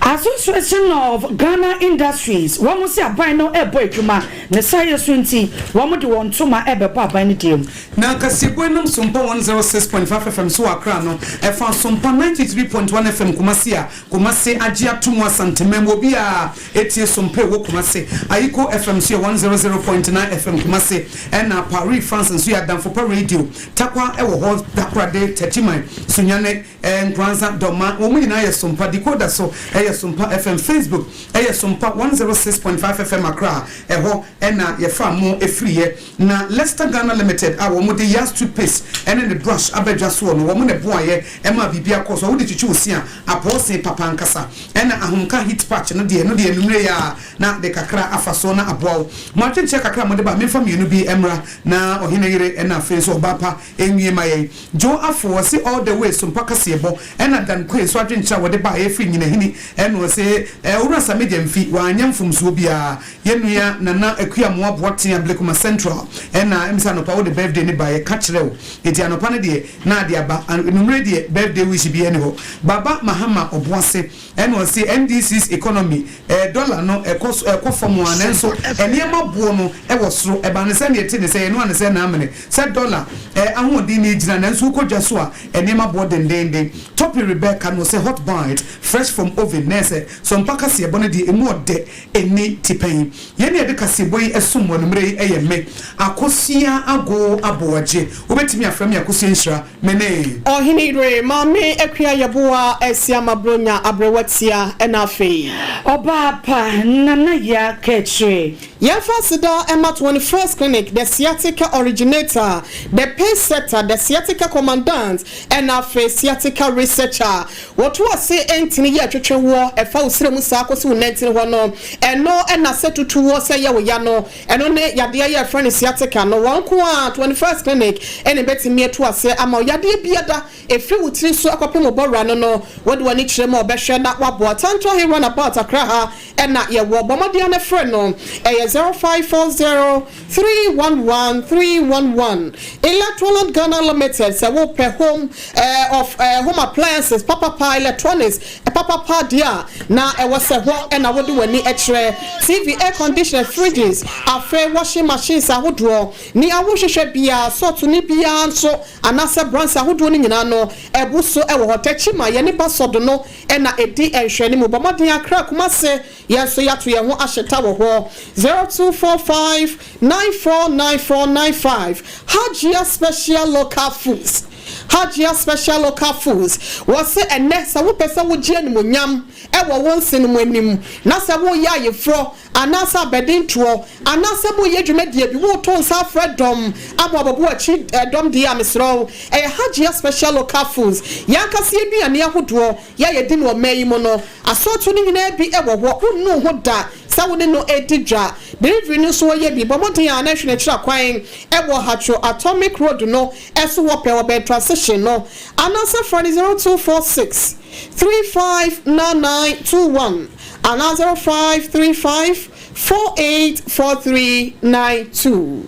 Association of Ghana Industries, wɔn mo sɛ aban no ɛrebɔ adwuma ne saa yɛ so nti wɔn de wɔn ntoma ɛbɛbɔ aban no deɛ mu. Na kaseɛbɔ nam Sompa 106.5 FM so wɔ Accra no, ɛfa Sompa 93.1 FM Kumasi a Kumasi agye ato mu. Asanteman mu obi a ɛtie Sompa ɛwɔ Kumasi, Ayiko FM so yɛ 100.9 FM Kumasi, ɛna Paris France nso yɛ Adamfopa Radio Takwa ɛwɔ hɔ, Takorade, Techiman, Sunyane, Nkoranza, Dɔma, wɔn nyinaa yɛ Sompa. Decoder so ɛyɛ Sompa FM. Facebook ɛyɛ Sompa 106.5 FM Accra, ɛhɔ ɛna yɛfa mo efiriyɛ. Na Lester Ghana Limited a wɔn de Yas toothpaste ɛne ne brush abɛdwa soɔ no, wɔn na ɛboayɛ ɛma biribi akɔ so a wode twitwi wo se a apɔɔsen papa nkasa. Ɛna Ahomka heat patch no deɛ, no deɛ numere yɛ a na de kakra afa so na aboa wo. so. Mo adwenkyerɛ kakra a mode ba, memfa mmienu bi mmra na ɔhene yere na afei nso ɔbaa pa nwie ma yɛn. Joe Afo ɔse all the way Sompa kaseɛbɔ ɛna Dan Quay nso adwenkyerɛ a wɔde baeɛ firi Nyinahini ɛna ɔse Owura Sammy Gyamfi wanyɛ mfomsoɔ biara. Yɛn nua Nana Akua Amoah Boateng Ablekuma Central ɛna ɛm sɛ anɔpa wode birthday no baeɛ ka kyerɛ wo enti anɔpa no deɛ na ade aba anwummerɛ deɛ birthday wish biara nni hɔ. Baba Mahama Ɔboase Ɛna ɔse NDC's economy eh dollar no ɛkɔ so ɛkɔ fam aa nanso nneɛma boɔ no ɛwɔ soro ɛba no sɛ neɛ ɛte ne sɛ yɛnoa no sɛ na amene sɛ dollar eh ahoɔden no gyina nanso wokɔ dwa so a nneɛma boɔ dendenden Topi Rebecca na ɔse hot bite fresh from oven na ɛsɛ sɔmpa kaseɛbɔ no deɛ ɛmu ɔdɛ ɛnni tipɛn Yɛn a yɛde kaseɛbɔ yi som mo anummerɛ yi ɛyɛ me Akosua Agoo Aboagye wobɛtumi afrɛ me Akosua Nhyira me ne. Ɔhene yere, Maame Akua Yeboah Asiama Bronya Aberewa Tia ɛna afei. Ɔbaa pa, Nana Yaa Kaakyire. Yɛmfa aseda mma 21st Clinic, the sciatica originator, the pace setter, the sciatica commandant, ɛna afei sciatica researcher. Wɔto ase ntini yɛ twetwe woɔ, ɛfa wo srɛ mu saa kɔsi wo nantini hɔ no, ɛno na sɛ tutu woɔ sɛ ɛyɛ wo ya no, Ɛno ne yadeɛ yɛ frɛ no sciatica no, wɔn nko ara, 21st Clinic, na ɛbɛtumi atu aseɛ ama wo. Yadeɛ biada, ɛfiri wo tiri so kɔpem wo bɔwura no no, wode w'ani kyerɛ mu a ɔbɛhwɛ na waboa. Tantra Hill Runabout, Accra ha na yɛwɔ. Bɔ mmɔden ara na frɛ no, ɛyɛ 0540 311 311. Electroland Ghana Limited, sɛ wopɛ home of home appliances papapa, electronics, Papapa deɛ a na ɛwɔ sɛ hɔ na wode w'ani kyerɛ, TV, air conditioner, fridges, afei washing machines ahodoɔ, nea wohwehwɛ biara, sort no biara nso anaasɛ brands ahodoɔ no nyinaa no abu so wɔ hɔ. Techiman, yɛne Basɔdo no na ɛdi nhwɛanimu. Bɔ mmɔden Accra, Kumasi, yɛn nso yɛato yɛn ho ahyeta wɔ hɔ. 0245 949495 Hajia Special Local Foods. Hajia Special Local Foods, Wɔse ɛnnɛ sɛ wopɛ sɛ wogye animuonyam wɔ wo nsenom anim, na sɛ woreyɛ ayeforɔ anaasɛ abɛdentoɔ, anaasɛ moreyɛ dwumadie bi, woreto nsa afrɛ dɔm ama wɔabɛbɔ w'akyi dɔm deɛ a, mesrɛ wo, ɛyɛ Hajia Special Local Foods. Yɛn ankasa yɛn nnuane ahodoɔ yɛ a yɛdi no ɔman yi mu no, asɔɔto no nyinaa bi wɔ hɔ, wonnuu ho da sɛ wo ne no redi dwa. Delivery no nso wɔyɛ bi. Bɔ mmɔden ara na hwɛ n'akyiri akwan wɔ Hatcho Atomic Road no so hɔ pɛɛ wɔ bɛn transition no anaasɛ frɛ no 0246 359921 anaa 0535 484392.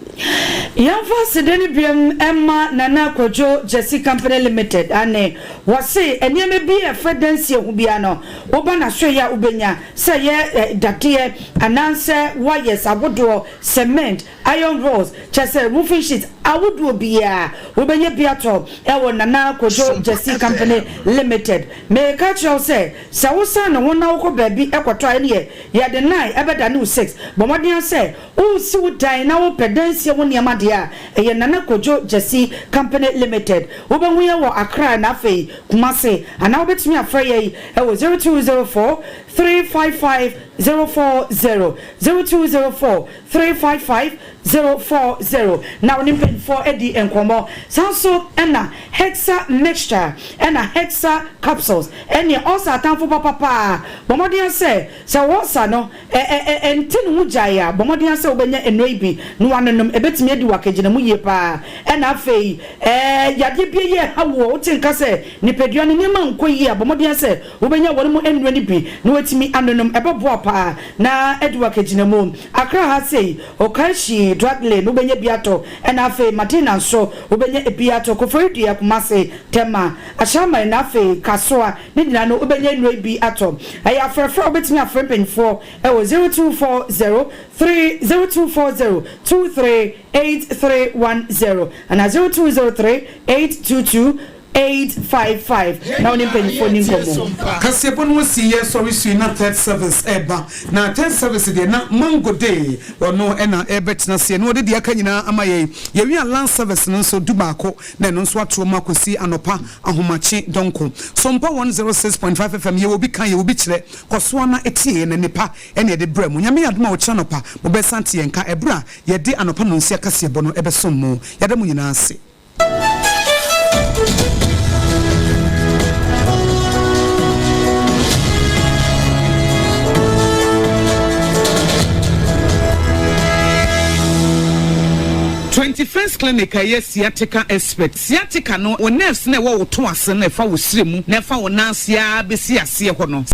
Yɛmfa aseda no biom mma Nana Kwadwo Gyasi Company Limited ane wɔse nneɛma bi a ɛfa dansie ho biara no woba n'asoɛeɛ a wobɛnya sɛ ɛyɛ dadeɛ anaasɛ wires ahodoɔ, cement, Iron rods, kyerɛ sɛ roofing sheet ahodoɔ biara wobɛnya bi atɔ wɔ Nana Kojo Gyasi Company Limited. Mereka akyerɛ wo sɛ, sɛ wosan ne ho na wokɔ baabi kɔtɔ a, ɛnneɛ yɛde nine bɛdane wo six. Bɔ mmɔden ara sɛ woresi wo dan na wopɛ dansie ho nneɛma deɛ a, ɛyɛ Nana Kojo Gyasi Company Limited. Wobɛhu yɛn wɔ Accra na afei Kumasi. Anaa wobɛtumi afrɛ yɛn wɔ 0204 355 040, 0204 355 040 na wo ne mpanyinfoɔ adi nkɔmmɔ. Saa nso na Hexa mixture ɛna Hexa capsules ɛneɛ ulcer atamfo papapaa. Bɔ mmɔden ara sɛ sɛ wo ulcer no ɛnte ne ho gyae a, bɔ mmɔden ara sɛ wobɛnya nnuro yi bi na woanonom. Ɛbɛtumi adi wo akagyinamu yie paa. Ɛna afei yadeɛ bi a ɛha woɔ, wote nka sɛ nipadua no nneɛma nkɔ yie a, bɔ mmɔden ara sɛ Wobɛnya wɔn mu nnuro no bi na woatumi anonom. Ɛbɛboa paa na adi wo akagyinamu. Accra ha sei, Okaishie Drug Lane wobɛnya bi atɔ, ɛna afei Madina nso wobɛnya bi atɔ, Koforidua, Kumasi, Tema, Ashaiman na afei Kasoa ne nyinaa no wobɛnya nnuro yi bi atɔ. Ɛyɛ afrɛfrɛ a wobɛtumi afrɛ mpanyinfoɔ wɔ 0240 3 0240 23 8310 anaa 0203 822 855 na wo ne mpanyimfoɔ nni nkɔmmɔ. Kaseɛbɔ no asi yɛ sɔre sui na third service ɛɛba na third service deɛ na mango day ɔno ɛna ɛɛbɛtena aseɛ na ɔde deɛ aka nyinaa ama yɛn yɛwie a last service no nso du baako na ɛno nso atoɔ mu akɔsi anɔpa ahomakye dɔnko Sompa 106.5 FM yɛwɔ bi ka yɛwɔ bi kyerɛ kɔsoa na tie yɛn na nnepa ɛna yɛde brɛ mo Nyame yɛ adom a ɔkyena anɔpa mobɛsan ate yɛn nka ɛberɛ a yɛde anɔpa nonsia kaseɛbɔ no ɛbɛsom mo yɛda mo nyinaa ase. 21st Clinic a ɛyɛ sciatica expert. Sciatica no, wo nerves na ɛwɔ wo to ase na ɛfa wo srɛ mu na ɛfa wo nan ase ara bɛsi aseɛ hɔ no.